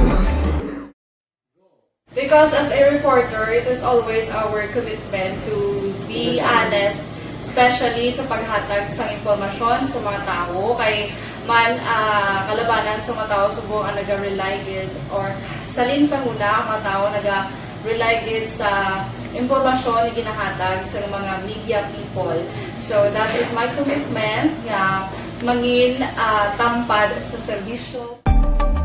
Because as a reporter, it is always our commitment to be honest, especially sa paghatag sa impormasyon sa mga tawo. Kay man, ah, kalabanan sa mga tawo subong ang naga-rely gid or salin sa huna ang mga tawo naga-rely gid sa impormasyon nga ginahatag sa mga media people. So that is my commitment nga mangin, ah, tampad sa serbisyo.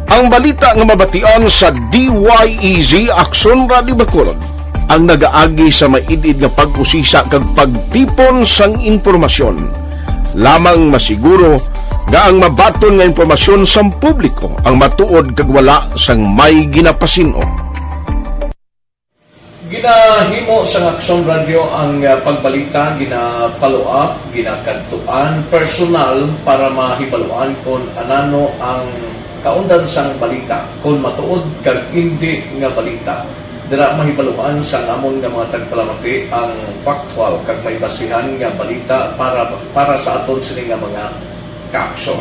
Ang balita nga mabatian sa D Y E Z Aksyon Radio Bacolod ang nagaagi sa maid-id nga pag-usisa kag pagtipon sang impormasyon. Lamang masiguro nga ang mabaton nga impormasyon sang publiko ang matuod kag wala sang may ginapasin-o. Ginahimo sang Aksyon Radio ang, ah, pagbalita, gina-follow up, ginakadtuan personal para mahibaluan kon anano ang kaundan sang balita, kon matuod kag indi nga balita. Dira mahibaluan sang amon nga mga tagpalamati ang factual kag may basihan nga balita para, para sa aton sini nga mga kaaksyon.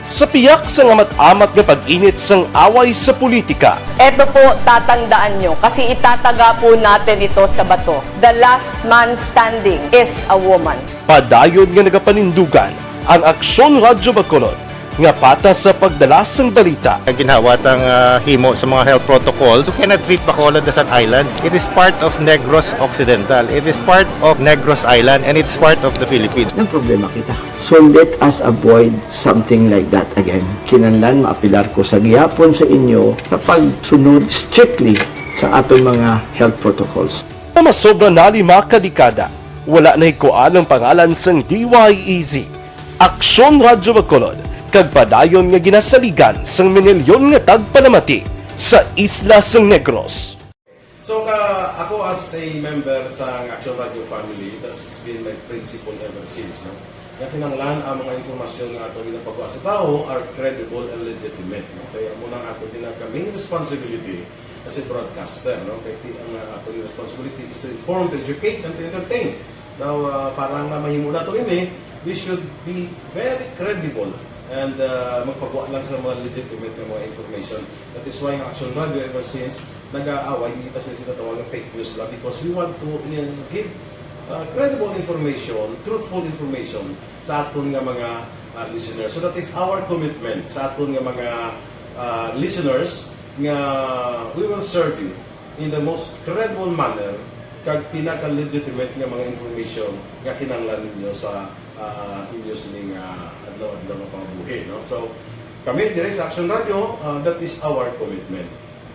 Sa piyak sang amat-amat nga pag-init sang away sa politika, Eto po, tatandaan nyo, kasi itataga po natin ito sa bato. The last man standing is a woman. Padayon nga nagapanindugan ang Aksyon Radyo Bacolod nga patas sa pagdala sang balita. Ang ginhawa tang, ah, himo sa mga health protocols, you cannot treat Bacolod as an island. It is part of Negros Occidental. It is part of Negros Island, and it's part of the Philippines. Nagproblema kita. So let us avoid something like that again. Kinahanglan maapilar ko sa gihapon sa inyo sa pagsunod strictly sa aton mga health protocols. Sa masobra na lima ka dekada, wala nahikuan ang pangalan sang D Y E Z, Aksyon Radyo Bacolod, kag padayon nga ginasaligan sang minilyon nga tagpalamati sa isla sang Negros. So, ka, ako as a member sa Action Radio family, that's been my principle ever since, no? Nga kinahanglan ang mga impormasyon nga ato ginapagwa sa tawo are credible and legitimate, no? Kaya amo nang ato ginaka main responsibility as a broadcaster, no? Kay ti-, ang, uh, ato responsibility is to inform, to educate, and to entertain. Now, uh, para nga mahimo nato ini, we should be very credible and, uh, magpagwa lang sa mga legitimate nga mga information. That is why ang Action Radio ever since nag-aaway, hindi pa sila sinatawagan fake news lang because we want to, uh, give, uh, credible information, truthful information sa aton nga mga, uh, listeners. So that is our commitment sa aton nga mga, uh, listeners nga we will serve you in the most credible manner kag pinaka-legitimate nga mga information nga kinahanglan ninyo sa, ah, inyo sining, ah, adlaw-adlaw nga pangabuhi, no? So, kami diri sa Action Radio, ah, that is our commitment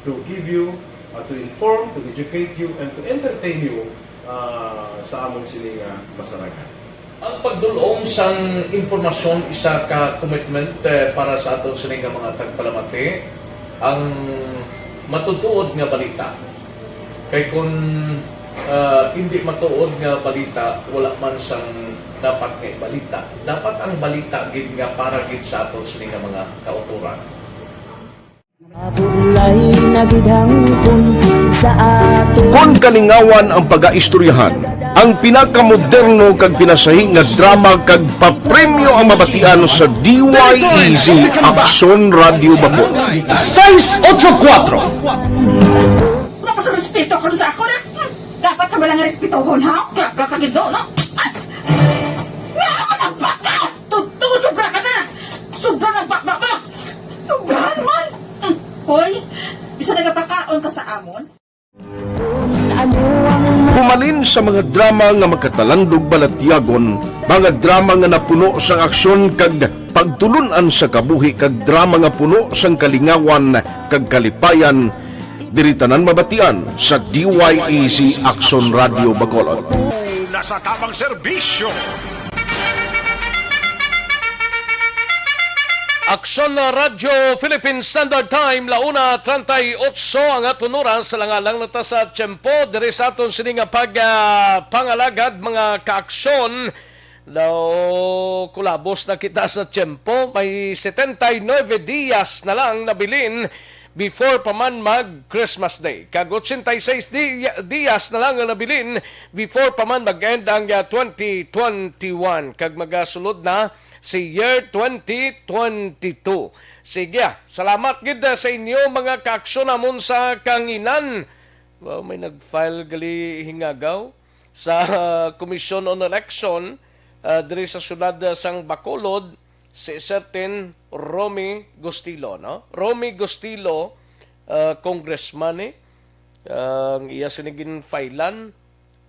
to give you, ah, to inform, to educate you, and to entertain you, ah, sa among sini nga masarangan. Ang pagdul-ong sang impormasyon isa ka commitment, eh, para sa aton sini nga mga tagpalamati, ang matutuod nga balita. Kay kun, ah, indi matuod nga balita, wala man sang dapat nga balita. Dapat ang balita gid nga para gid sa aton sini nga mga kautoran. Mabulay na gid hangpon sa aton. Kon kalingawan ang pagaistoryahan, Ang pinakamoderno kag pinasahi nga drama kag papremyo ang mabatian sa D Y E Z Aksyon Radyo Bacolod. Seis ocho kuwatro. Wala ka sa respeto karon sa ako na. Dapat ka ba lang respetohon, ha? Kaya ka kagido, no? Ay! Nga ako nagbaka! Tuto, sobra ka na! Sobra na baka mo! Sobra naman! Hmm. Hoy, bisa nagapakaon ka sa amon? Humalin sa mga drama nga makatalandog balatyagon, mga drama nga napuno sang aksyon kag pagtulun-an sa kabuhi, kag drama nga puno sang kalingawan kag kalipayan, diri tanan mabatian sa D Y E Z Aksyon Radyo Bacolod. Nasa tamang serbisyo. Aksyon na Radyo Philippine Standard Time, la una treinta y ocho ang aton oras. Alang-alang na ta sa tiyempo diri sa aton sini nga pag, ah, pangalagad, mga kaaksyon. Daw kulabos na kita sa tiyempo. May setenta y nuebe dias na lang nabilin before pa man mag Christmas Day. Kag ochenta y seis di-, dias na lang ang nabilin before pa man mag-end ang, ah, twenty twenty-one. Kag magasulod na si year twenty twenty-two. Sige, ah, salamat gid, ah, sa inyo, mga kaaksyon namon sa kanginan. Wow, may nag-file gali hingagaw sa, ah, Commission on Election, ah, diri sa siyudad, ah, sang Bacolod, si certain Romy Gustilo, no? Romy Gustilo, ah, congressman, eh. Ang iya sini ginfailan,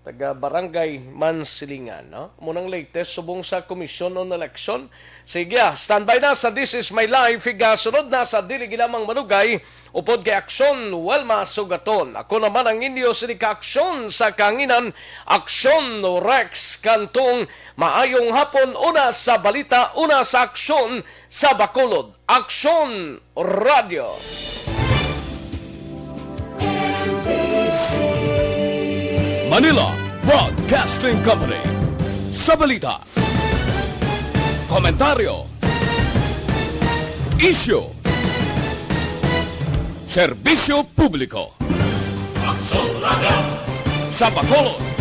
taga Barangay Mansilingan, no? Amo nang latest subong sa Commission on Election. Sige, ah, standby na sa This Is My Life. Igasunod na sa Dili Lamang Malugay, upod kay Aksyon Wilma Sugaton. Ako naman ang inyo sini ka aksyon sa kanginan, Aksyon Rex Cantong. Maayong hapon, una sa balita, una sa aksyon sa Bacolod. Aksyon Radio. Manila Broadcasting Company. Sa balita, komentaryo, isyu, serbisyo publiko. Aksyon Radio. Sa Bacolod,